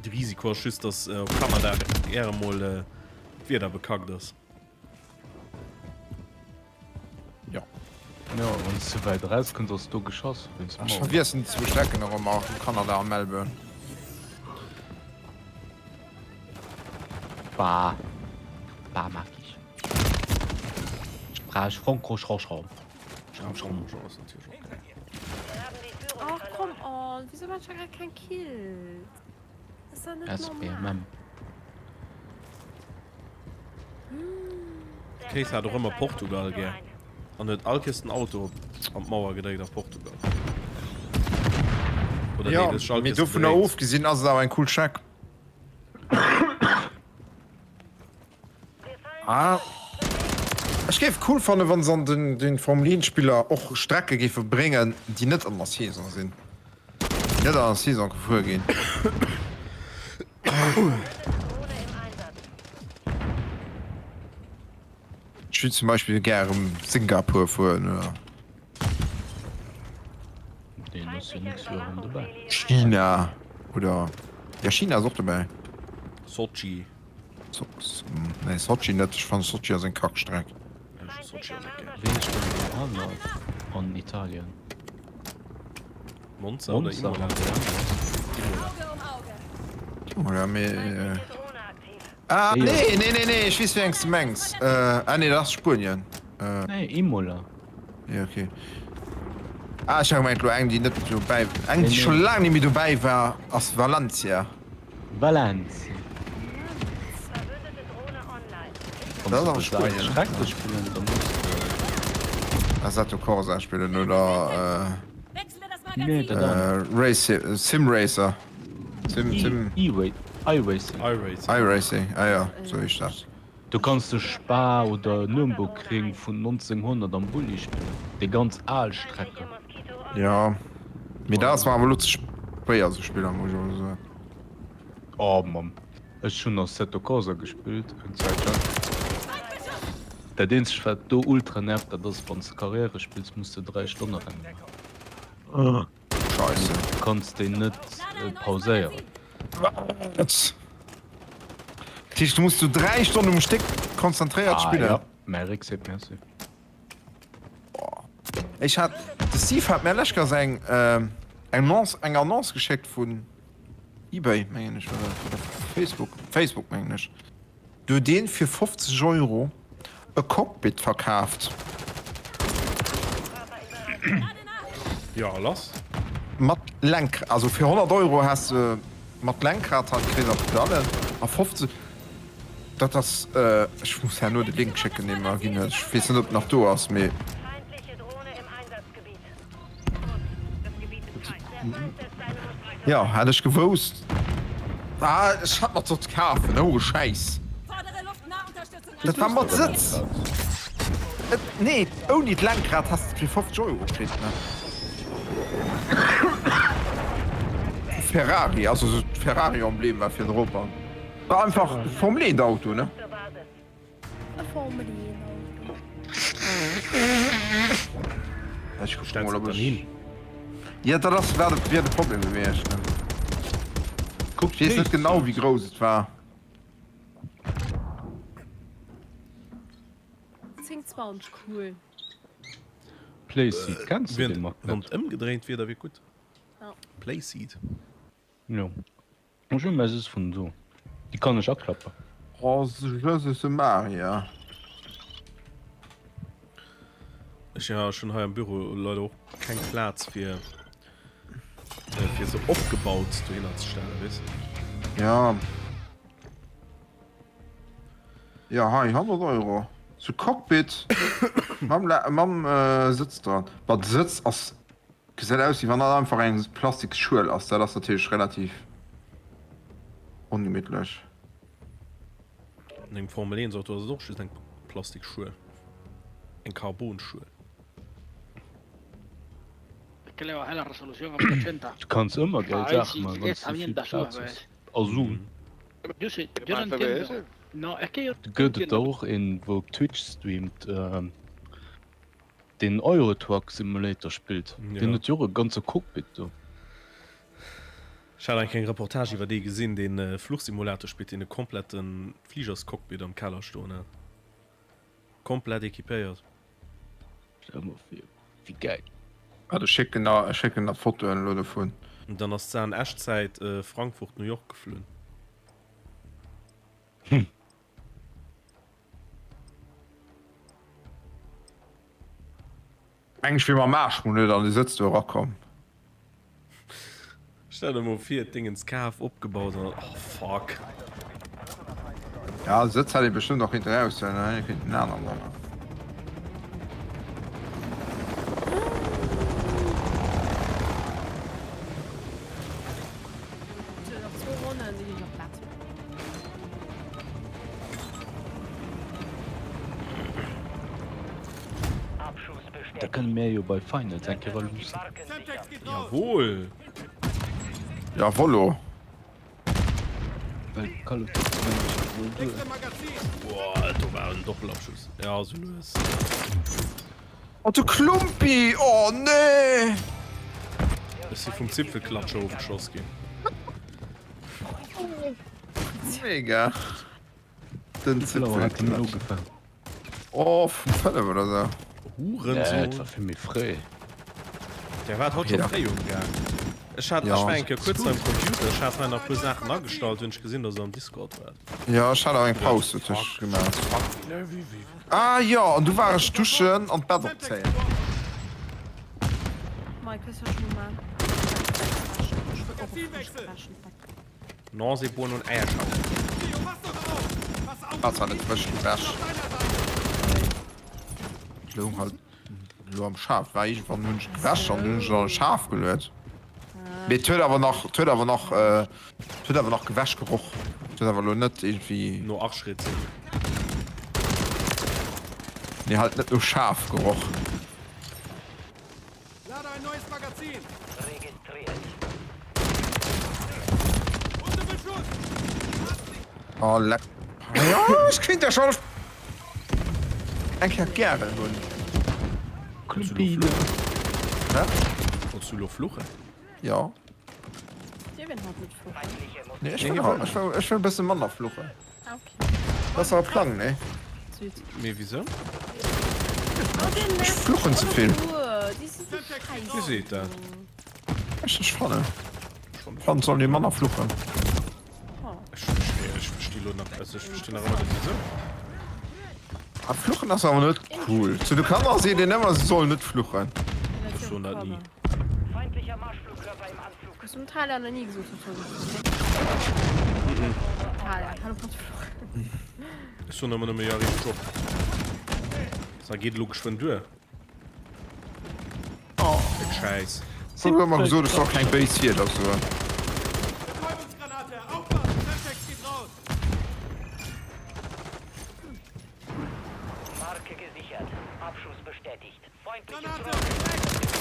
S2: De Risiko ass just, dass op Kanada gäre mol d'Wieder bekackt ass.
S1: Jo.
S3: Jo, wann s ze wäit erauskënns, ass do geschoss wéinst
S1: Ech
S3: Mauer.
S1: verwiesselen déi zwou Strecken och ëmmer, Kanada a Melbourne.
S3: Bah. Bah mag ich. Spa-Francorchamps.
S2: Spa-Francorchamps ass natierlech och gäil.
S12: Ach come on, wieso man schon grad kein Kill? Das ist doch net normal.
S3: SPMM.
S2: D'Kéis hat och ëmmer Portugal gär an huet all Kéiers den Auto an d'Mauer gedréckt a Portugal. Oder
S1: Jo,
S2: nee, huet sech all
S1: mee
S2: Kéiers
S1: dovunner
S2: gedréit.
S1: ofgesinn ass et awer eng cool Streck. Ah, ech géif cool fannen, wann se an den den Formel 1 Spiller och Strecke géife bréngen, déi net an der Saison sinn, déi net an der Saison gefuer ginn. Ech wéilt zum Beispill gär erëm Singapur fueren oder.
S3: Deen ass jo nächst Joer erëm dobäi.
S1: China oder, jo China ass och dobäi.
S2: Sochi.
S1: Nee Sochi net, ech fannen Sochi ass eng Kackstreck.
S2: Ech hu Sochi och net gär.
S3: Wéi heescht denn déi aner an Italien?
S2: Monza oder
S3: Monza
S2: Imola?
S3: oder
S2: Imola.
S1: Imola, mee. Ah nee, nee, nee, nee, ech weess wéi eng s de mengs. Ah nee, dat ass Spuenien.
S3: Nee, Imola.
S1: Ja, okay. Ah, ech hat gemengt elo eng déi net dobäi, eng déi scho laang net méi dobäi war, ass Valencia.
S3: Valencia.
S1: Dat ass awer Spuenien.
S3: Strecke spillen, da muss de.
S1: Assetto Corsa spillen oder
S3: Nee, dat anert.
S1: Race, Sim Racer. Sim, Sim.
S3: iRacing.
S1: iRacing, ah jo, sou heescht dat.
S3: Do kanns de Spa oder Nürnbergring vun 1900 am Bulli spillen, déi ganz al Strecke.
S1: Jo, mee dat ass mer awer elo ze schwéier ze spillen, muss ech awer soen.
S3: Oh Mamm, ech hunn Assetto Corsa gespillt eng Zäit laang. Dat eenzegt wat do ultra nervt, dat ass wanns de Karriere spills, muss de 3 Stonne Rennen maachen.
S1: Scheisse.
S3: Du kanns déi net pauséieren.
S1: Wat? Dat heescht du muss du 3 Stonnen um Stéck konzentréiert spillen?
S3: Ah ja, mäi Réck seet Merci.
S1: Ech hat, de Steve hat mär lech Kéiers eng eng eng Annonce geschéckt vun Ebay mengen ech oder Facebook, Facebook mengen ech. Do huet een fir 50 Euro e Cockpit verkaaft.
S2: Jo, lass.
S1: Mat Lenk, also fir 100 Euro has de mat Lenkrad halt kriss a Pedallen a 50, dat ass, ech muss herno de Link schécken dee mer ginn huet, ech weess net op en nach do ass, mee. Jo, hätt ech gewousst. Ah, ech hat mer sollt kafen, oh Schäiss. Dat war mat Sëtz. Nee, ouni d'Lenkrad has de fir 50 Euro kritt, ne? Ferrari, also sou d'Ferrari-Emblem war fir drop an war einfach Formel 1 Auto, ne?
S12: E Formel 1 Auto.
S1: Ech kucken
S2: Stellst
S1: mol
S2: du
S1: ob
S2: dann
S1: ech.
S2: hin?
S1: Ja dat ass war wier de Problem gewiescht ne.
S3: Kuck
S1: Ech weess net genau wéi grouss et war.
S12: 10 20 cool.
S3: Playseat, kenns du dee Mark
S2: Wann
S3: net?
S2: et ëmgedréint wier, da wier gutt.
S12: Ja.
S2: Playseat.
S3: Jo. Ech hunn mäi Sëtz vun do. Déi kann ech aklappen.
S1: Oh Jesus Maria.
S2: Ech ja ech hunn hei am Büro leider och keng Plaz fir fir se opgebaut dohinner ze stellen, weess.
S1: Ja. Ja hei 100 Euro. Sou Cockpit mam mam Sëtz dran. Bah de Sëtz ass Gesäit aus wéi wann dat einfach eng plastiks Schuel ass, dat ass natierlech relativ ongemittlech.
S2: An engem Formel 1 Auto ass et och just eng plastik Schuel, eng Carbon Schuel.
S3: Du kanns ëmmer gäil Saache man wanns du vill Plaz hues a Suen. Do gëtt et der och een wou op Twitch streamt. Deen Euro Truck Simulator spillt, deen huet jo och e ganze Cockpit do.
S2: Ech hat eng kleng Reportage iwwer ee gesinn, deen Fluchsimulator spillt, deen e komplette Fligerscockpit am Keller stoen hat. Komplett equipéiert.
S3: Stell mer vir, wéi gäil.
S1: Waart, ech schécken der, ech schécken der d'Fotoen elo dovun.
S2: An dann ass se an Echtzäit Frankfurt-New York geflunn.
S3: Hm.
S1: Meng ech wier mam Aarsch mol net an de Sëtz do erakomm.
S2: Stell der mol vir, d'Dingens kaf, opgebaut an dann, oh fuck.
S1: Ja, Sëtz hätt ee bestëmmt och kéinten eraushuelen an hätt ee kéinten en aneren dra maachen.
S12: Sou, nach zwou Ronnen, da ginn ech op d'Bett.
S3: Da kënne mär jo bei Finals eng Kéier luussen.
S2: Jawohl!
S1: Jawollo!
S3: Well Call of Duty mengen ech geet mol duer.
S2: Boah, do war en Doppelabschuss. Ja, sou lues.
S1: Oh de Klumpi! Oh nee!
S2: Ech si vum Zipfelklatscher ofgeschoss ginn.
S1: Mega! Den Zipfelklatscher. Oh, vum 5 oder sou.
S2: Hurensohn.
S3: Nee, et war vill méi fréi.
S2: Der waart haut scho fréi um Gaang. Ech hat, ech war eng Kéier kuerz beim Computer, ech hat hei nach puer Saachen agestallt, hunn ech gesinn, dass der am Discord waart.
S1: Jo, ech hat och eng Paus dotëscht gemaach. Ah jo, an du war ech duschen an d'Bett opzéien.
S12: Mike, hues du schon mal
S2: Nosebohnen und Eierschaum.
S1: War zwar net frësch gewäsch. Et loung halt elo am Schaf. War iergendwann hunn ech et gewäsch an dunn hunn ech et an de Schaf geluet. Mee et huet awer nach, et huet awer nach, et huet awer nach gewäsch geroch. Et huet awer elo net iergendwéi.
S2: No Arschritze.
S1: Nee, halt net no Schaf geroch.
S5: Lade ein neues Magazin. Registriert. Unter Beschuss.
S1: Oh, leck. Ja, ech kéint der schon eng Kéier gären hunn.
S3: Klumpine.
S1: Hä?
S2: Wollts du lo fluchen?
S1: Ja.
S12: Dir wien haut net fluchen?
S1: Nee, ech wëll, ech wëll, ech wëll e bësse manner fluchen. Dat ass awer Plang, nee?
S2: Mee wisou?
S1: Ech fluchen ze vill.
S2: Wie seet dat?
S1: Ech ech fannen. Fannen et soll ee manner fluchen.
S2: Ech ech versti lo nach, also ech verstinn nach ëmmer net wisou.
S1: Ah, fluchen ass awer net cool. Zu de Kanner seet een ëmmer se sollen net fluchen.
S2: Ech soen dat ni.
S12: Hues du dem Thalia nach ni gesot, dass du Thalia, hör op mat fluchen.
S2: Ech soen ëmmer nëmme, jo, richteg op. Da geet elo geschwënn duer.
S1: Oh.
S2: Déck Schäiss.
S1: Ech hu ëmmer gesot, ech soll keng béis Wierder soen.
S5: Betäubungsgranate, aufpassen, Semtex geht raus.
S7: Marke gesichert. Abschuss bestätigt.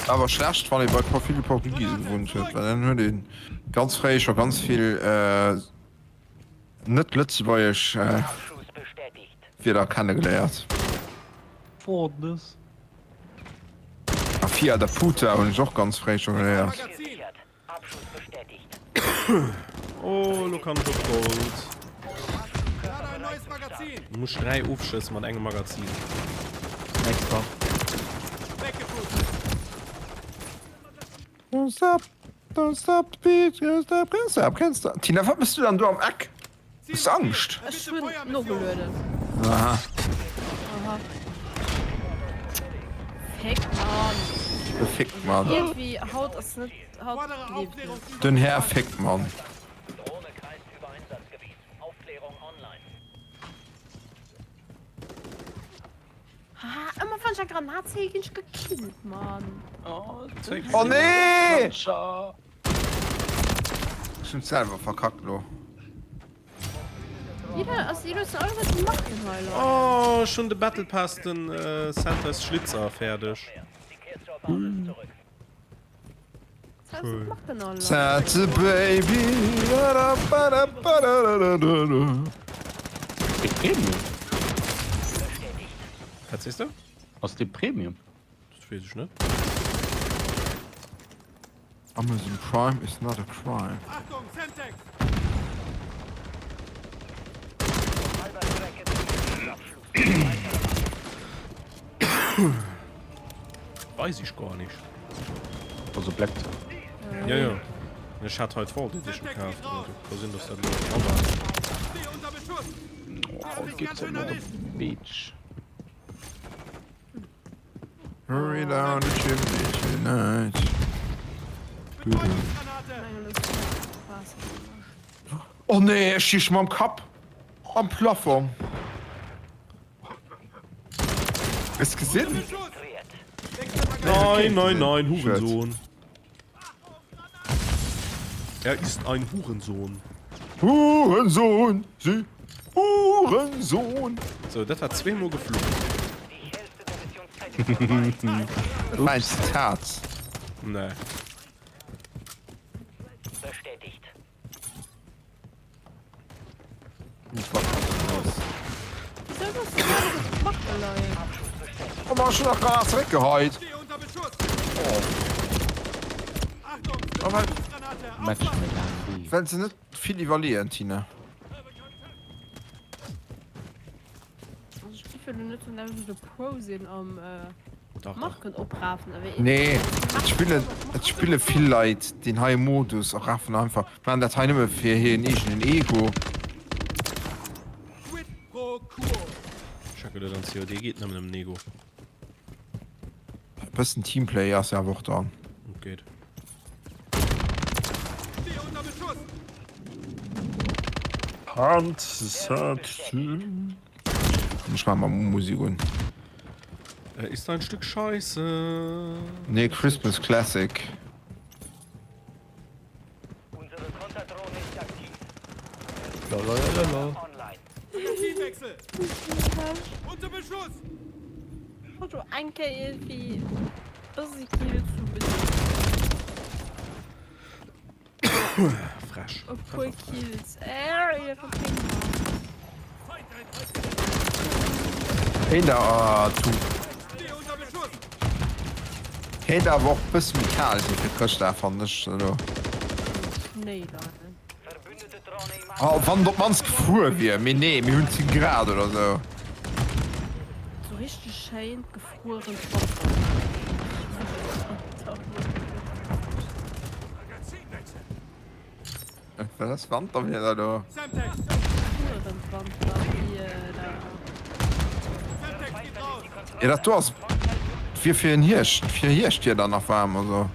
S1: Awer schlecht wann ee bei vill Portugise gewunnt huet, well dann huet ee ganz fréi scho ganz vill net lëtzebuergesch Wierder kennegeléiert. A Fia da puta hunn ech och ganz fréi scho geléiert.
S2: Oh, lo kann ech op Gold. Muss 3 Ofschëss mat engem Magazin.
S3: Extra.
S1: Don't stop, don't stop the beat, can't stop, can't stop, can't stop. Tina, wat mëss du dann do am Eck? Hues du Angscht?
S12: Ech hunn nogelueden.
S1: Aha.
S12: Aha. Fick, Mann.
S1: De Fickmann.
S12: Irgendwie haut ass net haut leeft net.
S1: Den Här Fickmann.
S12: Haha, ëmmer wann ech eng Granat zéie ginn ech gekillt, Mann.
S1: Oh nee! Ech hunn selwer verkackt lo.
S12: Jidder ass déi loossen alle wat machen hei Leit.
S2: Oh, ech hunn de Battle Pass den Santas Schlitzer fäerdeg.
S1: Santa Baby
S3: Dee Premium?
S2: Wat sees de?
S3: Ass dee Premium?
S2: Dat weess ech net.
S1: Amazon Prime is not a crime.
S5: Achtung, Semtex!
S2: Weis ich gar nicht.
S3: Also Black.
S2: Ja, ja. Ech hat heute Vault Edition gekauft. Da sinn das dat lo dran war.
S3: Oh, geht's ja noch Beach.
S1: Hurry down the chimney tonight. Oh nee, ech stich mam Kapp am Plafong. Hues gesinn?
S2: Nein, nein, nein, Hurensohn. Er ist ein Hurensohn.
S1: Hurensohn, sie Hurensohn.
S2: So, dat war zweemol geflucht.
S1: Dat war ein Zitat.
S2: Nee.
S7: Bestätigt.
S1: Oh man, schon nach Granat zeréckgeheit. Oh. Well se net vill iwwerleeën, Tina.
S12: Also ech géif jo net soen, dass ech e Pro sinn am Marken oprafen.
S1: Nee, et spillen, et spille vill Leit deen heie Modus a rafen einfach, maachen dat hei nëmme fir hiren eegenen Ego.
S2: Ech hat geduet an COD geet nëmmen ëm den Ego.
S1: E bëssen Teamplay ass jo awer och dran.
S2: Et geet.
S1: Ech maache mer Musik un.
S2: Er ist ein Stück Scheiße.
S1: Nee, Christmas Classic.
S7: Unsere Konterdrohne ist aktiv.
S3: Lalalala.
S7: Online.
S5: Magazinwechsel. Unter Beschuss.
S12: Hat jo eng Kéier iergendwéi bëssi Kill zu bëssi.
S2: Frech.
S12: E puer Kills. Äh, ihr verpinnt.
S1: Kéint awer zu. Kéint awer och bësse méi kal si fir Chrëschtdag fannen ech elo.
S12: Schnéi leien.
S1: Oh, wann et op d'mannst gefruer wier, mee nee, mir hunn 10 Grad oder sou.
S12: Sou richteg schéin gefruerent Wasser.
S1: Wat ass Wanterwieder do?
S12: Gefruerent Wanterwieder.
S1: Jo, dat do ass wier fir en Hierscht, fir Hierschtwieder nach waarm, also.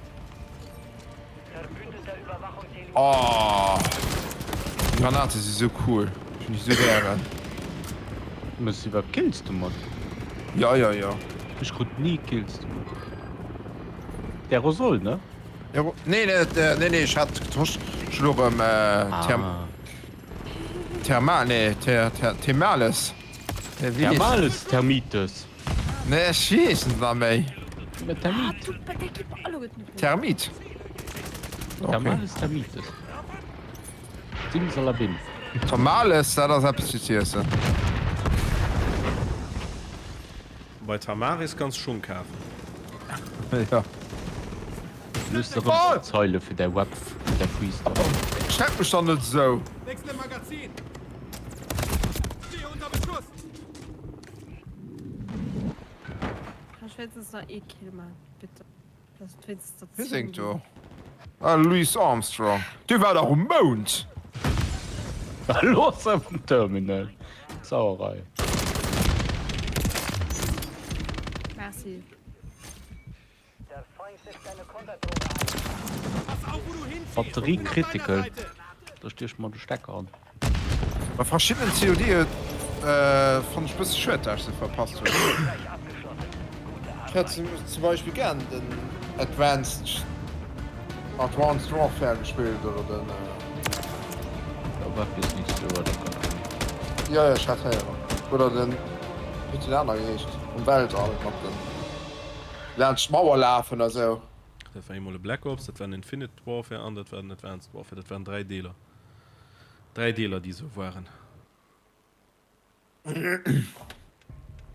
S1: Oh déi Granate si sou cool, ech hunn déi sou gären.
S3: Mëss iwwerhaapt Kills domat?
S1: Jo jo jo.
S3: Ech krut ni Kills domat. D'aerosol ne?
S1: Nee nee nee ech hat getosch, ech hunn och erëm Therm Thermal nee Thermales.
S3: Thermales Thermites.
S1: Nee ech weess net nach méi.
S3: Thermit.
S1: Thermit.
S3: Thermales Thermites. Simsalabim.
S1: Tamales, dat ass eppes fir z'iessen.
S2: Bei Tamaris kanns Schung kafen.
S1: Jo.
S3: Lues de rëm Zeile fir däi Web, fir däi Freestyle.
S1: Schreck mech dann net esou.
S5: Wechsle Magazin. Stehe unter Beschuss.
S12: Kann ech wéinstens nach ee Kill man, bitte? Dass et wéinstens der
S1: Wie
S12: 10
S1: singt
S12: ginn.
S1: do? Ah, Louis Armstrong. Dee war dach um Mound!
S3: Elo ass er um Terminal. Sauerei.
S12: Merci.
S3: Batterie critical. Da stiech mer de Stecker an.
S1: Bei verschiddenen CODe fannen ech bësse schued dat ech se verpasst hunn. Ech hätt zum Beispill gären den Advanced Advanced Warfare gespillt oder den. Jo jo ech hat héieren. Oder den, wéi huet den aner geheescht, am Weltall mat den. Laanscht d'Mauer lafen a sou.
S2: Dat war eemol e Black Ops, dat war en Infinite Warfare an dat war den Advanced Warfare. Dat waren 3 Deeler. 3 Deeler, déi esou waren.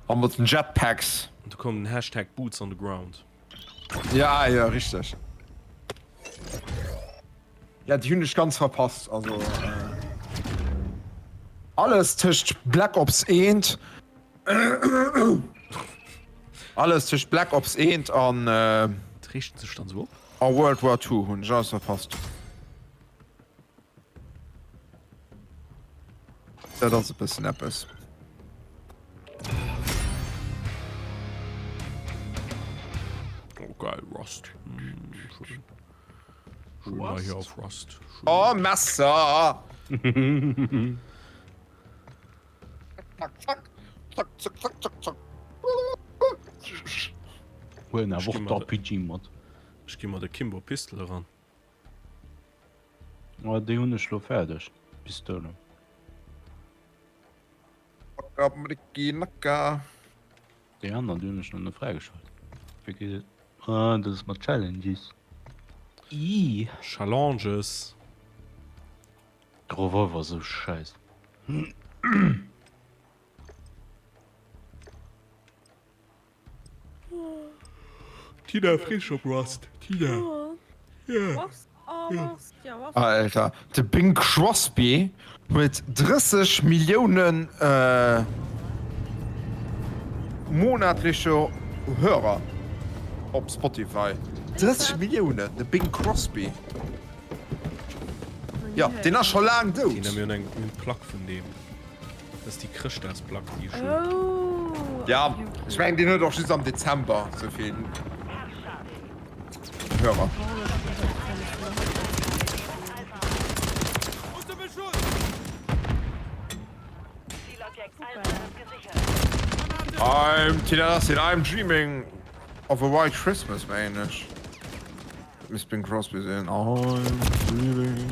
S1: A mat den Jetpacks.
S2: An du koum den Hashtag Boots on the Ground.
S1: Ja, ja, richteg. Ja, déi hunn ech ganz verpasst. Also alles tëscht Black Ops 1 Alles tëscht Black Ops 1 an
S2: Et riicht sech dann sou op.
S1: A World War 2 hunn ech alles verpasst. Dat ass e bëssen eppes.
S2: Hier auf Rust.
S1: Oh, Messer! Zack, zack, zack, zack, zack, zack, zack.
S3: Huelen awer och d'RPG mat.
S2: Ech gi mer de Kimbo Pistol eran.
S3: Oh, déi hunn ech lo fäerdeg, d'Pistolen. Déi aner, déi hunn ech nach net fräigeschalt. Wéi geet et? Ah, dat ass mat Challenges. Ih.
S2: Challenges.
S3: De Revolver ass esou schäiss.
S2: Tina frisch op Rust Tina
S1: Alter de Bing Crosby huet 30 Milliounen monatleche Hörer op Spotify. 30 Milliounen de Bing Crosby. Jo deen ass scho laang dout.
S2: Tina mir hunn eng Plack vun deem. Dat ass déi Chrëschtdagsplack, déi ech hunn.
S1: Ja, ech mengen deen huet och just am Dezember sou vill Hörer. I'm Tina Nassin, I'm dreaming of a white Christmas, mengen ech. Dat misst Bing Crosby sinn. I'm dreaming.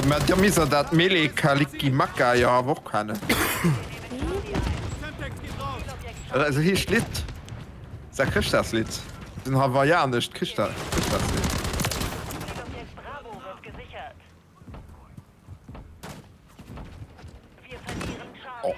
S1: Mä da misst der dat Mele Kalikimaka jo awer och kennen. Esou heescht d'Lidd. Säi Chrëschtdagslidd. Den hawaiianescht Chrëschtdagslidd. Oh.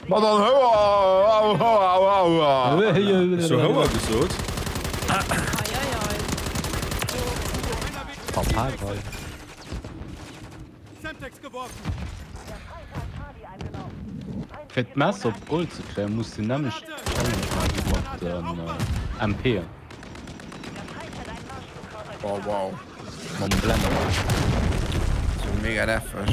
S1: Ma dann houer, houer, houer, houer.
S2: Hues du houer gesot?
S3: Papagei. Fir d'Messer op Gold ze kréien, muss de nämmlecht Challenge maachen mat den MPen.
S1: Oh wow.
S3: Mam Blender.
S1: Sou mega nerveg.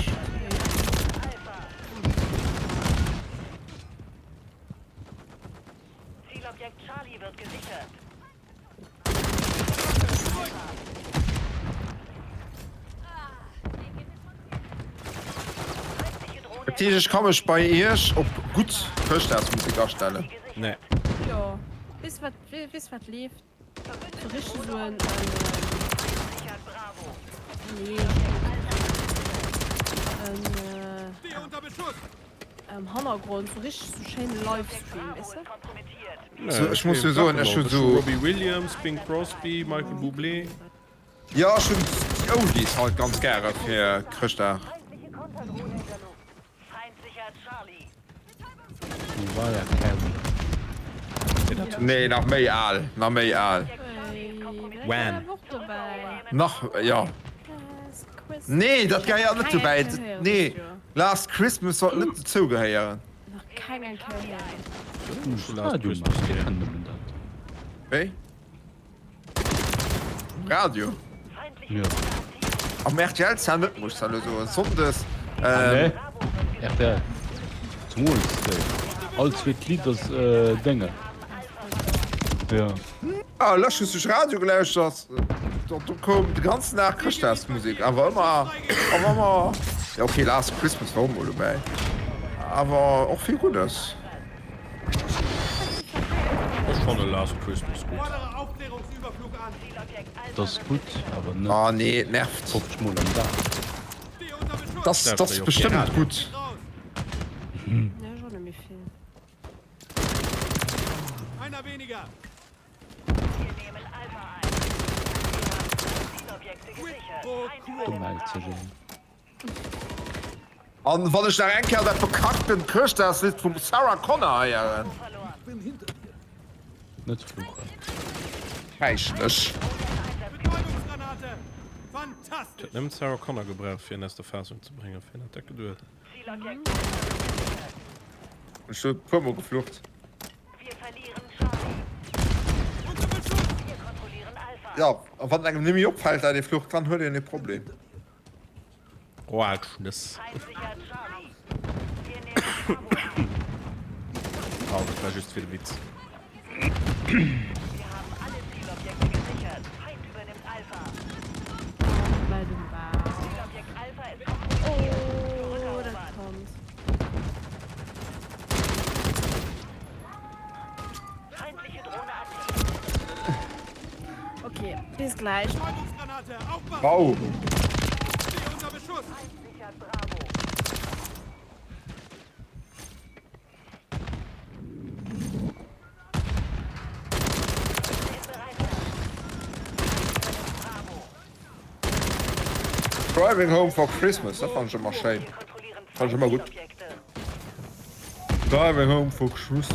S1: Dat heescht ech ka mech bei iech op gutt Chrëschtdagsmusek astellen?
S2: Nee.
S12: Jo, weess wat, weess wat leeft? Sou richteg sou en, en, nee, en, am Hannergrond sou richteg sou schéine Livestream, weess de?
S1: So, ech muss jo soen, ech hunn sou.
S2: Robbie Williams, Bing Crosby, Michael Bublé.
S1: Jo, ech hunn déi Oldies halt ganz gäre fir Chrëschtdag.
S3: Mariah Carey.
S1: Nee, nach méi al, nach méi al.
S2: Wham.
S1: Nach, jo. Nee, dat gehéiert net dobäi. Nee, Last Christmas sollt net dozou gehéieren.
S12: Nach keng eng Kéier héieren.
S2: Last Christmas gär.
S1: Wéi? Um Radio?
S3: Jo.
S1: Am RTL zwar net, muss ech zwar elo soen. Sonndes.
S3: Ah nee, RTL. Zemools déi. All zweet Lidd ass Dénge. Jo.
S1: Ah, lëscht hues duerch Radio gelauschtert, do koum de ganzen Dag Chrëschtdagsmusek, awer ëmmer, awer ëmmer, jo ok, Last Christmas war och mol dobäi, awer och vill Guddes.
S2: Ech fanne Last Christmas gutt.
S3: Et ass gutt, awer net
S1: Ah nee, et nervt.
S3: 50 mol am Dag.
S1: Dass, dass bestëmmt gutt.
S3: Do mellt sech een.
S1: An wann ech nach eng Kéier dat bekacktent Chrëschtdagslidd vum Sarah Connor heieren.
S3: Net fluchen.
S1: Päischen ech.
S2: Et huet nëmmen d'Sarah Connor gebraucht fir en aus der Fassung ze bréngen, fir en hat dat geduet.
S1: Ech hu e puer mol geflucht. Jo, a wann engem net méi opfält, dat ee flucht, dann huet een e Problem.
S2: Roatschnëss. Oh, dat war just fir de Witz.
S12: Oh, dat Kand. Okay, bis gleich.
S1: Wow. Driving Home for Christmas, dat fand ech ëmmer schéin. Fand ech ëmmer gutt. Driving Home for Christmas.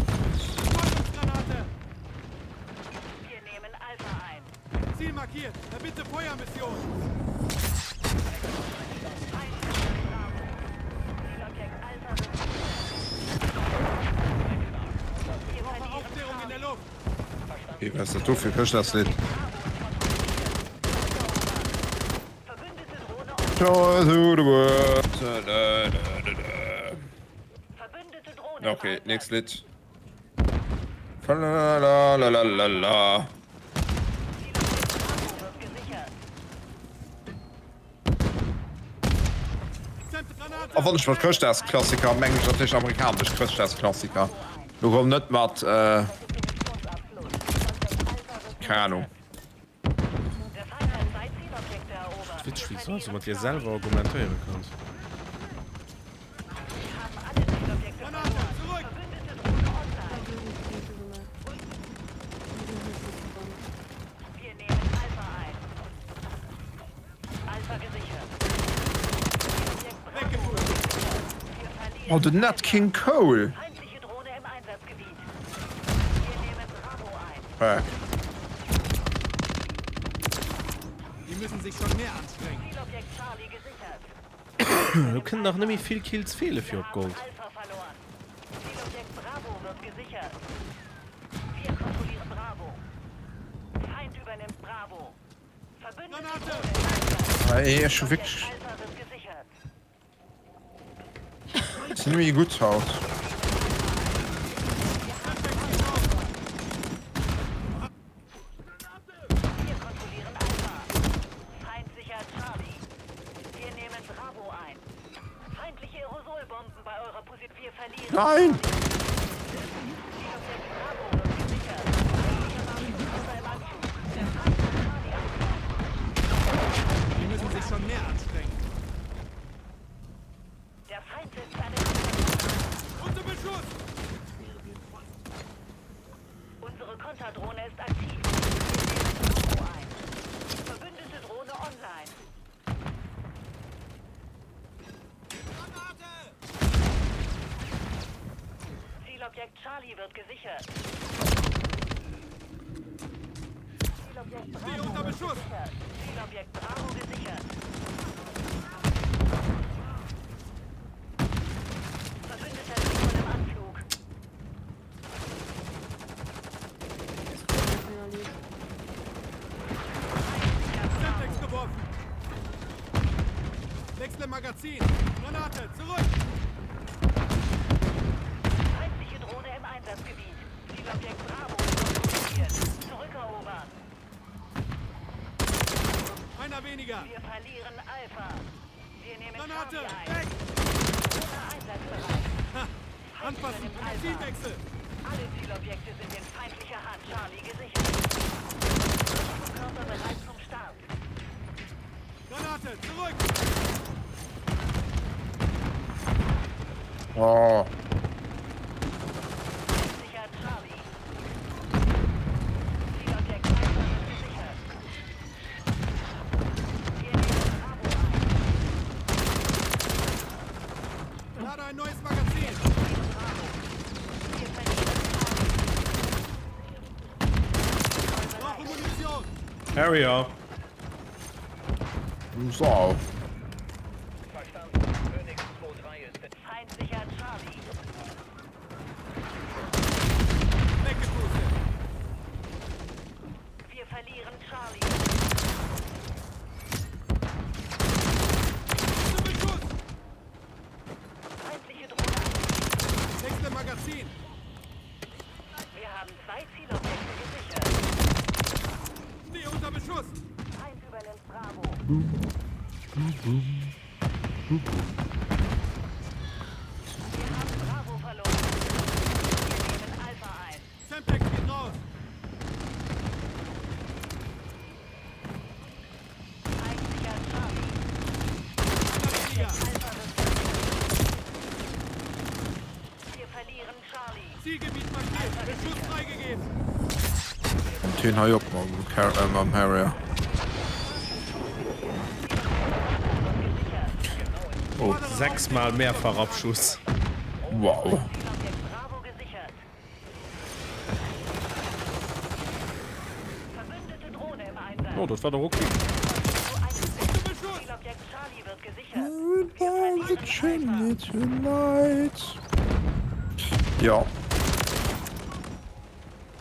S5: Ziel markiert. Erbitte Feuermission. Aufklärung in der Luft.
S1: Okay, was ist das do fir Chrëschtdagslidd? Okay, nächst Lidd. Lalalala. A wann ech mat Chrëschtdagsklassiker mengen ech natierlech amerikanesch Chrëschtdagsklassiker. Lo komm net mat, äh, keng Ahnung.
S2: Witzeg wéi s du mat dir selwer argumentéiere kanns.
S1: Oh, den Nat King Cole! Fuck.
S5: Die müssen sich schon mehr anstrengen.
S2: Do kënnen nach net méi vill Kills feele fir op Gold.
S1: Ey, ech hu wierklech. Sinn méi gutt haut. Nein!
S5: Die müssen sich schon mehr anstrengen. Unter Beschuss!
S8: Unsere Konterdrohne ist aktiv. Wir nehmen Bravo ein. Verbündete Drohne online. Zielobjekt Charlie wird gesichert. Zielobjekt
S5: Stehe
S8: Bravo
S5: unter
S8: wird
S5: Beschuss!
S8: gesichert. Zielobjekt Bravo gesichert. Verbündeter Drohne im Anflug.
S5: Semtex geworfen! Wechsle Magazin! Granate, zurück!
S8: Feindliche Drohne im Einsatzgebiet. Zielobjekt Bravo ist kompromittiert. Zurückerobern.
S5: Einer weniger!
S8: Wir verlieren Alpha. Wir nehmen
S5: Granate,
S8: Charlie ein.
S5: weg!
S8: Drohne einsatzbereit.
S5: Ha!
S8: Feind
S5: Anfassen!
S8: übernimmt Alpha.
S5: Magazinwechsel!
S8: Alle Zielobjekte sind in feindlicher Hand. Charlie gesichert. Flugkörper bereit zum Start.
S5: Granate, zurück!
S1: Oh.
S8: Feind sichert Charlie. Zielobjekt Alpha wird gesichert. Wir nehmen Bravo ein.
S5: Lade ein neues Magazin!
S8: Bravo. Wir verlieren Charlie.
S5: Brauche Munition!
S2: Area.
S1: So.
S8: Feind sichert Charlie.
S1: Töen hei op mam Car äh, mam Harrier.
S2: Oh, sechsmal Mehrfachabschuss.
S1: Wow.
S2: Oh, dat war doch okay.
S1: Ja.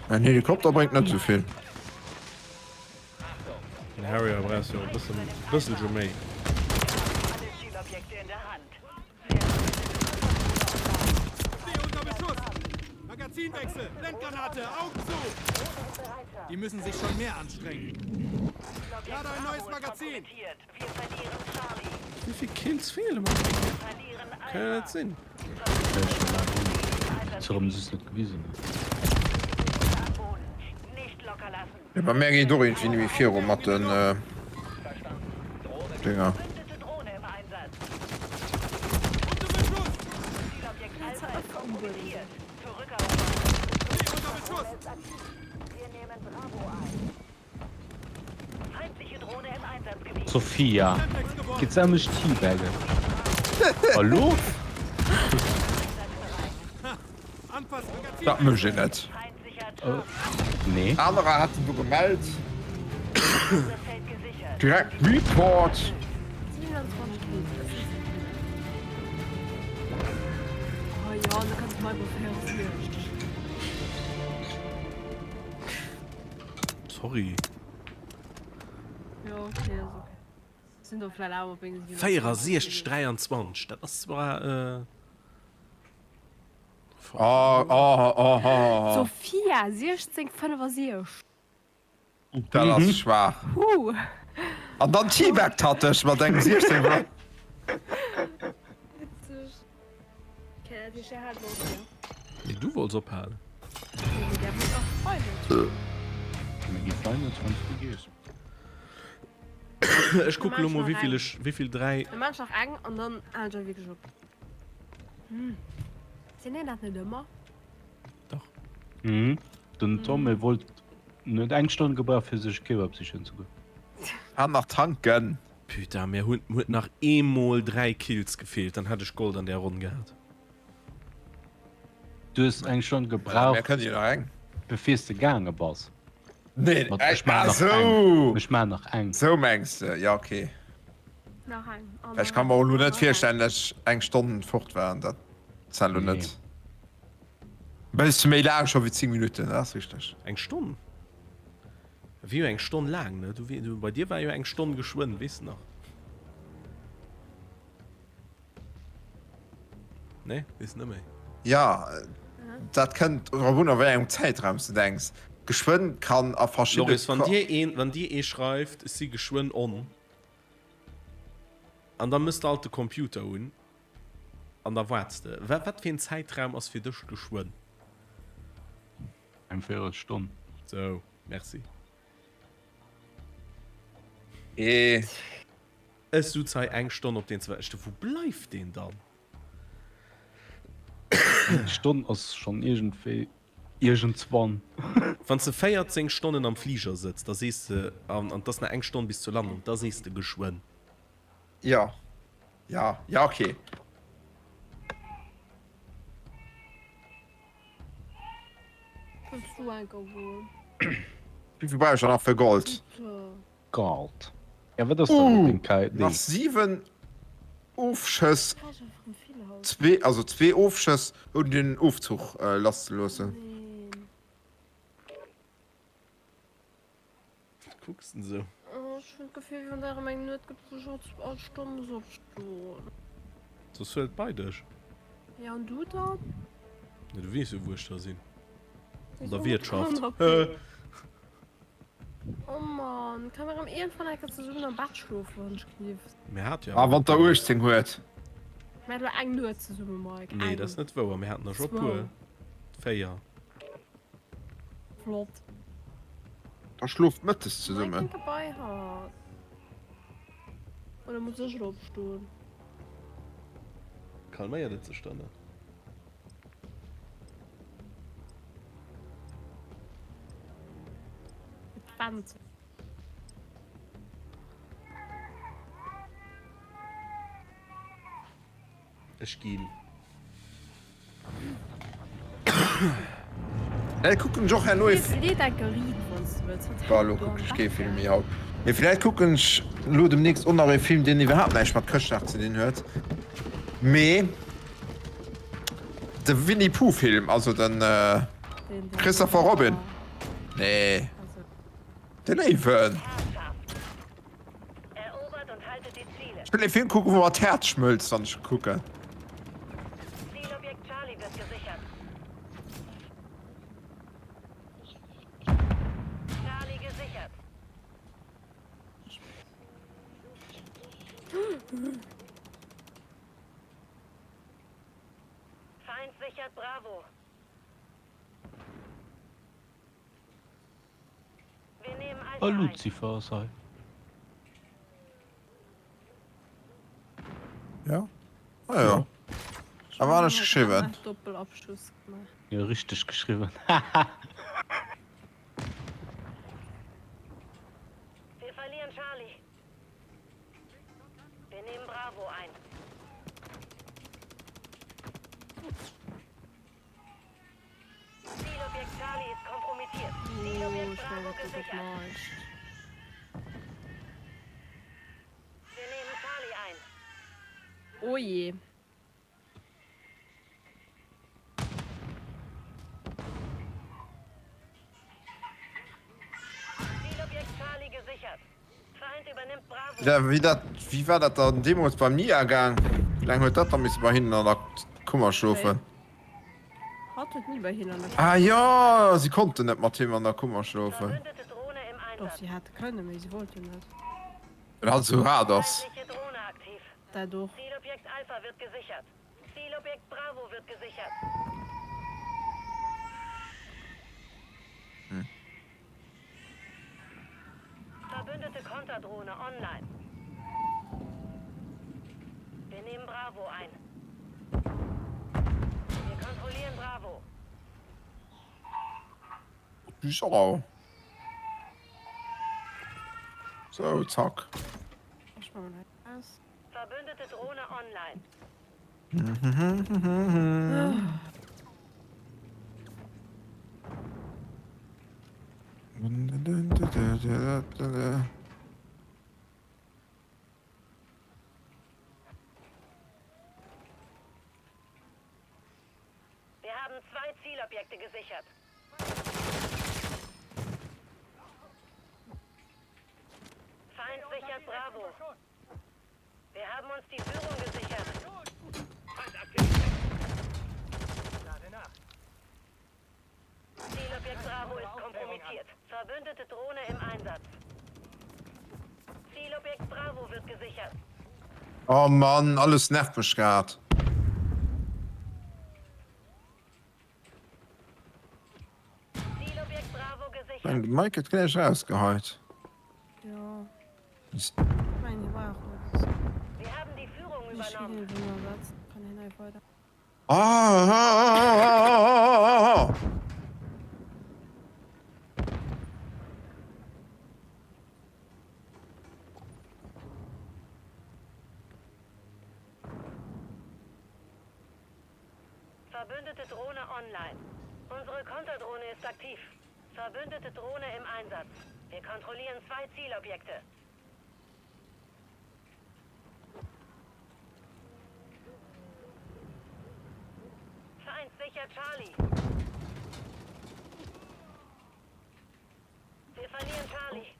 S1: Ein Helikopter bringt net souvill.
S2: Den Harrier brauchst jo e bëssen, bësselche méi.
S5: Magazinwechsel! Blendgranate! Augen zu! Die müssen sich schon mehr anstrengen. Lade ein neues Magazin!
S2: Wéi vill Kills feelen mer? Kann ja net sinn.
S3: Warum ist es net gewisen?
S1: Ja, bei mär geet och irgendwie net méi viru mat den äh, Dinger.
S3: Sophia, geht's an mech teabaggen? Hallo?
S1: Dat mécht een net.
S3: Nee.
S1: Anerer haten do gemellt. Direkt Report.
S12: 27 Kills, das ist Oh ja, da kannst du mal über
S2: Sorry.
S12: Jo, okay, ass okay. Sinn do vläit awer op eng
S2: 64, 23, dat ass zwar äh.
S1: Oh, oh, oh, oh.
S12: Sophia, 16, 65.
S1: Dat ass schwaach.
S12: Huh.
S1: An dann teabaggt hatt dech mat engem 16.
S12: Witzeg. Okay, dat heescht, der hat los, jo.
S2: Nee, du wollts ophalen.
S12: Nee, der wollt och Finals.
S3: Mir gi Finals, wann s du gees.
S2: Ech kucke lo mol, wéivill ech, wéivill 3.
S12: Dann maan ech nach eng an dann halen ech och wierklech op. Hm. Sinn een dat net ëmmer?
S2: Dach.
S3: Mhm. Den Tom, e wollt, en huet eng Stonn gebraucht, fir sech Kebab sichen ze goen.
S1: An nach tanken.
S2: Putain, mir hunn huet nach eemol 3 Kills gefeelt, dann hätt ech Gold an där Ronn gehat.
S3: Du hues eng Stonn
S1: Mir
S3: gebraucht,
S1: kënnen jo nach eng.
S3: bevir s de gaange bass.
S1: Nee,
S3: Mat
S1: eng,
S3: ech maan
S1: ah
S3: nach eng,
S1: sou!
S3: ech maan nach eng.
S1: Sou mengs de, ja okay.
S12: Nach eng an
S1: Ech
S12: nach
S1: ka
S12: eng
S1: mer och elo
S12: an
S1: net
S12: nach eng.
S1: virstellen, dass ech eng Stonn fort war, dat zählt elo
S3: Nee.
S1: net. Bësse méi laang scho wéi 10 Minutten, dat ass richteg.
S2: Eng Stonn? Wier jo eng Stonn laang, ne? Du, du, bei dir war jo eng Stonn geschwënn, weess de nach? Nee, weess net méi.
S1: Ja, dat kënnt drop un, a wéi engem Zäitraum s de denks. Geschwënn kann a verschidde.
S2: Loris, wann dir een, wann dir ee schreift, ech si geschwënn on, an da mëss de alt de Computer un, an da waarts de. Wat, wat fir een Zäitraum ass fir dech geschwënn?
S3: Eng Véierelstonn.
S2: Sou, merci.
S1: Ee.
S2: Ech sutz hei eng Stonn op deen ze waarden. Wou bleift deen dann?
S3: Eng Stonn ass schonn iergendwéi iergendswann.
S2: Wann s de 14 Stonnen am Fliger sëtz, da sees de, an et ass nach eng Stonn bis zur Landung, da sees de geschwënn.
S1: Jo, jo, jo, ok.
S12: Kanns du enker woen.
S1: Wéivill brauch ech dann nach fir Gold?
S3: Gold. Ja, wat ass dann mat dem KD?
S1: Nach 7 Ofschëss, zwee, also zwee Ofschëss ouni den Ofzuch lasszeloossen.
S2: Kucks den esou?
S12: Ech hunn d'Gefill wéi wann der erëm eng Nuet gëtt wou ech all all Stonn muss opstoen.
S2: Soss huel et bei dech.
S12: Jo an du dann?
S2: Jo du weess jo wou ech da sinn. An
S12: Wéisou
S2: der Wiertschaft.
S12: Okay. Oh Mann, kann mer erëm iergendwann eng Kéier zesummen am Bett schlofen wann ech giff.
S2: Mir hate jo
S1: Ah
S2: awer
S1: wann der 18 huet.
S12: Mir haten elo eng Nuet zesumme Mike,
S2: Nee dat
S12: eng.
S2: ass net wouer, mir haten der scho puer.
S12: Zwou.
S2: 4.
S12: Flott.
S1: Da schloft mëttes zesummen.
S12: Mike bei hat. Oder muss ech elo opstoen?
S2: Calméiert et sech dann net?
S12: Et brennt.
S2: Ech ginn.
S1: Vläit kucken ech och herno ee.
S12: Leet enke riit wann s de wëlls. Wat
S1: Bah, elo kucken ech kee Film méi haut. Mee vläit kucken ech elo demnächst och nach ee Film, deen iwwerhaapt näischt mat Chrëschtdag ze dinn huet. Mee de Winnie Pooh Film, also den Christopher Robin. Nee, de Léiwen. Ech wëll ee Film kucken, wou mer d'Häerz schmëlzt, wann ech e kucken.
S3: A Luzifer ass hei.
S1: Ja? Ah ja. Awer anescht geschriwwen.
S12: Doppelabschuss gemaach.
S3: Jo, richteg geschriwwen.
S8: Wir verlieren Charlie. Wir nehmen Bravo ein. Zielobjekt Charlie ist kompromittiert. Zielobjekt Bravo gesichert. Wir nehmen Charlie ein.
S12: Oh je.
S8: Zielobjekt Charlie gesichert. Feind übernimmt Bravo.
S1: Ja, wéi dat, wéi war dat dann deemools beim Nia gaang? Wéi laang huet dat da misse bei hinnen an der Kummer schlofen?
S12: Hatt huet ni bei hinnen an der
S1: Ah jo, si konnten net mat him an der Kummer schlofen.
S8: Verbündete Drohne im
S12: Doch,
S8: Einsatz.
S12: si hätte kënnen, mee si wollten net.
S1: Well hatt esou haart ass.
S8: Feindliche Drohne aktiv.
S12: Dat och.
S8: Zielobjekt Alpha wird gesichert. Zielobjekt Bravo wird gesichert. Verbündete Konterdrohne online. Wir nehmen Bravo ein. Wir kontrollieren Bravo.
S1: Bisau. So, zack.
S12: Ech man hei aus.
S8: Verbündete Drohne online. Wir haben zwei Zielobjekte gesichert. Feind sichert Bravo. Wir haben uns die Führung gesichert. Zielobjekt Bravo ist kompromittiert. Verbündete Drohne im Einsatz. Zielobjekt Bravo wird gesichert.
S1: Oh Mann, alles nervt mech grad.
S8: Zielobjekt Bravo gesichert.
S1: Mein de Mike huet gläich rausgeheit.
S12: Jo. Ech mengen hie war och net.
S8: Wir haben die Führung
S12: Ech kritt
S8: übernommen.
S12: hien elo ersetzt, kann hien hei weider.
S1: Ah!
S8: Verbündete Drohne online. Unsere Konterdrohne ist aktiv. Verbündete Drohne im Einsatz. Wir kontrollieren zwei Zielobjekte. Feind sicher Charlie. Wir verlieren Charlie.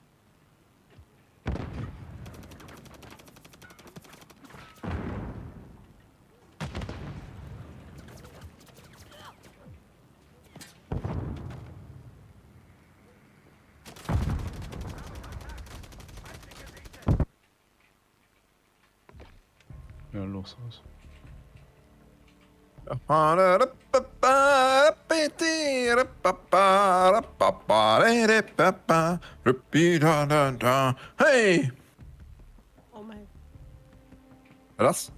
S3: Ja, looss raus.
S1: Hey!
S12: Oh mein.
S1: Wat ass?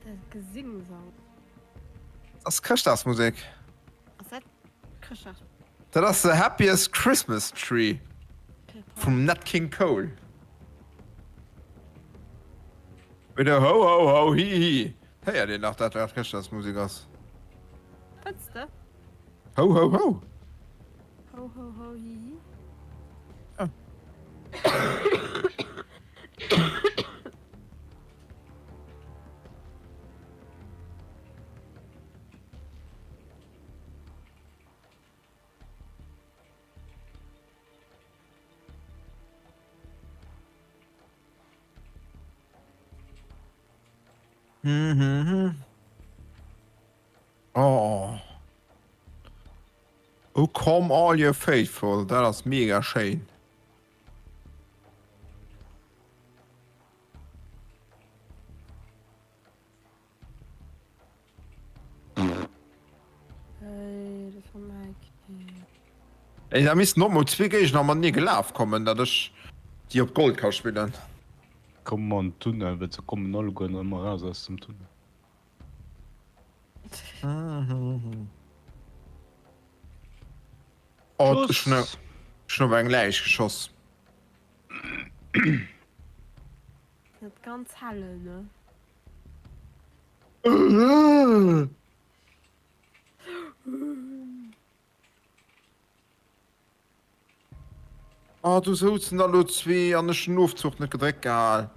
S12: Dat Gesingsang.
S1: Dat ass Chrëschtdagsmusek.
S12: Ass dat Chrëschtdag?
S1: Dat ass The Happiest Christmas Tree vum Nat King Cole. Oder ho ho ho hi hi. Héiert een nach dat dat Chrëschtdagsmusek ass?
S12: Fënns de?
S1: Ho ho ho.
S12: Ho ho ho hi hi.
S1: Ja. Mhm. Oh. Oh come all ye faithful, dat ass mega schéin. Ey, da missten och mol zwee Géigner matenee gelaf kommen, dat ech déi op Gold ka spillen.
S3: Komm an den Tunnel, well se kommen alleguer ëmmer raus aus dem Tunnel.
S1: Oh, ech hunn ech hunn op eng Läich geschoss.
S12: Net ganz helle, ne?
S1: Oh, du souzen der lo zwee an ech hunn den Ofzuch net gedréckt gehal.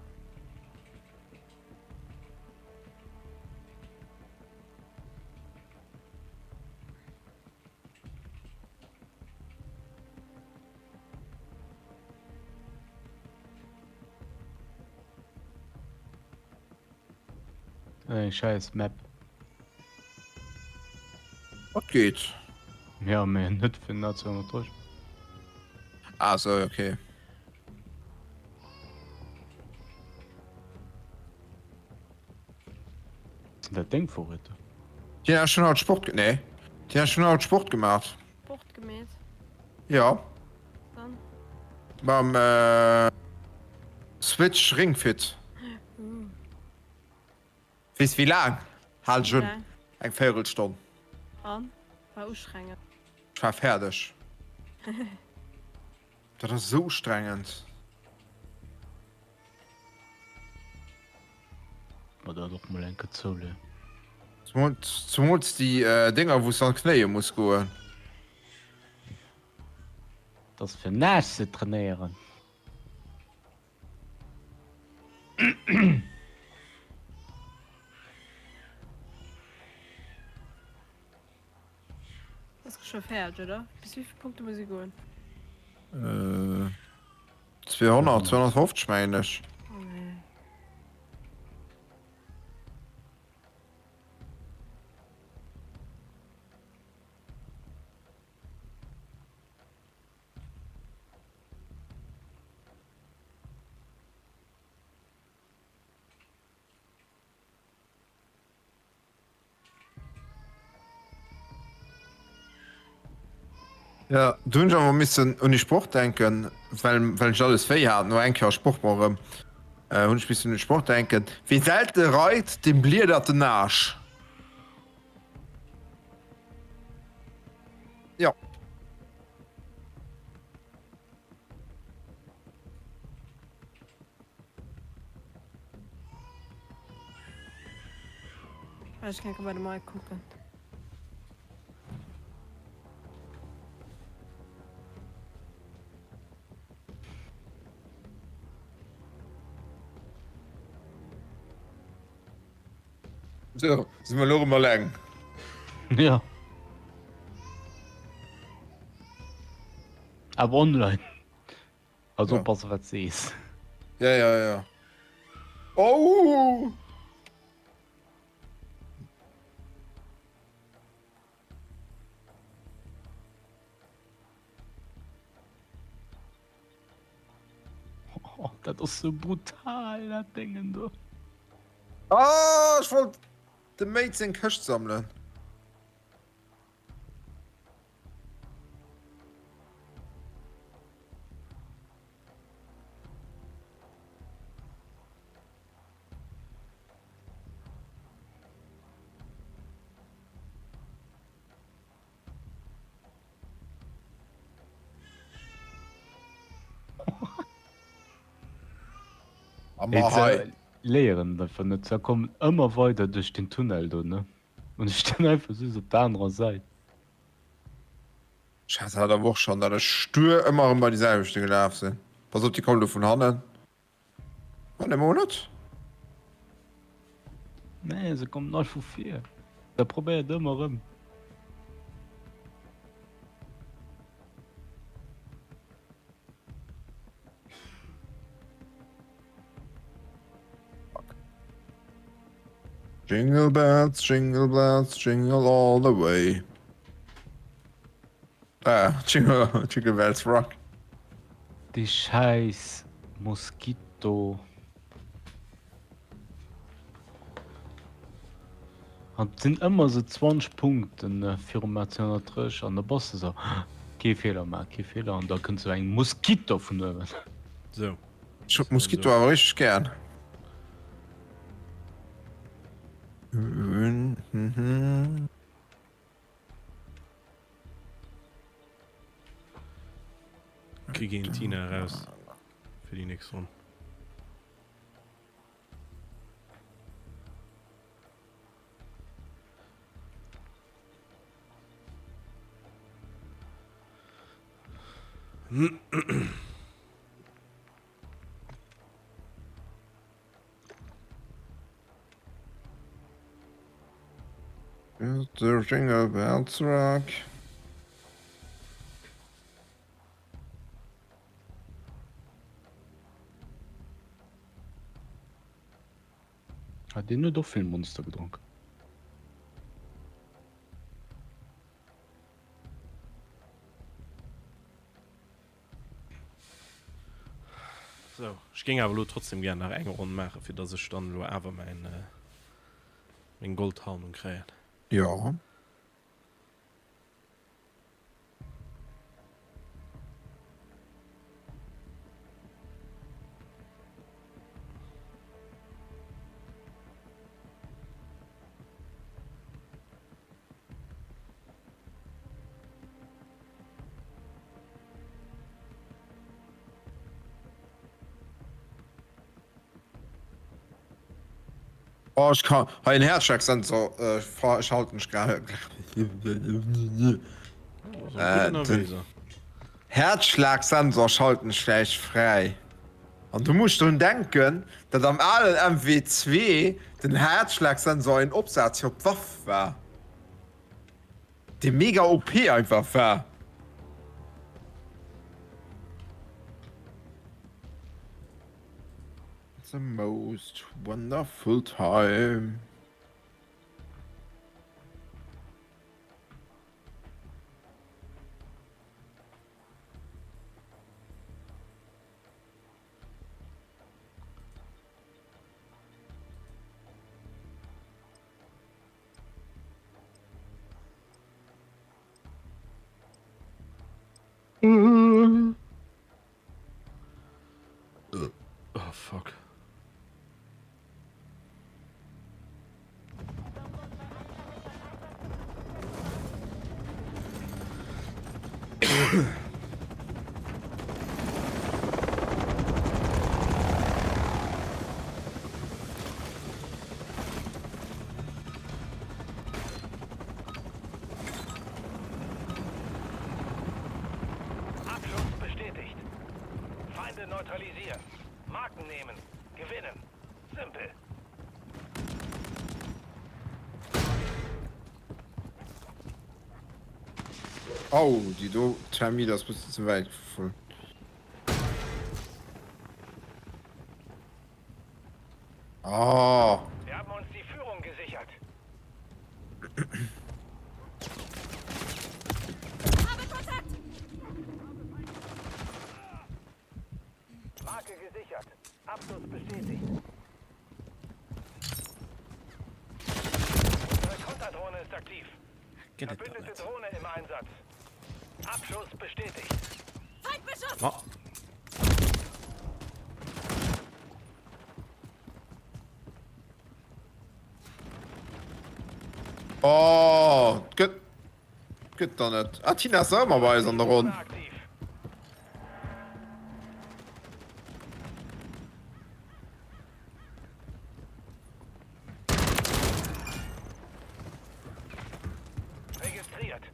S3: Eng scheiß Map.
S1: Wat geet?
S3: Ja, mee net fir A203.
S1: Ah sou, okay.
S3: Sinn dat deng Vorräte?
S1: Tina, ech hunn haut Sport, nee. Tina, ech hunn haut Sport gemaach.
S12: Sport gemeet?
S1: Ja.
S12: Dann?
S1: Mam äh, Switch Ring Fit.
S12: Uh.
S1: Weess wéi laang? Hal dech
S12: Wéi
S1: un.
S12: laang?
S1: Eng Véierelstonn.
S12: An? War ustrengend.
S1: Ech war fäerdeg. Dat ass esou ustrengend.
S3: Mer dat och mol enke zouleeën.
S1: Zumools déi Dénger wou s de an d'Knéie muss goen.
S3: Dat ass fir näischt ze trainéieren.
S12: Ass scho fäerdeg oder? Bis wéivill Punkte muss ee goen?
S1: Äh, 200, 250 mengen ech.
S12: Okay.
S1: Ja, du hunn ech awer missen un de Sport denken, well well ech alles wéi hat no eng Kéier Sport mol erëm hunn ech missen un de Sport denken. Wie selte reit, deem bliedert den Aasch. Ja.
S12: Ech kann bei de Mike kucken.
S1: So, si mer elo erëm eleng?
S3: Ja. Awer online. Also
S1: Ja.
S3: oppassen wat sees.
S1: Ja, ja, ja. Oh!
S3: Oh, dat ass sou brutal dat Déngen do.
S1: Ah, ech wollt dem Mate seng Këscht sammelen.
S3: Léieren einfach net ze kommen ëmmer weider duerch den Tunnel do ne und ech stinn einfach just op der anerer Säit.
S1: Ech hat dat awer och schon, dat ech stur ëmmer erëm bei déi selwechte gelaf sinn. Pass op, déi kommen do vun hannen. Oh, ne mol net.
S3: Nee, se kommen all vu vir. Da probéiert ëmmer erëm.
S1: Jingle bells, jingle bells, jingle all the way. Ah, jingle, jingle bells rock.
S3: Déi schäiss Mosquito. An et sinn ëmmer esou 20 Punkten virum A230 an da bass de esou, kee Feeler maachen, kee Feeler an da kënnt esou eng Mosquito vun uewen.
S2: Sou.
S1: Ech hu Mosquito awer richteg gär.
S2: Okay, gehen Tina raus fir déi nächst Ronn.
S1: The Jingle Bells Rock.
S3: Ah, deen huet och vill Monster gedronk.
S2: Sou, ech géing awer elo trotzdem gär nach eng Ronn maachen, fir dass ech dann elo awer mäin, meng Goldtarnung kréien.
S1: Jo. Oh, ech kann hei en Herzschlagsensor äh, schalten ech grad. Äh, den Herzschlagsensor schalten ech gläich fräi. An du muss drun denken, dat am alen MW2 den Herzschlagsensor en Opsaz fir op d'Waff war. Dee mega OP einfach war. It's the most wonderful time.
S2: Oh fuck.
S7: Abschuss bestätigt. Feinde neutralisieren. Marken nehmen. Gewinnen. Simpel.
S1: Au, déi do Thermite ass bëssen ze wäit gefall. Ah.
S7: Wir haben uns die Führung gesichert.
S12: Habe Kontakt!
S7: Marke gesichert. Abschluss bestätigt.
S2: Gëtt et dat
S7: Verbündete
S2: net?
S7: Drohne im Einsatz. Abschuss bestätigt.
S8: Feindbeschuss!
S2: Ma.
S1: Oh, gëtt gëtt der net. Ah, Tina ass ëmmer bei eis an der Ronn.
S7: Registriert.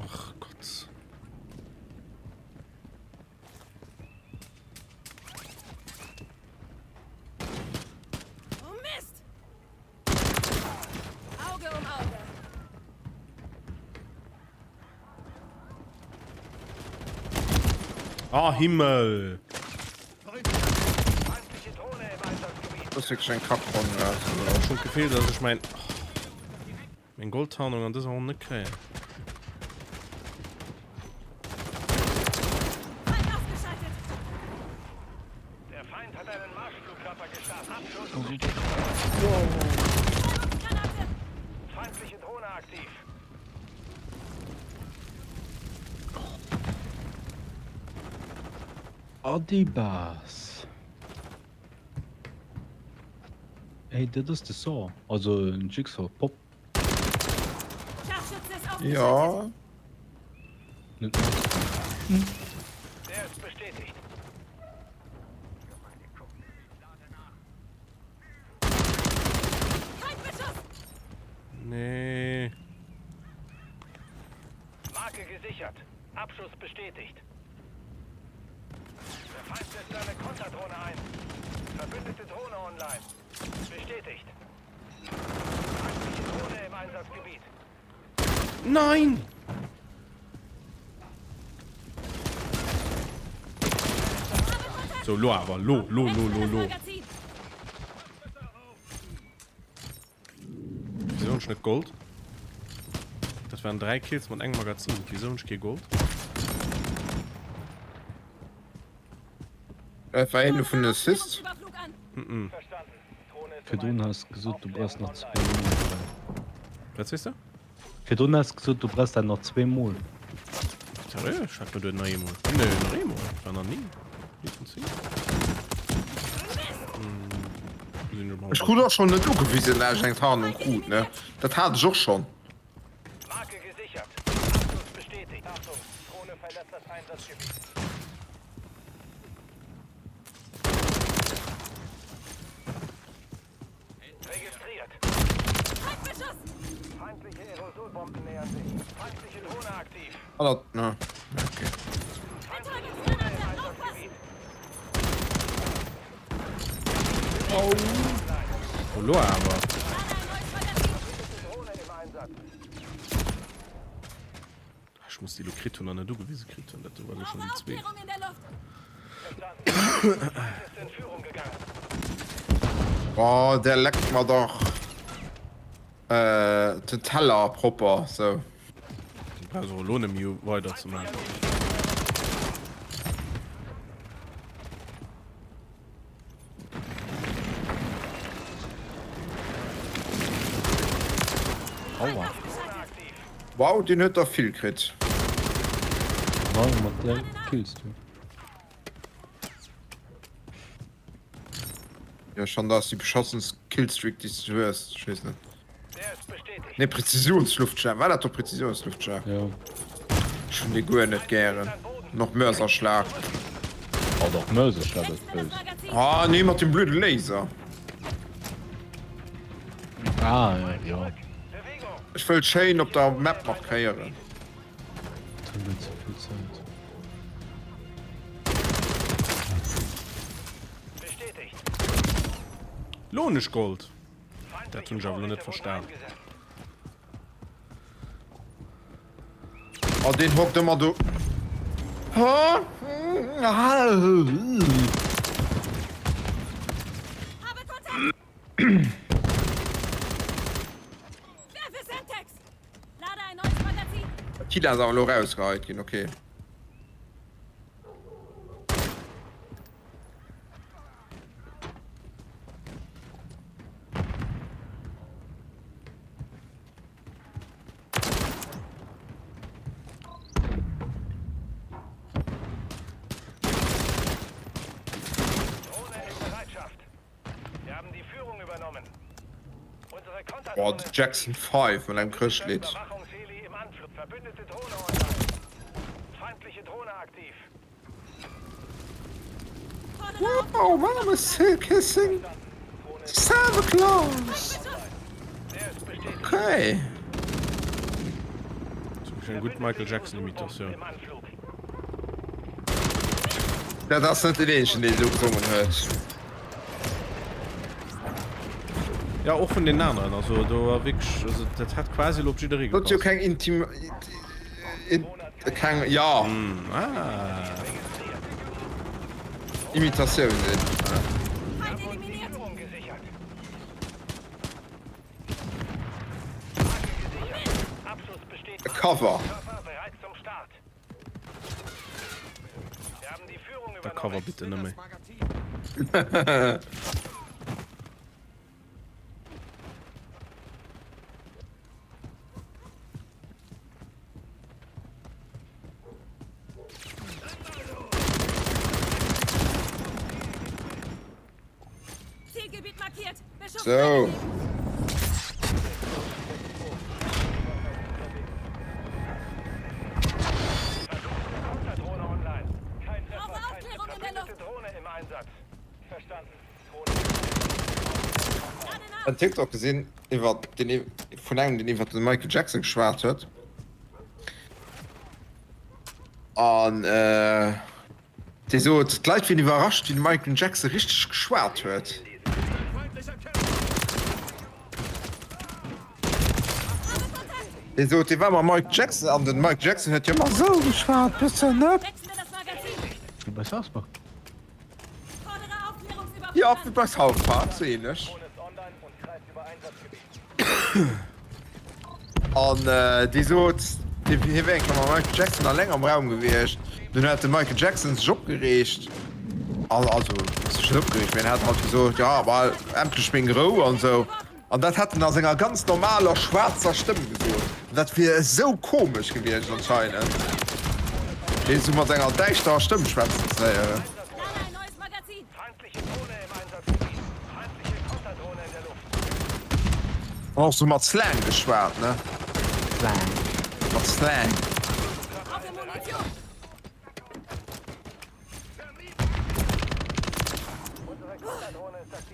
S2: Ach Gott.
S8: Oh Mist! Auge um Auge.
S2: Ah Himmel!
S1: Das ist wirklich eng Kackronn.
S2: Ech hunn d'Gefill, dass ech mäin meng Goldtarnung an dëser Ronn net kréien.
S7: Der Feind hat einen Marschflugkörper gestartet. Abschuss. Feindliche Drohne aktiv.
S3: Adibas. Ey, dat ass de Saw, also en Jigsaw Pop.
S1: Ja.
S3: Net mat.
S7: Der ist bestätigt.
S2: Nee.
S7: Marke gesichert. Abschuss bestätigt. Der Feind setzt eine Konterdrohne ein. Verbündete Drohne online. Bestätigt. Feindliche Drohne im Einsatzgebiet.
S2: Nein! So, lo awer, lo, lo, lo, lo, lo. Wieso hunn ech net Gold? Dat waren 3 Kills mat engem Magazin. Wieso hunn ech kee Gold?
S1: Dat war een vun den Assists.
S2: Mhm.
S3: Virdrun has gesot du brauchs nach zwee Mol.
S2: Wat sees de?
S3: Virdrun has gesot du brauchs dat nach zwee Mol.
S2: Seriö? Ech hat geduet nach eemol. Nee, nach eemol. War nach ni. Ni vun 10.
S1: Ech krut och schonn net ugewisen, dat ech eng Tarnung krut, ne? Dat hat ech och schonn.
S7: Marke gesichert. Abschuss bestätigt. Achtung, Drohne verlässt das Einsatzgebiet. Registriert.
S8: Feindbeschuss!
S7: Feindliche Aerosolbomben nähern sich. Feindliche Drohne aktiv.
S1: Ah, dat, ne. Okay.
S8: Betäubungsgranate! Aufpassen!
S2: Oh, lo awer.
S7: Drohne im Einsatz.
S2: Ech muss déi lo kritt hunn an net ugewise kritt hunn. Dat do war lo schon déi zweet.
S8: Aufklärung in der Luft!
S7: Verstanden. Feind ist in Führung gegangen.
S1: Oh, der leckt mer dach äh, den Teller propper, sou.
S2: Du brauchs och elo net méi weider ze maachen. Aua.
S1: Wow, deen huet der vill kritt.
S3: Wow, mat där kills du.
S1: Jo, schon dat ass déi beschassenst Killstreak déi s du hues. Ech weess net. Nee, Präzisionsluftschar. War dat doch Präzisionsluftschar?
S3: Jo.
S1: Ech hunn dee guer net gären. An och Mörserschlag.
S3: Oh dach, Mörserschlag ass bös.
S1: Ah nee, mat dem blöde Laser.
S3: Ah, jo.
S1: Ech wëll schéin op der Map markéieren.
S3: Dat huet net souvill Zäit.
S2: Lo hunn ech Gold. Dat hunn ech awer lo net verstan.
S1: Oh, deen hockt ëmmer do.
S8: Habe Kontakt! Werfe Semtex! Lade ein neues Magazin!
S1: D'Tina ass awer elo rausgeheit ginn, okay. Oh, de Jackson 5 mat engem Chrëschtlidd. Wow, mama's still kissing Santa Claus. Okay.
S2: Eng gutt Michael Jackson Imitatioun.
S1: Dat ass net den eenzegen, deen esou gesongen huet.
S2: Ja och vun den aneren, also do war wierklech, also dat hätt quasi elo op jidderee
S1: Dat ass jo
S2: gepasst.
S1: keng intim, in, keng, ja.
S2: Ah.
S1: Imitatioun sinn. E Cover.
S2: Da Cover bitte net méi.
S1: Sou. En TikTok gesinn iwwer den vun engem den iwwer de Michael Jackson geschwat huet an äh, Dee sot, d'Leit wieren iwwerrascht, wéi de Michael Jackson richteg geschwat huet. Dee sot, dee war mam Mike Jackson an den Mike Jackson huet jo ëmmer esou geschwat, bëssen, ne?
S3: Wéi bei South Park.
S1: Jo, wéi bei South Park, sou ähnlech. An déi sot, hie wär eng Kéier mam Michael Jackson alleng am Raum gewiescht. Dunn hat de Michael Jackson sech opgereegt, also sech net opgereegt, mee en hat halt gesot, jo, well endlech meng Rou an esou. An dat hätt en a senger ganz normaler schwaarzer Stëmm gesot. An dat wier esou komesch gewiescht anscheinend, hie esou mat enger däischterer Stëmm schwätzen ze héieren.
S7: Feindliche Drohne im Einsatzgebiet. Feindliche Konterdrohne in der Luft.
S1: An och sou mat Slang geschwat, ne?
S3: Slang.
S1: Mat Slang.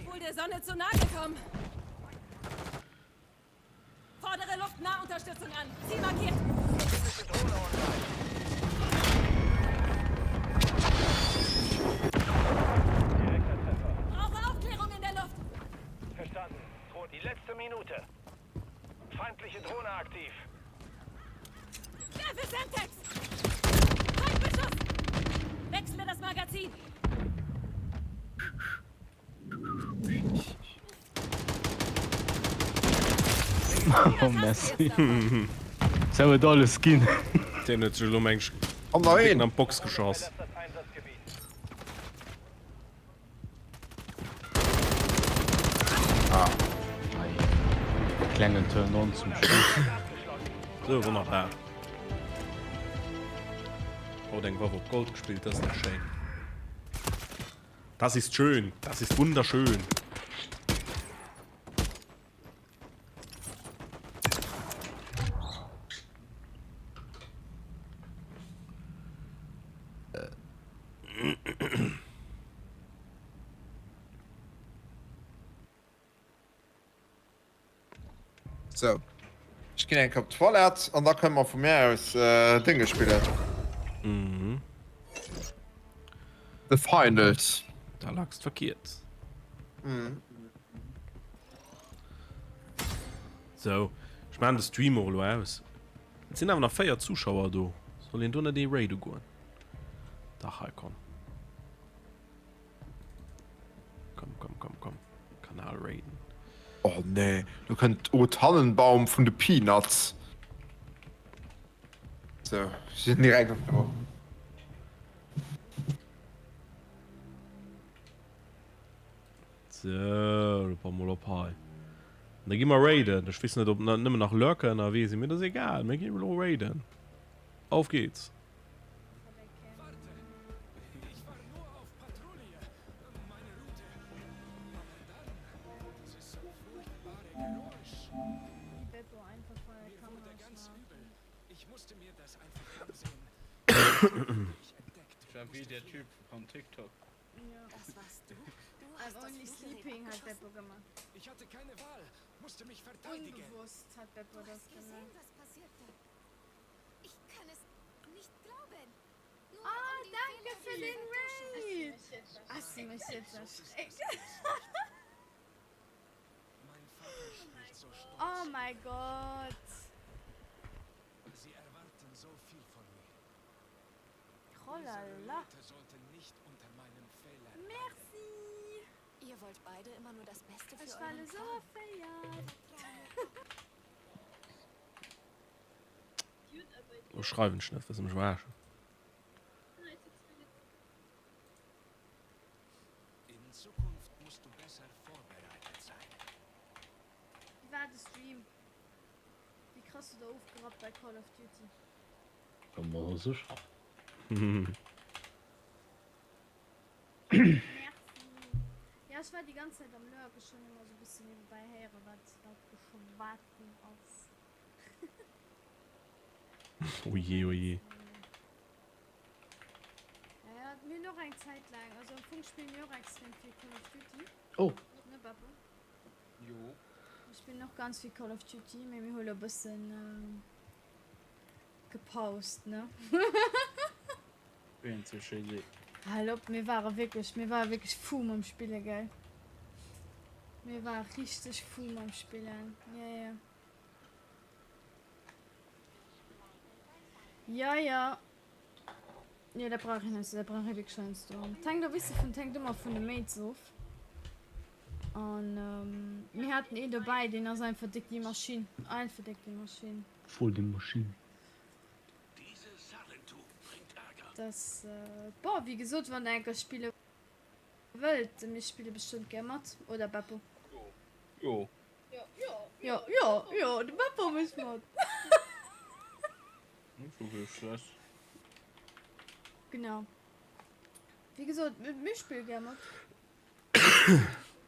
S8: Wohl der Sonne zu nah gekommen. Fordere Luftnahunterstützung an. Ziel markiert. Brauche Aufklärung in der Luft.
S7: Verstanden. Die letzte Minute. Feindliche Drohne aktiv.
S8: Werfe Semtex! Feindbeschuss! Wechsle das Magazin.
S3: Oh merci. Sou huet alles ginn.
S2: Deen huet sech elo meng ech
S1: Komm nach een.
S2: an d'Box geschoss.
S1: Ah.
S3: Klengen Turn on zum Schluss.
S2: Sou wonnerbar. Haut eng Waff op Gold gespillt, dat ass dach schéin. Das ist schön, das ist wunderschön.
S1: Sou, ech ginn eng Kéier op d'Toilette an da kënne mer vu mir aus Dénge spillen.
S2: Mhm.
S1: The Finals.
S2: Da lagst verkiert.
S1: Mhm.
S2: Sou, ech maachen de Stream och elo aus. Et sinn awer nach 4 Zuschauer do. Soll een do net ee raide goen? Dach, hei komm. Komm, komm, komm, komm. Kanal raiden.
S1: Oh nee, do kënnt O Tannenbaum vun de Peanuts. So, ech sinn direkt op do.
S2: So, lo pass mol op hei. Da gi mer raiden. Ech weess net, ob nëmmen nach Lurker ënnerwee sinn, mee dat ass egal. Mir gi elo raiden. Auf geht's.
S14: Ich war wie der Typ von TikTok.
S12: Das warst du? Du hast I'm only sleeping hat Beppo gemacht.
S5: Ich hatte keine Wahl, musste mich verteidigen.
S12: Unbewusst hat Beppo das gemacht.
S8: Was passierte? Ich kann es nicht glauben. Nur
S12: Oh,
S8: um die
S12: danke
S8: Fehler
S12: für
S8: zu
S12: den
S8: vertuschen.
S12: Raid! Hast du mich jetzt erschreckt?
S5: Mein Vater spricht so stolz.
S12: Oh my God!
S5: Sie erwarten so viel von mir.
S12: Trolala.
S5: Leute sollten nicht unter meinem Fehler
S12: Merci!
S8: Ihr wollt beide immer nur das Beste für
S12: Ech war
S8: euren
S12: so
S8: Clan.
S12: verjat.
S2: Lo schreiwen ech net, wëlls de mech verarschen?
S5: In Zukunft musst du besser vorbereitet sein.
S12: Wéi war de Stream? Wéi krass hutt der ofgerappt bei Call of Duty?
S3: Ja, ma sécher.
S12: Merci. Ja, ech war déi ganz Zäit am Lurk, ech hunn ëmmer sou bëssen niewebäi héieren, wat wat geschwat ginn ass.
S2: Oh je, oh je.
S12: Ja, ja, mir hunn och eng Zäit laang, also am Fong spille mir och extrem vill Call of Duty.
S3: Oh.
S12: Ne, Beppo?
S14: Jo.
S12: Mir spillen och ganz vill Call of Duty, mee mir hu lo bëssen gepaust, ne?
S14: Wéi een sou schéi seet.
S12: Hal op, mir ware wierklech, mir ware wierklech fou mam Spille, gell? Mir ware richteg fou mam Spillen, ja, ja. Ja, ja. Jo, dat brauch een heiansdo, dat brauch ee wierklech heiansdo. Et hänkt och, weess de, vun, et hänkt ëmmer vun de Mates of. An mir haten een dobäi, deen ass einfach déck déi Maschinn, einfach déck déi Maschinn.
S3: Voll déi Maschinn.
S12: Dass, bon, wéi gesot, wann der eng Kéier spille wëllt, mir spille bestëmmt gär mat, oder Beppo?
S14: Jo.
S12: Jo, jo, jo, de Beppo mécht mat.
S14: Net sou vill Stress.
S12: Genau. Wéi gesot, mir spille gär mat.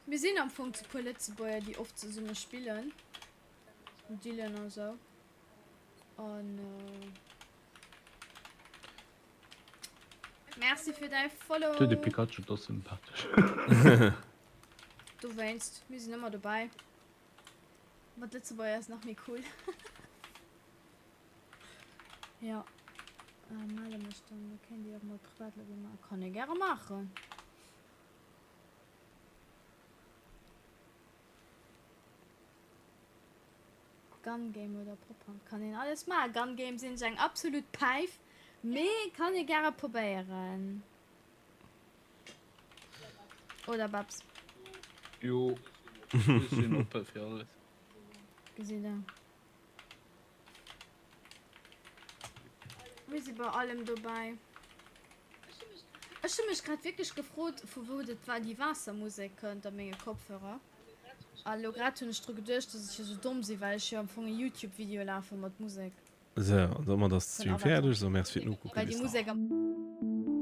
S12: Mir sinn am Fong zu puer Lëtzebuerger, déi oft zesumme spillen. Den Dylan a sou. An Merci fir däi Follow.
S3: Du, de Pikachu, dat ass sympathesch.
S12: Dowéinst, mir sinn ëmmer dobäi. Mat Lëtzebuerger ass nach méi cool. Jo, melle mech dann, da kéint Dir och mol Privatlobby maachen. Kann ee gäre maachen. Gun Game oder Prop Hunt kann een alles maachen. Gun Game sinn ech eng absolut Päif, mee kann ee gäre probéieren. Oder Babs?
S14: Jo, ech sinn oppe fir alles.
S12: Gesitt der. Mir si bei allem dobäi. Ech hu mech grad wierklech gefrot, vu wou dat war, déi Waassermusek kënnt a menge Kopfhörer. A lo grad hunn ech dru geduecht, dass ech jo sou domm sinn, well ech jo am Fong e Youtube-Video lafe mat Musek.
S2: Sou, an domat ass de
S12: Vun
S2: Stream
S12: Avatar.
S2: fäerdeg. Sou, merci fir d'Nokucken.
S12: Well déi
S2: Bis dann.
S12: Musek am.